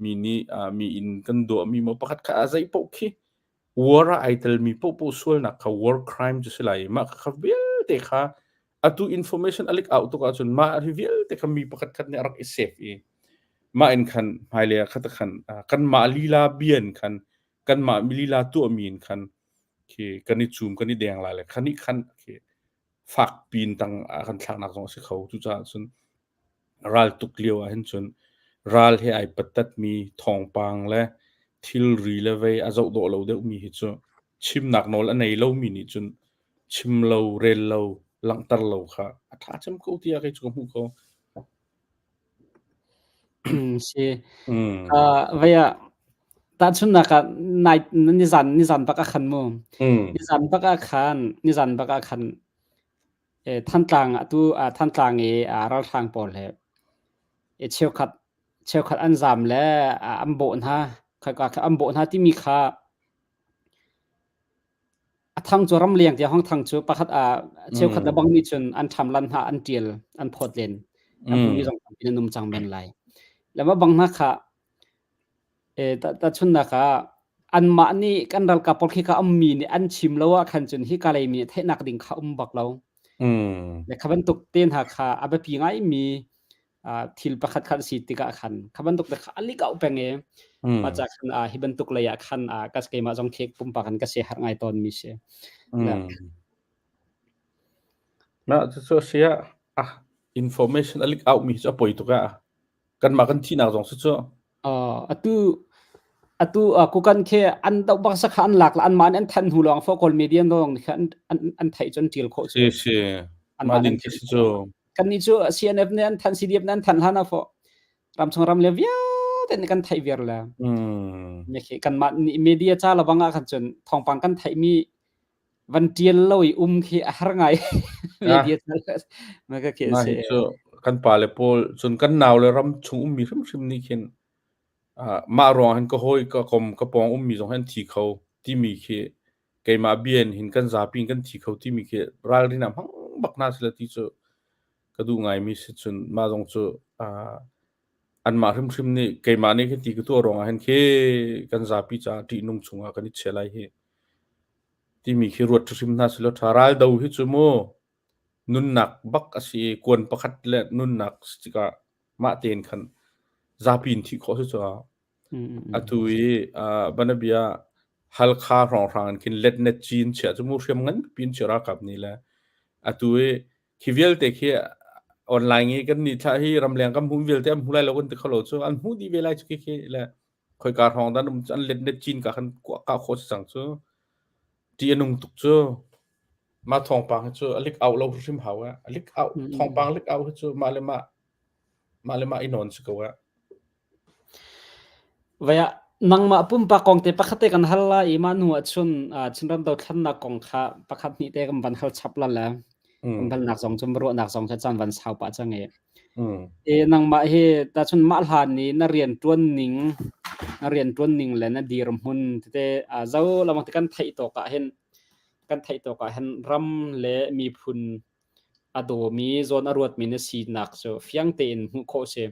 mi nih mi inn kan duahmi maw pakhat kha a zei paoh khi war ah ai telmi paohpaoh sualnak kha war crime cu si lai i mah kha vialte kha atu information a leak out tuk ahcun mah hi vialte kha mi pakhat khat nih a rak i save i mah in khan hmailei ah khat khan kanmah lila bia in khan kanmah lila tuahmi in khan khi kan i cum kan i deng lai le khan i khan khi fak pin tang a kan thlaknak zong a si kho. Cucaah cun ral tuk lio ah hin cun ral he ai pattatmi thawngpang le thilri le vei a zoh dawh lo deuhmi hi cu chimnak nawl a nei lomi nih cun chim lo, rel lo, langhter lo kha a ṭha cem ko tiah kei cu ka hmuh ko. Si. Vei ah tahchunhnak ah nai nizan nizan bak ah khan mu. Nizan bak ah khan nizan bak ah khan Thantlang atu Thantlang i ralhrang pawl he cheukhat cheukhat an zaam le an bawh hna. Khaka kha an bawh hna timi kha A thang cu ramleng tiah hong thang cu pakhat ah cheukhat le bang nih cun an ṭham lan hna an ṭial an phawt len a hmumi zong tampi nan um cang men lai. Le mah bang hna kha tahchunhnak ah anmah nih kan ralkap pawl khi ka ummi nih an chim lo ah khan cun hika lei mi nih theihnak ding kha um bak lo. Le kha bantuk te hna kha a biapi ngaimi thil pakhat khat si tikah khan kha bantuk te kha a lik-auh peng i mah ca khan hi bantuk lei ah khan ka keimah zong khi pumpak in ka si har ngai tawn mi si. Mah cucu a si ah information a leak out mi cu a poi tuk ah kanmah kan thihnak zong si cu. Atu atu kukan khi an doh bak sa kha an lak la an mah an than hnu lawng fo kawl media lawng kha an an theih cu an tial khawh cu. Si si. Mah ding khi si cu. Kannih cu CNF nih an thanh, CDF nih an thanh hlan ah fawh ramchung ram le vialte nih kan theih viar le. Khi kanmah nih media ca lebang ah khan cun thawngpang kan theihmi van ṭial lo i um khi a har ngai. Media ca ma ka khi a si. Cu kan pale pawl cun kan nau le ram chung ummi hrimhrim nih khin mah ruang hin ka hawi ka kom ka pawng ummi zong hi an thi kho timi khi keimah bia in hin kan zapi in kan thi kho timi khi ralrin ah hmang bak hna sila ti cu ka duh ngaimi si cun mah zong cu anmah hrimhrim nih keimah nih khi ti ka tuah ruangah hin khi kan zapi caah ṭihnung chungah kan i chia lai hi timi khi ruat hrim hna sila ṭha ral do hi cu mu nunnak bak a si i kuan pakhat le nunnak si tikah mah tein khan zapi in thih khawh si cu Atu i banabia Halkha hrawnghrang in khin letnet cin chia cu mu hriam ngan pipi in chia ralkap nih le atu i khi vialte khi online i kan nih thla hi ramleng kan hmuh vialte an hmu lai lo kan ti kho lo cu an hmuh dih ve lai cu khi khi le khoika hrawng dan um an letnet cin ka khan kah khawh si cang cu ti a nung tuk cu mah thawngpang hi cu a lik out lo hrim hau a lik out thawngpang lik out hi cu mah le mah mah le mah i nawn si ko ah Vei ah nangmah pumpak kong te pakhat te kan hal lai i mah hnu ahcun Chinram dothlannak kong kha pakhat hnih te kan van hal chap la le kan halnak zong cu ruahnak zong cu caan van sau pah cang i. E nangmah hi tacun mah hlan i na rian ṭuan ning na rian ṭuan ning le na dirhmun tete zo lamang te kan theih tawk ah hin kan theih tawk ah hin ram le miphun A dawmi zawn a ruatmi na sinak cu fiang tein hmuh khawh a si.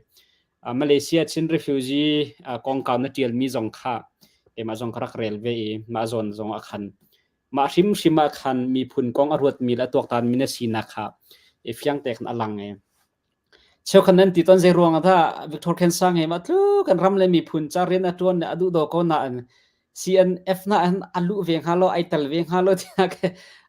Malaysia Chin refugee kongkau na ṭialmi zong kha keimah zong ka rak rel ve i mah zawn zong ah khan mah hrimhrim ah khan miphun kong a ruatmi le a tuaktanmi na sinak kha i fiang te khan a lang i. Cheukhat nan ti ton zei ruang ah dah Victor Khen Sang he mah tluk kan ram le miphun ca rian a ṭuan le a duh daw ko nain CNF na an a luh ve hnga lo ai tel ve hnga lo tiah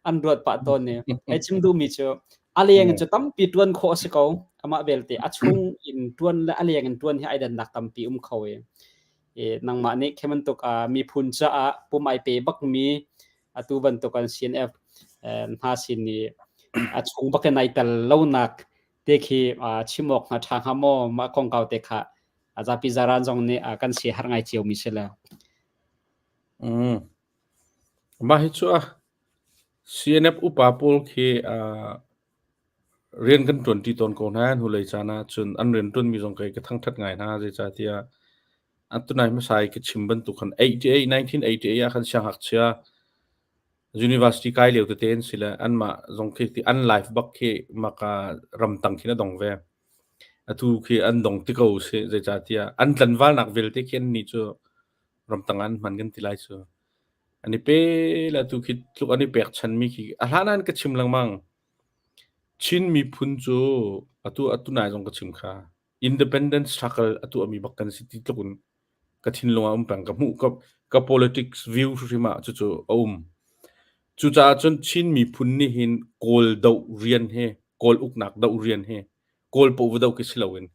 an ruat pah tawn ni. Ai chim duhmi cu a leng in cu tampi ṭuan khawh a si ko. Amah belte a chung in ṭuan le a leng in ṭuan hi ai dannak tampi um kho i. I nangmah nih khi bantuk miphun caah pum ai pe bakmi atu bantuk an CNF hna sin i a chung bak in ai tel lonak te khi chim awk hnga ṭha hnga maw mah kongkau te kha zapi zaran zong nih kan si har ngai cio mi si le. Mm. Mah hi cu a CNF upa pawl khi rian kan ṭuanṭi tawn ko hna. Hnulei caan ah cun an rian ṭuanmi zong kei ka thangṭhat ngai hna. Zeicahtiah an tunai hmasa i ka chim bantuk khan 88 1988 ah khan siangngakchia university kai lio tete an si le anmah zong khi an life bak khi maka ramtang khin a dong ve. Atu khi an dong ti ko si. Zeicahtiah an tlanvalnak vialte khi annih cu ramtang ah an hman kan ti lai cu. An i pe le atu khi tluk an i pekchanmi khi a hlan ah an ka chim lengmang. Chin miphun cu atu atu nai zong ka chim kha. Independence struggle a tuahmi bak kan si ti tluk in ka thinlung ah um peng. Ka hmuh ka, ka politics view hrim ah cucu a um. Cucaah cun Chin miphun nih hin Kawl doh rian he, Kawl uknak doh rian he, Kawl paoh va doh khi si loin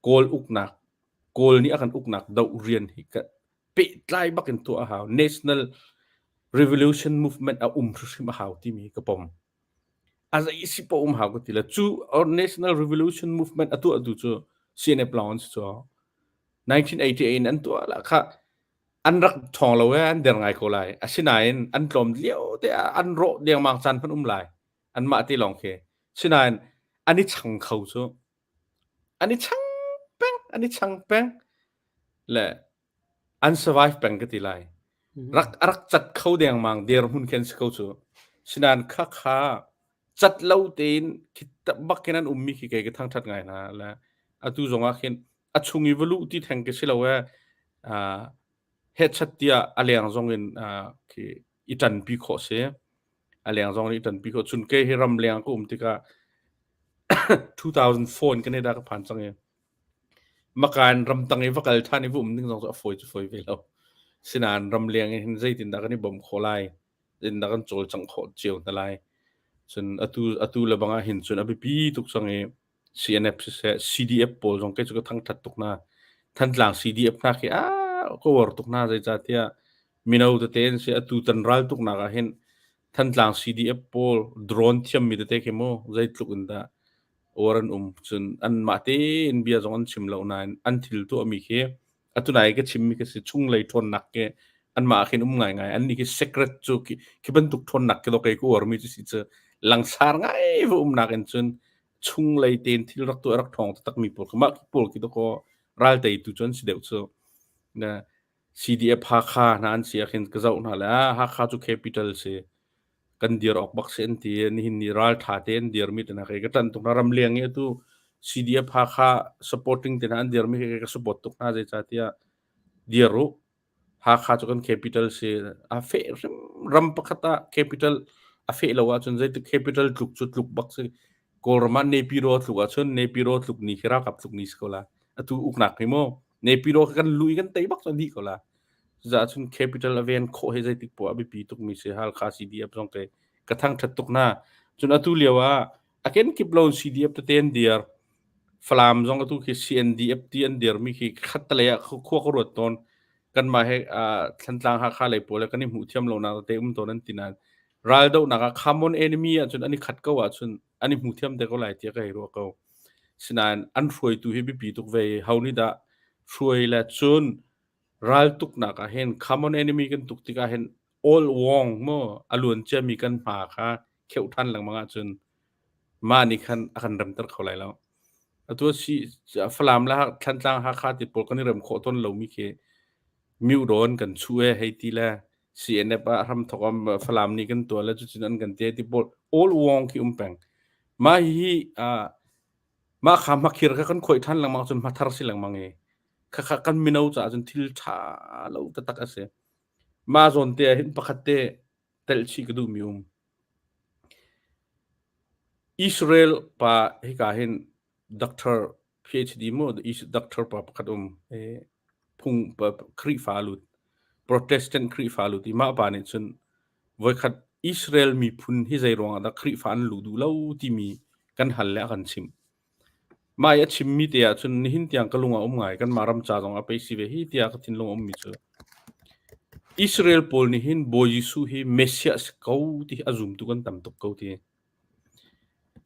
Kawl uknak, Kawl nih a kan uknak doh rian hi ka pehtlai bak in tuah a hau. National Revolution Movement a um hrimhrim a hau timi ka pom. A zei si paoh um hau ka ti le cu National Revolution Movement a tuahtu cu CNF lawng an si cu. 1988 in an tuah lah kha an rak ṭhawng lo e an der ngai ko lai. Asinain an tlawm lio te ah an rawh dengmang caan hmanh um lai. Anmah te lawng khi. Sinain an i chang kho cu. An i chang peng, an i chang peng. Le an survive peng ka ti lai. Rak a rak cat kho dengmang dirhmun khin si ko cu. Sinain kha kha cat lo tein khi bak in an ummi khi kei ka thangṭhat ngai hna. Le atu zong ah khin a chung i va luh ti theng ka si lo e. Uh, hechat tiah a leng zong in uh, khi i ṭanpi khawh si. A leng zong in i ṭanpi khawh. Cun kei hi ram leng ka um tikah 2004 in Canada ka phan cang i Makan ramtang i va kal ṭhan i va um ding zong cu a fawi cu fawi ve lo. Sinain ramleng in hin zeitindah kan i bawmh khawh lai, zeitindah kan cawlcangh khawh cio hna lai. Cun atu atu le bang ah hin cun a biapi tuk cang i CNF siseh, CDF pawl zong kei cu ka thangṭhat tuk hna. Thantlang CDF hna khi aa ka uar tuk hna zeicahtiah mino tete an si. Atu tan ral tuknak ah hin Thantlang CDF pawl drone thiammi tete khi mu zeitluk in dah uar an um cun anmah tein bia zong an chim lo nain an thil tuahmi khi atu nai ka chimmi khi si chunglei ṭhawnnak khi anmah ah khin um ngaingai annih khi secret cu khi, khi bantuk ṭhawnnak khi kei ka uarmi cu si cu langsar ngai va umnak in cun chunglei tein thil rak tuah rak ṭhawng taktakmi pawl khi mah khi pawl khi dakaw ral teitu cu an si deuh cu na CDF Hakha hna an si ah khin ka zoh hna le ah Hakha cu capital si kan dir awk bak si an ti nihin ni ral ṭha te an dirmi te hna kei ka ṭanh tuk hna ramleng i atu CDF Hakha supporting te hna an dirmi kei ka support tuk hna zeicahtiah dir u Hakha cu kan capital si a feh hrim ram pakhat ah capital a feh lo ahcun zeitik capital tluk cu tluk bak si Kawlram ah Nepiro tluk ahcun Nepiro tluk ni khi ralkap tluk ni si ko la atu uknak hi mu Nepiro kan lui kan tei bak cu dih ko la Cucaah cun capital a ven khawh hi zeitik poah a biapi tukmi si Halkha CDF zong ke ka thangṭhat tuk hna. Cun atu lio ah a kenkip lo in CDF tete an dir. Falam zong atu khi CNDF ti an dirmi khi khattelei ah khua ka ruat tawn. Kanmah he Thantlang Hakha lei pawl he kan i hmuh thiam lonak tete um tawn an ti nain raldohnak ah common enemy ahcun an i khat ko ahcun an i hmu thiam te ko lai tiah ka hei ruah ko. Sinain an hruaitu hi biapi tuk ve i ho nih dah hruai le cun Raltuknak ah hin common enemy kan tuk tikah hin all wong maw a luan ciami kan hma kha kheuh ṭhan lengmang ahcun mah nih khan a kan remter kho lai lo. Atu si Falam le Thantlang Hakha ti pawl kan i rem khawh tawn lomi khi Myudawn kan chuh e hei ti le CNF ah hramthok am Falam nih kan tuah le cucun an kan te ti pawl all wong khi um peng. Mah hihi mah kha hmakhir kha kan khawih ṭhan lengmang cun hmathar si lengmang i Khakha kan mino caah cun thil ṭha lo taktak a si. Mah zawn te ah hin pakhat te telh chih ka duhmi um. Israel pa hika hin Dr. PhD mu doctor pa pakhat um phung Khrihfa lut Protestant Khrihfa lut i mah pa nih cun voikhat Israel miphun hi zei ruangah dah Khrihfa an luh duh lo timi kan hal le a kan chimh. Mah i a chimmi te ahcun nihin tiang ka lung a um ngai. Kanmah ram ca zong ah pei si ve hi tiah ka thinlung a ummi cu Israel pawl nih hin Bawi Jesuh hi Messiah si ko ti hi a zumtu kan tam tuk ko ti.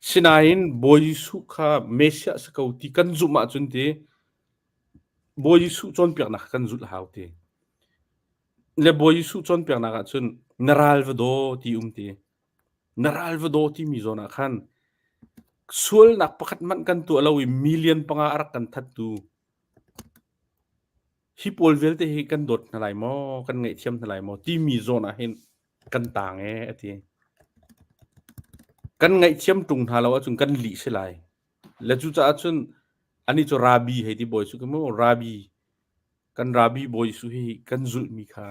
Sinain Bawi Jesuh kha Messiah si ko ti kan zumh ahcun ti Bawi Jesuh cawnpiaknak kha kan zulh hau ti. Le Bawi Jesuh cawnpiaknak ahcun na ral va daw ti um ti. Na ral va daw timi zawn ah khan sualnak pakhat hmanh kan tuah lo i million panga a rak kan thattu hi pawl vialte hi kan dawt hna lai maw, kan ngaihthiam hna lai maw timi zawn ah hin kan taang ee a ti. Kan ngaihthiam ṭung hna lo ahcun kan lih si lai. Le cucaah cun anih cu rabi hei ti bawi cu ka mu rabi kan rabi bawi su hi kan zulhmi kha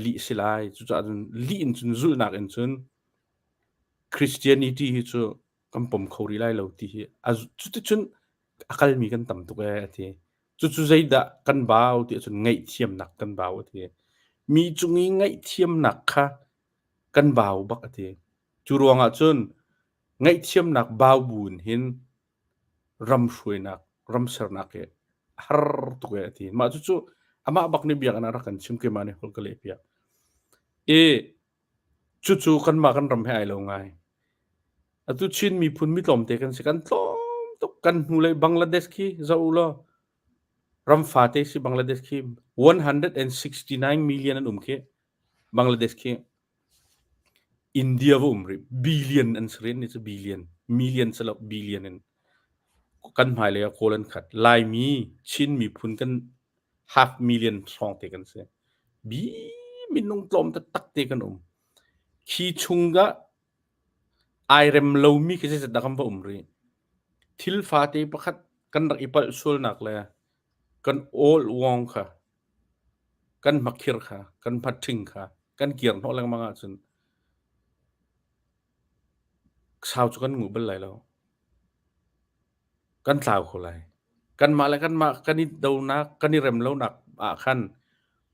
lih si lai. Cucaah cun lih in cun zulhnak in cun Christianity hi cu kan pom kho rih lai lo ti hi a cuticun a kalmi kan tam tuk ee a ti. Cucu zeidah kan bau ti ahcun ngaihthiamnak kan bau a ti. Mi cung i ngaihthiamnak kha kan bau bak a ti. Cu ruangah cun ngaihthiamnak bau bu in hin ram hruainak, ram sernak hi a har tuk ee a ti. Mah cucu amah bak nih biakinn ah rak kan chim keimah nih holh ka leh piak. I cucu kanmah kan ram he ai lo ngai. Atu Chin miphun mi tlawmte kan si. Kan tlawm tuk. Kan hnulei Bangladesh khi zoh u law ram fate si Bangladesh khi 169 million an um khi Bangladesh khi India va um rih. Billion an si rih ni cu billion. Million si lo billion in. Kan hmailei ah Kawl an khat. Laimi, Chin miphun kan half million hrawng te kan si. Bi minung tlawm taktak te kan um. Khi chungah ai rem lomi khi zeizat dah kan va um rih. Thil fate pakhat kan rak i palh sualnak le kan awl uang kha Kan hmakhir kha, kan hmaṭhing kha kan kir hnawh lengmang ahcun sau cu kan nguh bal lai lo. Kan tlau kho lai. Kanmah le kanmah kan i donak, kan i rem lonak ah khan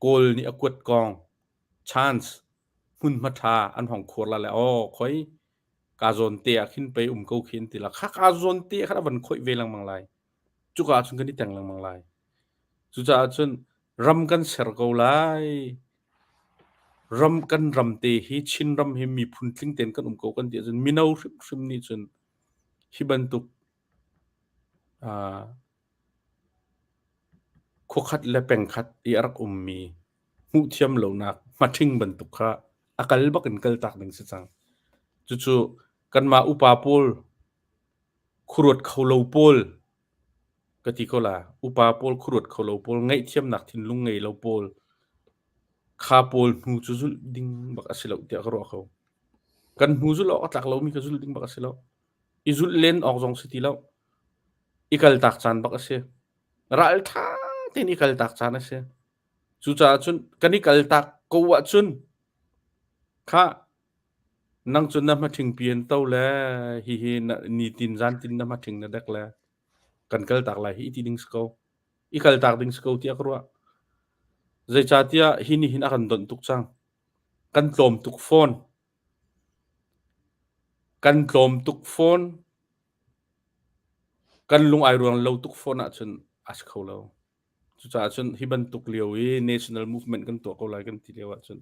Kawl nih a kuat kong chance hmunhma ṭha an hong khuar la le aw khoi ka zawn te ah khin pei um ko khi an ti la. Kha ka zawn te khan a van khoih ve lengmang lai. Cuka ah cun kan i teng lengmang lai. Cucaah cun ram kan ser ko lai. Ram kan ram te hi Chinram hi miphun tling tein kan um ko kan ti ahcun mino hrimhrim nih cun hi bantuk uh, khuakhat le pengkhat i a rak ummi hmuhthiam lonak hmaṭhing bantuk kha a kal bak in kal tak ding si cang. Cucu kanmah upa pawl khuaruat kho lo pawl ka ti ko la. Upa pawl khuaruat kho lo pawl, ngaihthiamnak thinlung ngei lo pawl, kha pawl hnu cu zulh ding bak a si lo tiah ka ruah ko. Kan hnu zulh awk a tlak lomi kha zulh ding bak a si lo. I zulh len awk zong si ti lo. I kaltak caan bak a si. Ralṭha tein i kaltak caan a si. Cucaah cun kan i kaltak ko ahcun kha Nang cu na hmaṭhingpi an to le hihi nitin zantin na hmaṭhing na dek le kan kaltak lai hi i ti ding si ko. I kaltak ding si ko tiah ka ruah. Zeicahtiah hi nih hin a kan donh tuk cang. Kan tlawm tuk fawn. Kan tlawm tuk fawn. Kan lung ai ruang lo tuk fawn ahcun a si kho lo. Cucaah cun hi bantuk lio i national movement kan tuah ko lai kan ti lio ahcun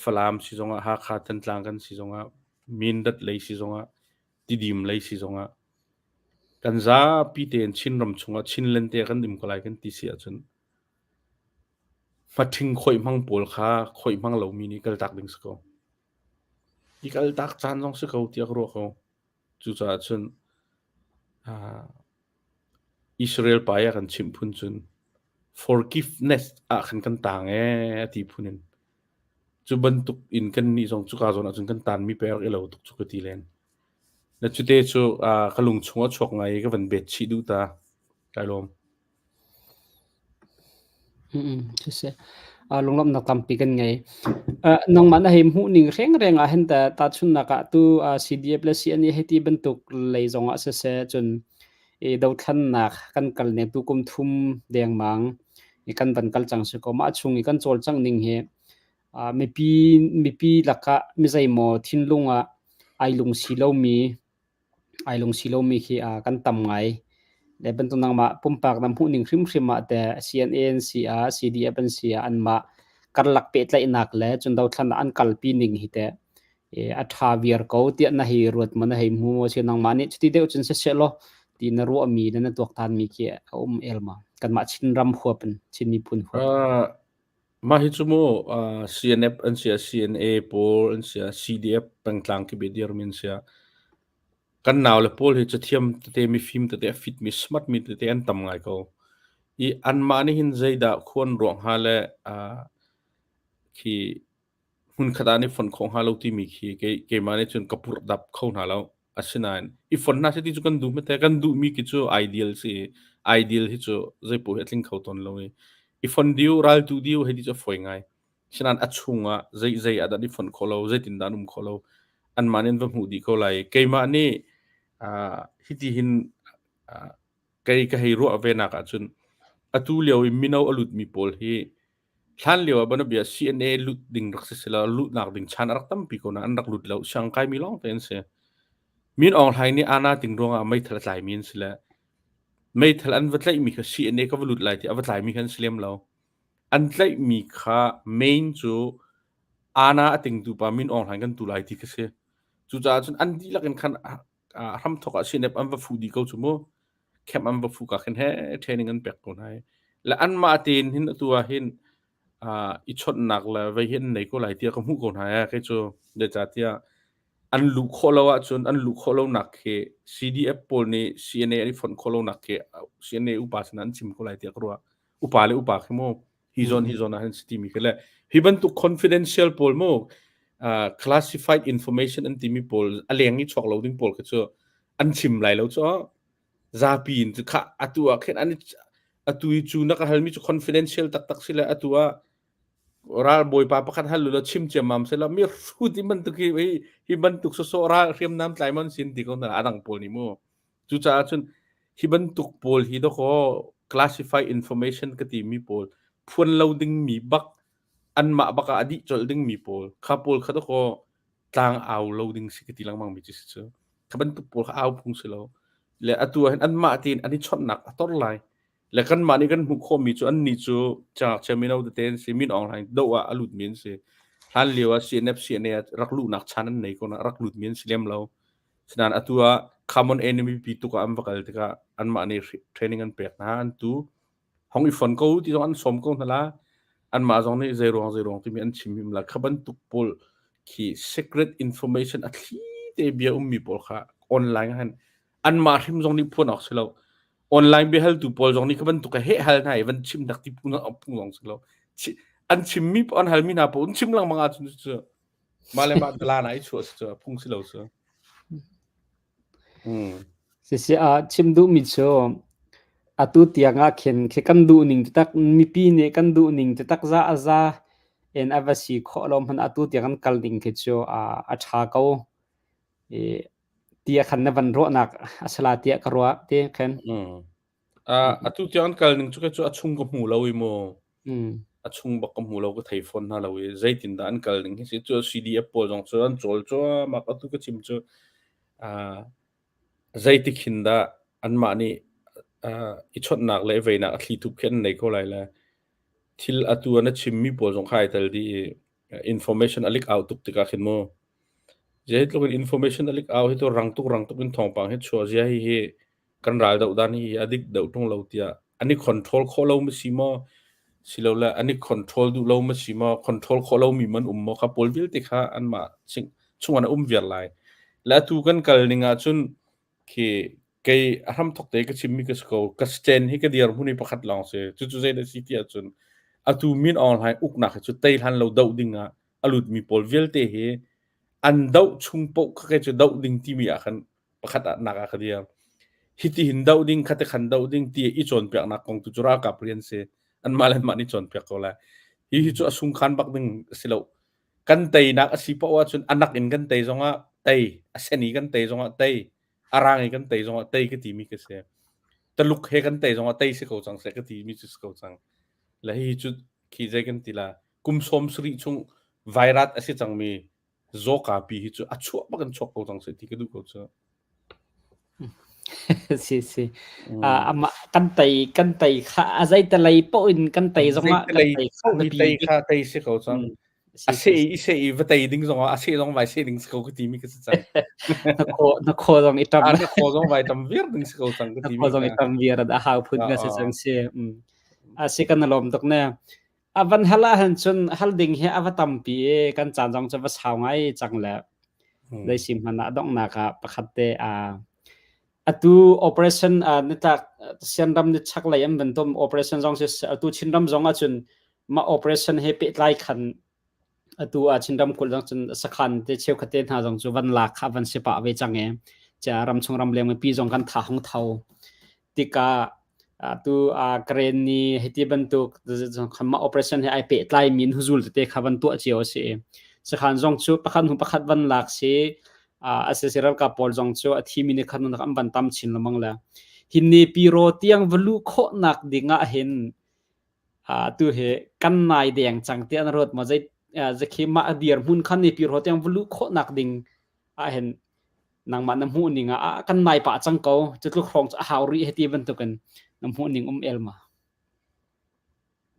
Falam si zongah, Hakha Thantlang kan si zongah, Mindat lei si zongah, Tidim lei si zongah kan zapi tein Chinram chungah Chinland te kan um ko lai kan ti si ahcun hmaṭhing khoih hmang pawl kha khoih hmang lomi nih kaltak ding si ko. I kaltak caan zong si ko tiah ka ruah ko. Cucaah cun Israel pa i a kan chimh phun cun forgiveness ah khan kan taang ee a ti phun in cu bantuk in kannih zong cuka zawn ahcun kan taanmi pei a rak i lo tuk cu ka ti len. Na cute cu ka lung chung a chuak ngai i ka van bet chih duh ta. Kai lawm. Siseh, lunglawmhnak tampi kan ngei. Nangmah na hei hmuh ning rengreng ah hin teh tahchunhnak ah tu CDF le CNA hei ti bantuk lei zong ah siseh cun I dothlannak kan kal ne tu kum thum dengmang i kan van kal cang si ko. Mah chung i kan cawlcangh ning hi mipi mipi lakah mi zeimaw thinlung ah ai lungsi lomi ai lungsi lomi khi kan tam ngai. Le bantuk nangmah pumpak na hmuh ning hrimhrim ah teh CNA an si ah CDF an si ah anmah karlak pehtlaihnak le cun dothlannak an kalpi ning hi teh a ṭha viar ko tiah na hei ruat maw na hei hmu maw si nangmah nih cuti deuh cun siseh law ti na ruahmi le na tuaktanmi khi a um el ma kanmah Chinram huap in Chin miphun huap Uh, mah hi cu mu CNF an si CNA pawl an si CDF pengtlang ki be dirmi an si kan nau le pawl hi cathiam tete mifim tete a fit mi smart mi tete an tam ngai ko i anmah nih hin zeidah khuan ruang hnga le khi hmunkhat ah an i fonh khawh hnga lo timi khi keimah nih cun ka purhdap kho hna lo. Asinain i fonh hna seh ti cu kan duh hmete kan duhmi khi cu ideal si i ideal hi cu zeipaoh hi a tling kho tawn lo i i fonh diu raltu diu hei ti cu a fawi ngai. Asinain a chungah zei zei ah dah an i fonh khawh lo, zeitindah an um khawh lo, anmah nih an va hmuh dih ko lai. Keimah nih hiti hin kei ka hei ruah ve nak ahcun atu lio i mino a lutmi pawl hi Hlan lio ah banabia CNA lut ding rak si selaw luhnak ding chan a rak tampi ko nain an rak lut lo. Siangkaimi lawng te an si. Min Aung Hlaing nih Ana ting ruangah meithal a tlaimi an si le meithal an va tlaihmi kha CNA ka va lut lai ti a va tlaimi kha an si lem lo. An tlaihmi kha main cu Ana a tingtu pa Min Aung Hlaing kan tu lai ti kha si. Cucaah cun an dihlak in khan hramthok ah CNF an va fuh dih ko cu mu. Camp an va fuh ka khin he training an pek ko hna i. Le anmah tein hin atu ah hin i chawnhnak le vei hi an nei ko lai tiah ka hmuh ko hna ee kei cu. Zeicahtiah an luh khawh lo ahcun an luh khawh lonak khi CDF pawl nih CNA an i fonh khawh lonak khi CNA upa sinah an chim ko lai tiah ka ruah. Upa le upa khi mu hi zawn hi zawn ah hin si timi khi le hi bantuk confidential pawl mu classified information an timi pawl a leng i chuak lo ding pawl khi cu an chim lai lo cu zapi in cu kha atu ah khin an atu i cu na ka halmi cu confidential taktak si le atu ah ral bawipa pakhat hal lo chim ciammam se la mi hrut hi bantuk hi hi bantuk so ral hriamnam tlai mon sin ti ko na adang pawl ni mu Cucaah cun hi bantuk pawl hi dawkaw classify information ka timi pawl phuan lo dingmi bak anmah bak ah a dih colh dingmi pawl kha pawl kha dawkaw tlang au lo ding si ka ti lengmang mi cu si cu. Kha bantuk pawl kha au phung si lo. Le atu ah hin anmah tein an i chawnhnak a tor lai. Le kanmah nih kan hmuh khawhmi cu annih cu cangakchia mino tete an si, Min Aung Hlaing doh ah a lutmi an si. Hlan lio ah CNF CNA ah rak luhnak chan an nei ko na rak lutmi an si lem lo. Sinain atu ah common enemy pi tuk ah an va kal tikah anmah nih training an pek hna, an tu. Hong i fon ko ti zong an sawm ko hna la. Anmah zong nih zeiruang zeiruang timi an chim him la. Kha bantuk pawl khi secret information a thli te bia ummi pawl kha online ah hin anmah hrim zong nih phuan awk si lo. Online biahaltu pawl zong nih kha bantuk he hal hna i van chim dak ti phung phung zong si lo. An chimmi an halmi hna pawl an chim lengmang ahcun cu mah le mah dalan ah i chuah si cu phung si lo cu. Sisi ah chim duhmi cu atu tiang ah khin khi kan duh ning taktak mipi nih kan duh ning taktak za a za in a va si khawh lo hmanh atu tiang kan kal ding khi cu a ṭha ko. I tiah khan na van ruahnak a si la tiah ka ruah ti khin. Atu tiang an kal ning cu cu a chung ka hmu lo i mu. A chung bak ka hmu lo ka thei fawn hna lo i zeitindah an kal ning hi si cu CDF pawl zong cu an cawl cuahmah atu ka chim cu zeitik hin dah anmah nih i chawnhnak le i veinak a thli thup khi an nei ko lai le thil atu an a chimmi pawl zong kha ai tel dih i information a leak out tuk tikah khin mu zeitluk in information a leak out hi tu rang tuk rang tuk in thawngpang hi chuah zia hi hi kan ral doh dan hi a dik deuh ṭung lo tiah an i control khawh lo ma si maw silole an i control duh lo ma si maw control khawh lomi man um maw kha pawl vialte kha anmah chung an um viar lai le atu kan kal ning ah cun khi kei a hramthok te ka chimmi ka si ko ka stand hi ka dir hmun hi pakhat lawng si cucu zei dah si ti ahcun atu Min Aung Hlaing uknak hi cu tei hlan lo doh ding ah a lutmi pawl vialte hi an doh chung paoh kha kei cu doh ding timi ah khan pakhat ah nak ah ka dir. Hiti hin doh ding khate khan doh ding ti i cawnpiaknak kong tu cu ralkap rian si. Anmah le anmah nih cawnpiak ko lai. Hi hi cu a sungkhan bak ding a si lo. Kan teinak a si paoh ahcun anak in kan tei zongah tei, a sen i kan tei zongah tei, a rang i kan tei zongah tei ka timi ka si. Taluk he kan tei zongah tei si ko cang seh ka ti mi cu si ko cang. Le hi cu khi zei kan ti la kum 70 chung vairat a si cangmi zawka pi hi cu a chuah bak in chuak ko cang seh ti ka duh ko cu. Si si. Ama kan tei kan tei kha a zei te lei poh in kan tei zongah kan tei kha tei kha tei si ko cang. A se i se i va tei ding zongah a se zong vai se ding si ko ka ti mi ka si cang. Na kho na kho zong i tam. Na kho zong vai tam viar ding si ko cang ka ti mi. Na kho zong i tam viar a hau phun ka si cang si. A si kan lawm tuk ne. A van hal ah han cun hal ding hi a va tampi i kan caan zong cu va sau ngai cang le zei sim hmanh ah donghnak ah pakhat te a atu operation nitlak Sianram ni chaklei an van tom operation zong si atu Chinram zong ahcun mah operation he pehtlai khan atu ah Chinram kulh zong cun sakhan te cheukhat te hna zong cu van lak kha van si pah ve cang e cha ramchung ramleng mipi zong kan tha hong tho tikah atu Karen ni hiti bantuk mah operation he ai pehtlai min huzul tete kha van tuah cio a si. Sakhan zong cu pakhat hnu pakhat van lak si asasi ralkap pawl zong cu a thi mi nih khan an van tam chin lengmang le hin ni piro tiang va luh khawhnak ding ah hin tu hi kan nai deng cang ti an ruat ma zei zakhi mah dir hmun khan ni piro tiang va luh khawhnak ding ah hin nangmah na hmuh ning ah kan nai pah cang ko cu tluk hrawng cu a hau rih heti bantukin na hmuh ning um el ma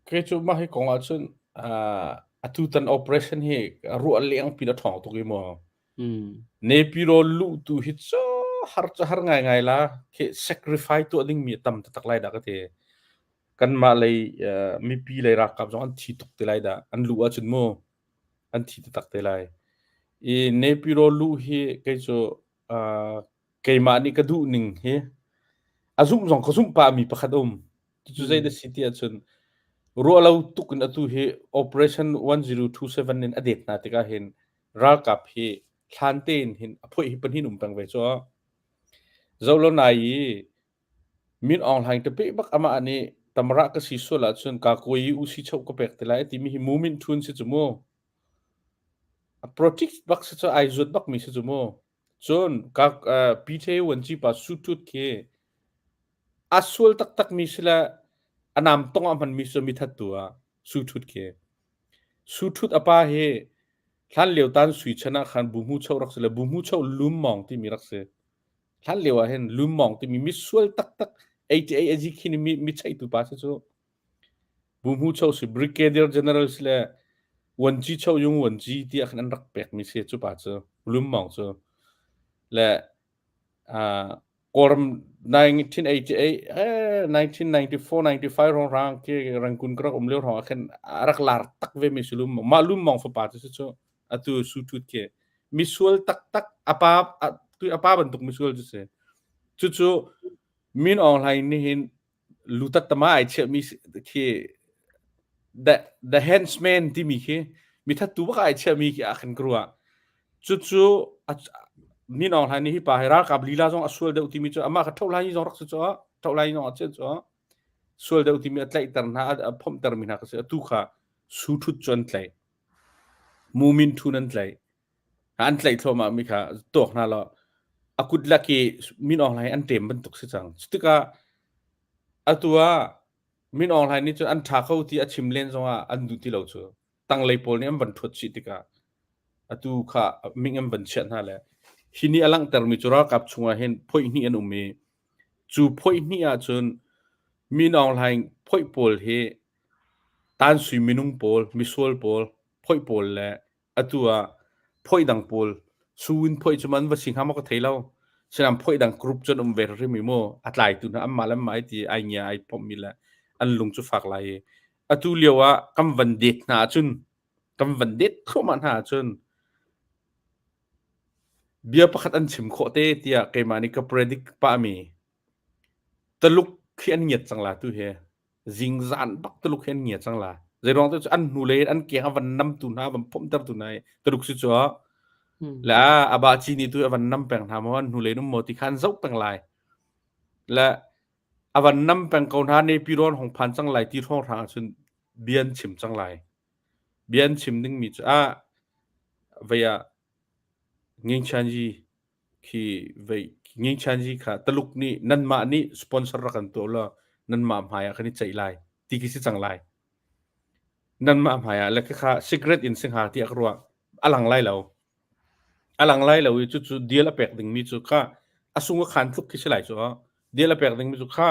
Kei cu mah hi kong ahcun atu tan operation hi ruah leng pi na ṭhawng tuk i mu. Nepiro luh tu hi cu har cu har ngaingai la khi sacrifice tuah dingmi a tam taktak lai dah ka ti. Kanmah lei mipi lei ralkap zong an thi tuk te lai dah an luh ahcun mu. An thi taktak te lai. I Nepiro luh hi kei cu uh, keimah nih ka duh ning hi a zumh zong ka zumh pahmi pakhat um. Cucu zei dah si ti ahcun ruah lo tuk in atu hi Operation 1027 in a det hna tikah hin ralkap hi thlan tein hin a phoih hi pahnih um peng ve cu. Zoh lo nai i Min Aung Hlaing te peh bak amah nih tamra ka si sual ahcun ka kawi usi cho ka pek te lai timi hi mu min thun si cu mu. A protect bak si cu ai zuat bak mi si cu mu. Cun ka uh, PJ Wanci pa su tut khi a sual taktak mi si le a nam tong a hman mi cu mi that tu ah su thut khi. Su thut a pa hi hlan lio tan sui chan ah khan bu mu cho rak si le bu mu cho lum mong ti mi rak si. Hlan lio ah hin lummawng timi misual taktak ei a zik hin mi mi cheitu pa si cu Buhmu cho si Brigadier General si le Wanci cho yung Wanci tiah khan an rak pek mi si cu pa cu lummawng cu le Kawlram 1988 eh 1994 95 rong rang ke Rangoon ka rak um lio rong ah khan a rak lar tak ve mi si lummawng mah lummawng fapa cu si cu atu su thut khi misual taktak apa tu apa bantuk misual cu si cucu Min Aung Hlaing nih hin lutat tama ai chiah mi khi the the henchman timi khi mithat tu bak ai chiah mi khi a khan ka ruah cucu Min Aung Hlaing nih hi pa hi ralkap lila zong a sual deuh timi cu amah kha tho lai zong rak si cu tho lai zong a chiah cu sual deuh timi a tlaihter hna a phomhter mi hna ka si atu kha su thut cu an tlaih Mumin ṭhun an tlaih. An tlaih thluahmah mi kha tuak hna law a kut lak i Min Aung Hlaing an ṭem bantuk si cang. Cutikah atu ah Min Aung Hlaing nih cun an ṭha kho ti a chim len zongah an duh ti lo cu. Tanglei pawl nih an van ṭhuat chih tikah atu kha ming an van chiah hna le hi nih a langhtermi cu ralkap chungah hin phoih hnih an um i cu phoih hnih ahcun Min Aung Hlaing phoih pawl hi Tansui minung pawl, misual pawl, phoih pawl le atu ah phoih dang pawl su in phoih cu man va si hnga maw ka thei lo. Sinain phoih dang group cu an um ve hrim i mu a tlaitu hna anmah le anmah ai ti ai ngia ai phomhmi le an lung cu fak lai i atu lio ah kan van det hna ahcun kan van det thluahmah hna ahcun bia pakhat an chim khawh te tiah keimah nih ka predict pahmi Taluk khi an ngiat cang la tu hi. Zingzan bak Tuluk hi an ngia cang la. Zeiruang te cu an hnulei in an keng a van namtu hna, van phomhtertu hna i Tuluk si cu le a ba ci nih tu a van nam peng hna maw an hnulei in um maw ti kha an zoh peng lai. Le a van nam peng ko hna nepi rawn hong phan cang lai ti hrawng hrang ahcun bia an chim cang lai. Bia an chim dingmi cu ah vei ah Ngingchanji khi vei Ngingchanji kha Taluk nih nanmah nih sponsor rak kan tuah law nanmah hmai ah kan i ceih lai ti khi si cang lai. Nanmah hmai ah le khakha secret in si hnga tiah ka ruah. A lang lai lo. A lang lai lo i cucu deal a pek dingmi cu kha a sung a khan tluk khi si lai cu. Deal a pek dingmi cu kha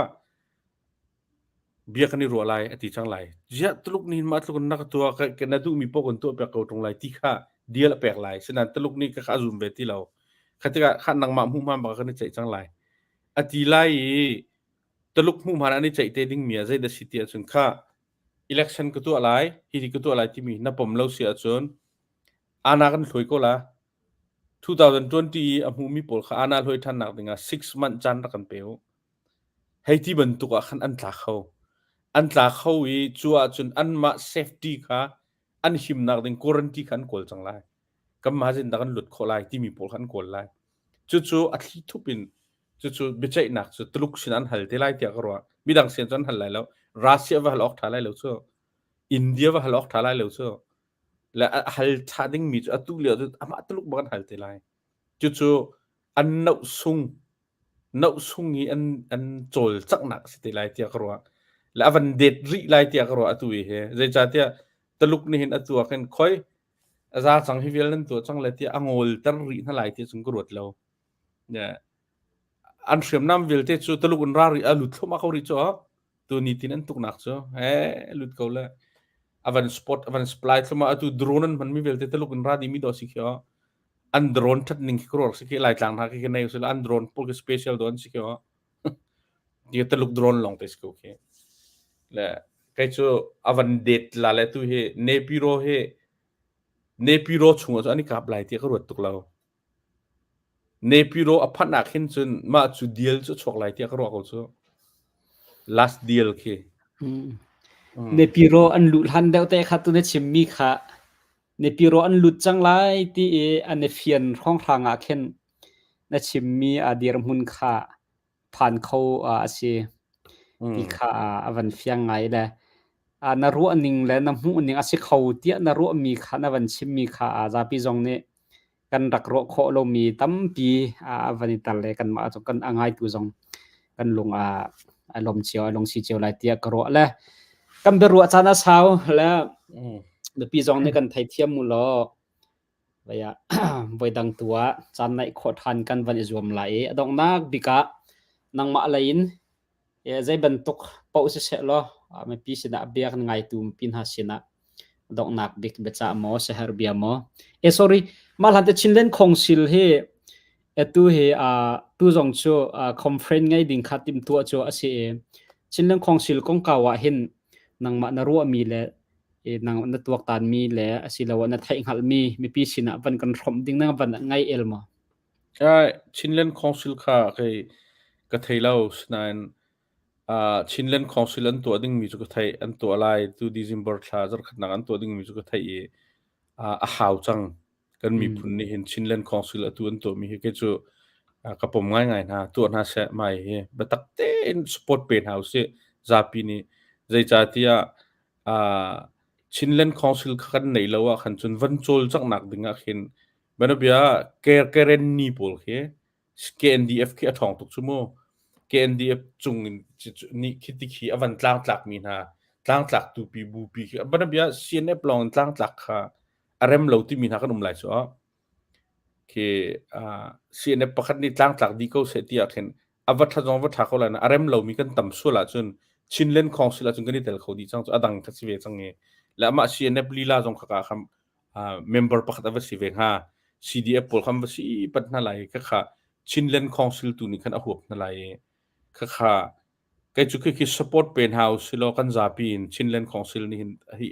bia kan i ruah lai a ti cang lai. Ziah Tuluk nih mah tluk in na ka tuah ka na duhmi paoh kan tuah piak ko ṭung lai ti kha deal a pek lai. Sinain Tuluk nih ka kha a zum ve ti lo. Kha tikah kha nangmah hmuh hmaan bak kan i ceih cang lai. A ti lai i Tuluk hmuh hmaan an i ceih te dingmi ah zeidah si ti ahcun kha election ka tuah lai, hi ka tuah lai timi na pom lo si ahcun ana kan hluai ko la. 2020 i a hmumi pawl kha ana hluai ṭhannak dingah 6 month caan rak kan pe u. Hei ti bantuk ah khan an tla kho. An tla kho i cu ahcun anmah safety kha an himnak ding guarantee kha an kawl cang lai. Kanmah zindah kan lut khawh lai timi pawl kha an kawl lai. Cucu a thli thup in cucu biaceihnak cu Tuluk sin an hal te lai tiah ka ruah. Midang sin cu an hal lai lo. Russia va hal awk ṭha lai lo cu. India va hal awk ṭha lai lo cu. Le a hal ṭha dingmi cu atu lio cu amah Tuluk bak an hal te lai. Cucu an noh sung noh sung i an an cawlcanghnak a si te lai tiah ka ruah. Le a van det rih lai tiah ka ruah atu i hi. Zeicahtiah Tuluk nih hin atu ah khin khoi a za cang hi vial nan tuah cang le tiah a ngawlter rih hna lai tiah cun ka ruat lo. An hriamnam vialte cu Tuluk in ra rih a lut thluahmah ko rih cu tu ni tin an tuknak cu he lut ko le a van spot a van supply thluahmah atu drone an hmanmi vialte Tuluk in ra dimi do si khi an drone that ning khi kror si khi laitlang hna khi nei usila an drone pawl khi special don si khi ti Tuluk drone long te si ko khi le kei cu a van det la le tu hi Nepiro hi Nepiro chungah cu an i kap lai ti ka ruat tuk lo Nepiro a phanh ah khin cun mah cu deal cu a chuak lai tiah ka ruah ko cu. Last deal khi. Mm. Nepiro an luh hlan deuh te kha tu na chimmi kha Nepiro an lut cang lai ti i an i fian hrawnghrang ah khin na chimmi a dirhmun kha phan kho a si ti kha a van fiang ngai le na ruah ning le na hmuh ning a si kho tiah na ruahmi kha na van chimmi kha zapi zong nih kan rak ruah khawh lomi tampi a van i tar le kanmah cu kan a ngaitu zong kan lung a a lom cio a lungsi cio lai tiah ka ruah le kan biaruah caan a sau le mipi zong nih kan theithiam mu law voi dang tu ah caan naih khawh ṭhan kan van i zuam lai i a donghnak bik ah nangmah lei in zei bantuk paoh siseh law mipi sinah bia kan ngaitu mipi hna sinah donghnak bik biacah maw siaherh bia maw eh sorry mah hlan te Chinland Council hi atu hi tu zong cu conference ngei ding kha timhtuah cu a si i Chinland Council kongkau ah hin nangmah na ruahmi le nang na tuaktanmi le asiloah na theihhngalhmi mipi sinah van kan hrawmh ding na van ngai el maw? Chinland Council kha kei ka thei lo sinain Chinland Council an tuah dingmi cu ka theih an tuah lai tu December thla zarkhatnak an tuah dingmi cu ka theih i a hau cang kan miphun nih hin Chinland Council atu an tuahmi hi kei cu ka pom ngaingai hna tuah hna seh mai hi biatak tein support pe hna usih zapi nih zeicahtiah Chinland Council kha kan neih lo ah khan cun van cawlcanghnak ding ah khin bianabia Karenni pawl khi KNDF khi a ṭhawng tuk cu mu KNDF cung in nih khi ti khi a van tlangtlak mi hna tlangtlak tupi bupi khi bianabia CNF lawng in tlangtlak kha a rem lo timi hna kan um lai cu khi CNF pakhat nih tlangtlak dih ko seh ti ah khin a va ṭha zong va ṭha ko lai na a rem lomi kan tam sual ahcun Chinland Council ahcun kan i tel kho dih cang cu a dang kha si ve cang i le amah CNF lila zong kha ka kham member pakhat a va si ve hnga CDF pawl khan va si pat hna lai kha kha Chinland Council tu nih khan a huap hna lai i kha kha kei cu khi khi support pe hna usilaw kan zapi in Chinland Council nih hin hi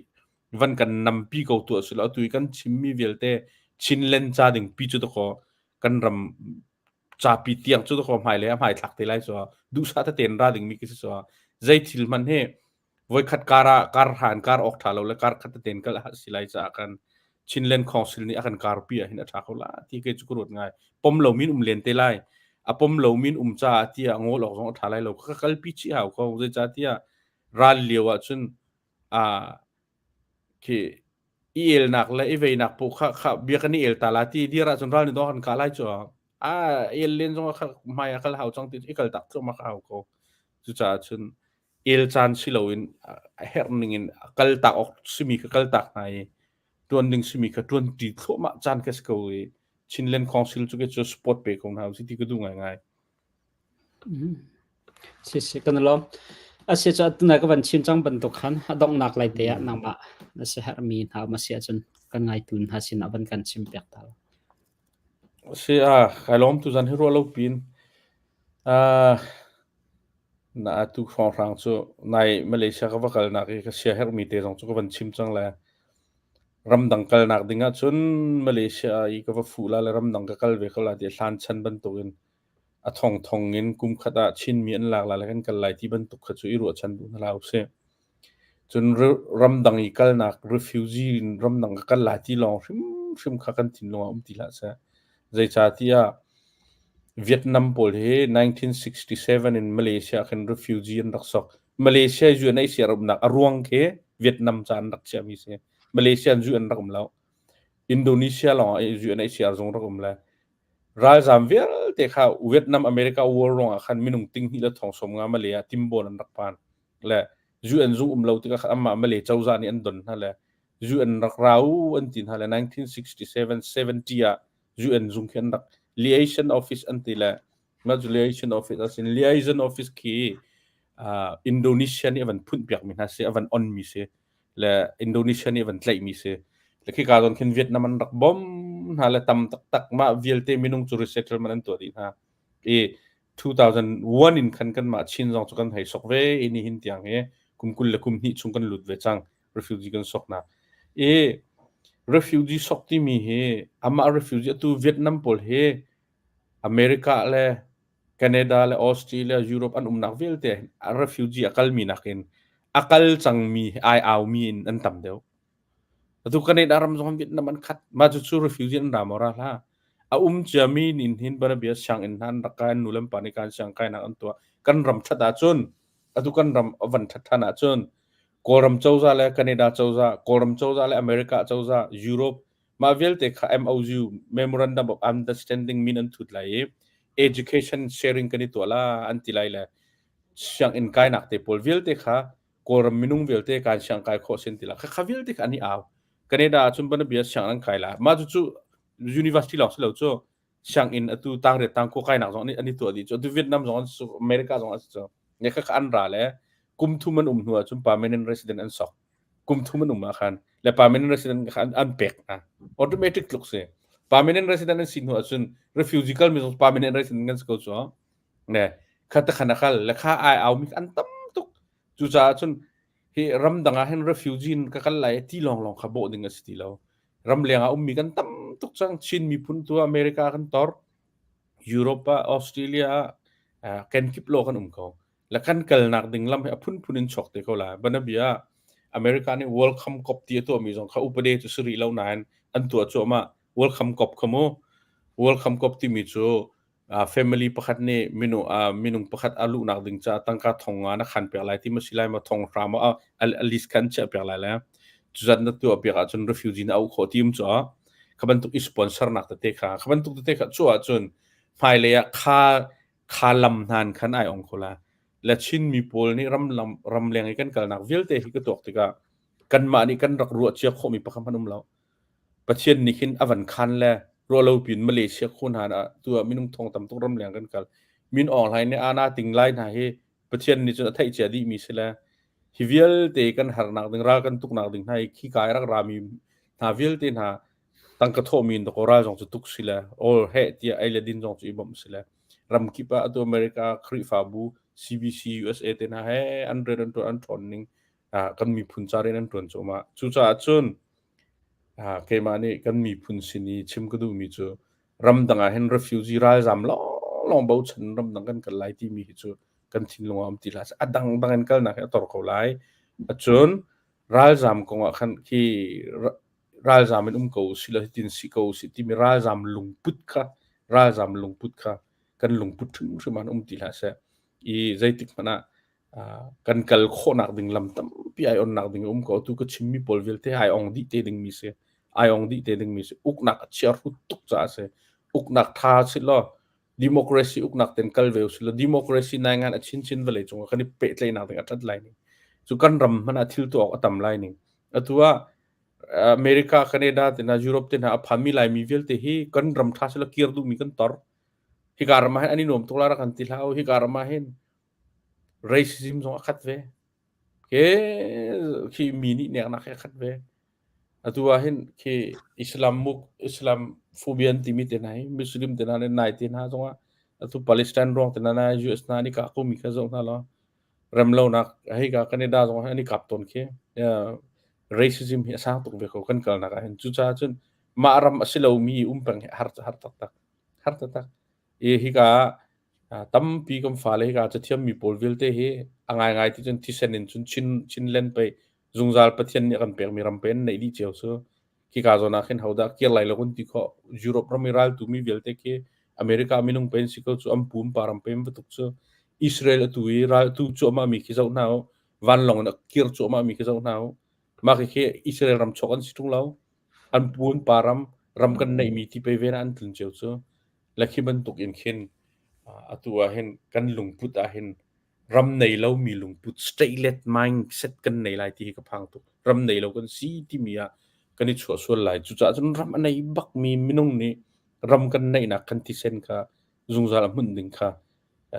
van kan nampi ko tuah silo atu i kan chimmi vialte Chinland ca ding pi cu dakaw kan ram capi tiang cu dakaw hmai le a hmai thlak te lai so duhsah tete in ra dingmi khi si so zei thil hmanh hi voikhat kar ah kar han kar awk tha lo le kar khat tete in kal a si lai caah kan Chinland Council nih a kan karpi ah hin a tha ko la ti ke cu ka ruat ngai pom lo min um len te lai a pom lo min um caah tiah ngol awk zong a tha lai lo ka kalpi chih hau ko zeicah tiah ral lio ah cun a khi i elnak le i veinak poh kha kha bia kan i el ta la ti dir ahcun ral nih dawh kan kah lai cu. A el len zong ah hmai a kal hau cang ti i kal tak thluahmah ka hau ko. Cucaah cun el caan si loin a herh ning in kal tak awk simi kha kal tak hna i ṭuan ding simi kha ṭuan ṭi thluahmah caan ka si ko i Chinland Council cu cu support pe ko hna usih ti ka duh ngaingai. Si si kan lawm. Asi cu tuna ka van chim cang bantuk khan a donghnak lai te ah nangmah na siaherhmi hna um a si ahcun kan ngaitu hna sin ah van kan chim piak ta. Si a kai lawm tu zan hi ruah lo pin. Uh, na atu hrawnghrang cu nai Malaysia ka va kalnak i ka siaherhmi te zong cu ka van chim cang le ramdang kalnak ding ahcun Malaysia i ka va fuh la le ramdang ka kal ve ko la ti hlan chan bantukin a thongthong in kumkhat ah Chinmi an lak lai le kan kal lai ti bantuk kha cu i ruahchan duh hna hlah usih. Cun ramdang i kalnak refugee in ramdang ka kal lai ti lawng hrimhrim kha kan thinlung ah um ti hlah seh. Zeicahtiah Vietnam pawl hi 1967 in Malaysia ah khin refugee an rak sok. Malaysia UNHCR umnak a ruang khi Vietnam ca an rak chiahmi si. Malaysia in UN rak um lo. Indonesia lawng ah UNHCR zung rak um le Ralzaam vialte kha Vietnam America War ruangah khan minung ting hnih le thong sawm nga Malay ah timbawn an rak phan. Le UN zung um lo tikah khan amah Malay cozah nih an don hna le UN rak ra u an ti hna le 1967 70 ah UN zung khi an rak liaison office an ti le mah cu liaison office asin liaison office khi uh, Indonesia nih a van phunh piakmi hna si a van on mi si le Indonesia nih van tlaihmi si. Le khika zawn khin Vietnam an rak bom hna le tam taktak mah vialte minung cu resettlement an tuah dih hna. I 2001 in khan kanmah Chin zong cu kan hei sok ve i nihin tiang hi kum 20 le kum hnih chung kan lut ve cang refugee kan soknak. I refugee sok timi hi amah refugee atu Vietnam pawl hi America le Canada le Australia, Europe an umnak vialte ah refugee a kalmi nakin a kal cangmi ai aumi in an tam deuh. Atu Canada ram zong Vietnam an khat. Mah cucu refugee an ra maw ra hlah. A um ciami nin hin banabia sianginn hna an rak kai, an nu le an pa nih kan siang kainak an tuah. Kan ram ṭhat ahcun, atu kan ram a van ṭhat ṭhan ahcun, Kawlram cozah le Canada cozah, Kawlram cozah le America cozah, Europe, Mah vialte kha MOU Memorandum of Understanding min an thut lai i education sharing kan i tuah la an ti lai le sianginn kainak te pawl vialte kha Kawlram minung vialte kan siang kai khawh sin ti la. Kha kha vialte kha an i au. Canada ahcun banabia siang an kai la. Mah cu university lawng si lo cu sianginn atu tangriat tangkua kainak zong an i tuah dih cu. Atu Vietnam zong an su America zong an si cu. Ne kha kha an ra le kum thum an um hnu ahcun permanent resident an sok. Kum thum an um ah khan le permanent resident kha an, an pek hna. Automatic tluk si. Permanent resident an si hnu ahcun refugee kal mi zong permanent resident kan si ko cu. Ne kha ta khan a kal le kha ai au mi an tam tuk. Cucaah cun hi ramdang ah hin refugee in ka kal lai ti lawng lawng kha bawh ding a si ti lo. Ramleng ah ummi kan tam tuk cang. Chin miphun tu America kan tor. Europe ah Australia ah kenkip lo kan um ko. Le kan kalnak ding lam hi a phunphun in chuak te ko lai. Banabia America nih Welcome Cop ti a tuahmi zong kha upade cu si rih lo nain an tuah cuahmah. Welcome Cop kha mu. Welcome Cop timi cu family pakhat nih minung minung pakhat a luhnak ding caah tangka thong nga na khan piak lai ti ma si lai ma thong hra ma a list khan chiah piak lai le cuzat na tuah piak ahcun refugee na auh khawh ti um cu kha bantuk i sponsor nak tete kha kha bantuk tete kha cu ahcun hmailei ah kha kha lam hnan khan ai ong kho la le Chin mi pawl nih ram lam ramleng i kan kalnak vialte hi ka tuak tikah kanmah nih kan rak ruah cia khawhmi pakhat hmanh um lo Pathian nih khin a van khan le ruahlo piin Malaysia khu hna ah tu ah minung thong tam tuk ramleng kan kal. Min Aung Hlaing nih ana ting lai hna hi Pathian nih cun a theih cia dihmi si le hi vialte kan harnak ding ral kan tuknak ding hna hi khika i rak rami hna vialte hna tangka thawhmi in dakaw ral zong cu tuk si le awl heh tiah ei le din zong cu i bawmh si le ramkip ah atu America Khrihfabu CBC USA te hna he an rian an ṭuan an ṭhawn ning kan miphun ca rian an ṭuan cuahmah. Cucaah cun keimah nih kan miphun sin i chim ka duhmi cu ramdang ah hin refugee ralzam lawnglawng bochan ramdang kan kal lai timi hi cu kan thinlung ah um ti hlah seh. A dangdang in kalnak hi a tor ko lai. Acun ralzam kong ah khan khi ralzam in um ko usih law hitin si ko usih timi ralzam lungput kha ralzam lungput kha kan lungput hrimhrim ah um ti hlah seh. I zeitik hmanh ah kan kal khawhnak ding lam tampi ai onnak ding a um ko. Atu ka chimmi pawl vialte ai ong dih te dingmi si. Ai ong dih te dingmi si. Uknak a chia hrut tuk caah si. Uknak tha si law democracy uknak ten kal ve usih law democracy nai ngan a chinchin vawlei cungah kan i pehtlaihnak ding a ṭhat lai ning. Cu kan ram hmanh ah thil tuah awk a tam lai ning. Atu ah America, Canada te hna, Europe te hna a phanmi Laimi vialte hi kan ram ṭha sila kir duhmi kan tor. Hika ram ah hin an i nuam tuk la rak kan ti hlah u. Hika ram ah hin racism zong a khat ve. Ke khi mi nih neknak he a khat ve. Atu ah hin khi Islam muk Islam phobian timi te hna hi Muslim te hna le nai te hna zongah atu Palestine ruang te hna na US hna an i kah komi kha zoh hna law remlonak hika Canada zong ah an i kap tawn khi. Racism hi a sang tuk ve ko kan kalnak ah hin. Cucaah cun mah ram a si lomi um peng hi har har taktak. Har taktak. I hika ah tampi kan fale hika cathiammi pawl vialte hi a ngaingai ti cun thisen in cun Chin Chinland pei zungzal Pathian nih a kan pekmi ram pe an neih dih cio cu. Khika zawn ah khin hodah kir lai lo kan ti khawh. Europe ram i raltu mi vialte khi America minung pe an si ko cu an pum pa ram pe an va tuk cu. Israel atu i ral tu cuahmah mi khi zoh hna u. Vanlawng in a kir cuahmah mi khi zoh hna u. Mah khi Israel ram chuak an si ṭung lo. An pun pa ram ram kan neihmi ti pe ve na an tlun cio cu. Le khi bantuk in khin atu ah hin kan lungput ah hin ram nei lomi lungput statelet mindset kan nei lai ti hi ka phang tuk. Ram nei lo kan si timi ah kan i chuah sual lai. Cucaah cun ram a nei bakmi minung nih ram kan neihnak kan thisen kha zungzal a hmunh ding kha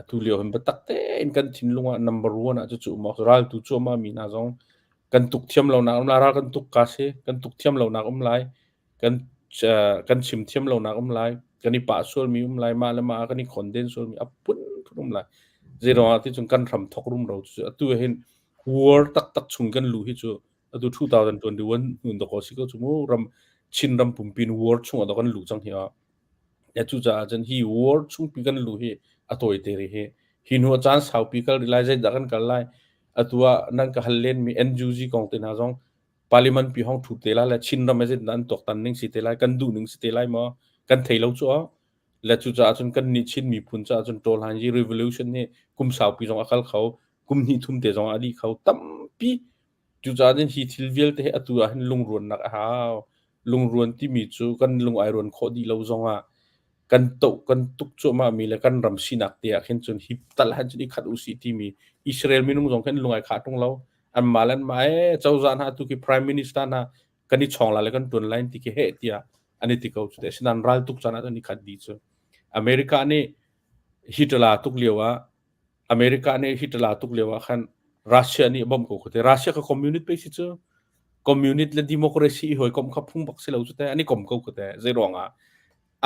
tu lio hin biatak tein kan thinlung ah number one ah cucu um awk raltu cuahmah mi hna zong kan tuk thiam lonak um lai ral kan tuk ka si kan tuk thiam lonak um lai kan kan chim thiam lonak um lai kan i pah sualmi um lai mah le mah kan i khonden sualmi a phun phun um lai zeiruang ah ti cun kan hram thok rumro cu atu hin war taktak chung kan lu hi cu atu 2021 nun doko si ko chu mu ram Chin ram pumpin war chung ah kan lu cang hi a ya cu caah cun hi war chungpi kan lu hi a tawi te ri hi hi hnu a caan saupi kal ri lai zeidah kan kal lai atu ah nan ka hal len mi NUG kong te hna zong parliament pi hong thu te lai le Chin ram zeitin an tuaktan ning si te lai kan duh ning si te lai maw kan thei lo cu le cu caah cun kan nih Chin miphun caah cun Tawlhan yi revolution nih kum saupi zong a kal kho kum hnih thum te zong a dih kho tampi cucaah cun hi thil vialte hi atu ah hin lungruannak a hau lungruan timi cu kan lung ai ruan khawh dih lo zong ah kan to kan tuk cuahmah mi le kan ram sinak te ah khin cun hi tal han cun i khat usih timi Israel minung zong khin lung ai khah tung lo anmah le anmah ee cozah hna tu khi prime minister hna kan i chong la le kan tuan lai ti khi heh tiah an i ti ko cu te sinan ral tuk caan ah an i khat dih cu America nih Hitler tuk lio ah America nih Hitler tuk lio ah khan Russia nih bom ko te Russia ka communist pe si cu communist le democracy i hawikom kha phung bak si lo cu te an i kom ko ko te zei ruang ah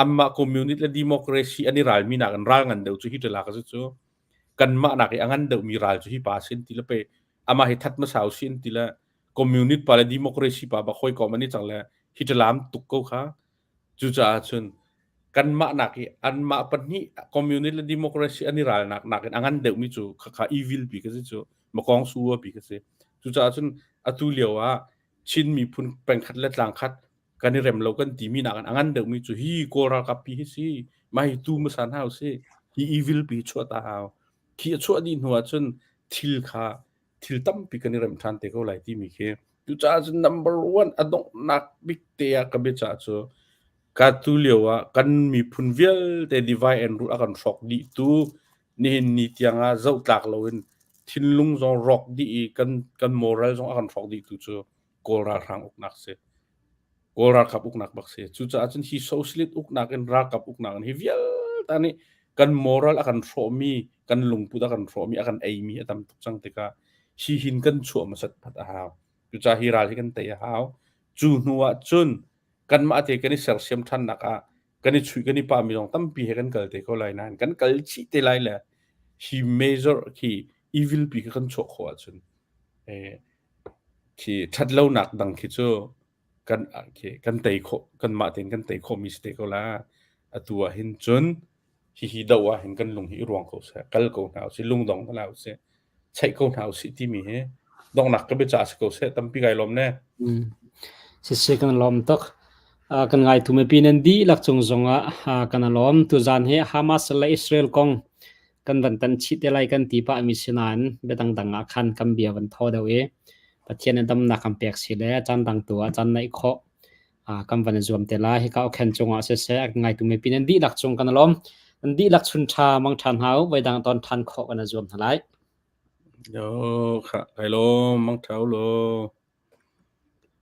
anmah communist le democracy an i ralmi nak in ral ngan deuh cu Hitler ka si cu kanmah nak i a ngan deuhmi ral cu hi pa sin ti le pe amah hi that hmasa usin ti le communist pa le democracy pa bak hawikom an i cang le Hitler tuk ko kha cucaah cun kanmah nak i anmah pahnih communist le democracy an i ralnak nakin a ngan deuhmi cu khakha evil pi ka si cu makong su pi ka si cucaah cun atu lio ah Chin miphun pengkhat le tlangkhat kan i rem lo kan timi nakin a ngan deuhmi cu hi Kawl ralkap pi hi si mah hi tu hmasa hna usih hi evil pi chuah ta hau khi a chuah dih hnu ah cun thil kha thil tampi kan i remh ṭhan te ko lai timi khi cucaah cun number one a donghnak bik te ah ka biacah cu ka tu lio ah kan miphun vialte divide and rule a kan hrawk dih tu nihin ni tiang ah zoh tlak loin thinlung zong rawk dih i kan kan moral zong a kan hrawk dih tu cu Kawl ralhrang uknak si. Kawl ralkap uknak bak si. Cucaah cun hi socialist uknak in ralkap uknak in hi vialte nih kan moral a kan hrawhmi, kan lungput a kan hrawhmi, a kan eimi a tam tuk cang tikah hi hin kan chuah hmasat phat a hau. Cucaah hi ral hi kan tei a hau. Cu hnu ah cun kanmah te kan i sersiam ṭhannak ah kan i chuih kan i pahmi zong tampi he kan kal te ko lai nain kan kal chih te lai le hi major khi evil pi kha kan chuah khawh ahcun eh, Khi ṭhatlonak dang khi cu kan khi kan tei khawh kanmah tein kan tei khawhmi si te ko la. Atu ah hin cun hihi doh ah hin kan lung hi i ruang ko seh, kal ko hna usih, lungdong hna usih, cheih ko hna usih timi hi donghnak ka biacah si ko seh. Tampi kai lawm ne. Siseh kan lawm tuk. Kan ngaitu mipi nan dihlak cung zongah kan lawm. Tuzaan hi Hamas le Israel kong kan van tan chih te lai kan ti pah mi si nain biadang dang ah khan kan bia van thaw deuh i Pathian in damnak kan pek si le caan dang tu ah caan naih khawh. Kan van i zuam te lai. Hika okhen cungah siseh, a ngaitu mipi nan dihlak cung kan i lawm. Nan dihlak chun ṭha mang ṭhan hna u. Voidang ton ṭhan khawh kan i zuam hna lai. Yo, kha, kai lawm, mang ṭha u law.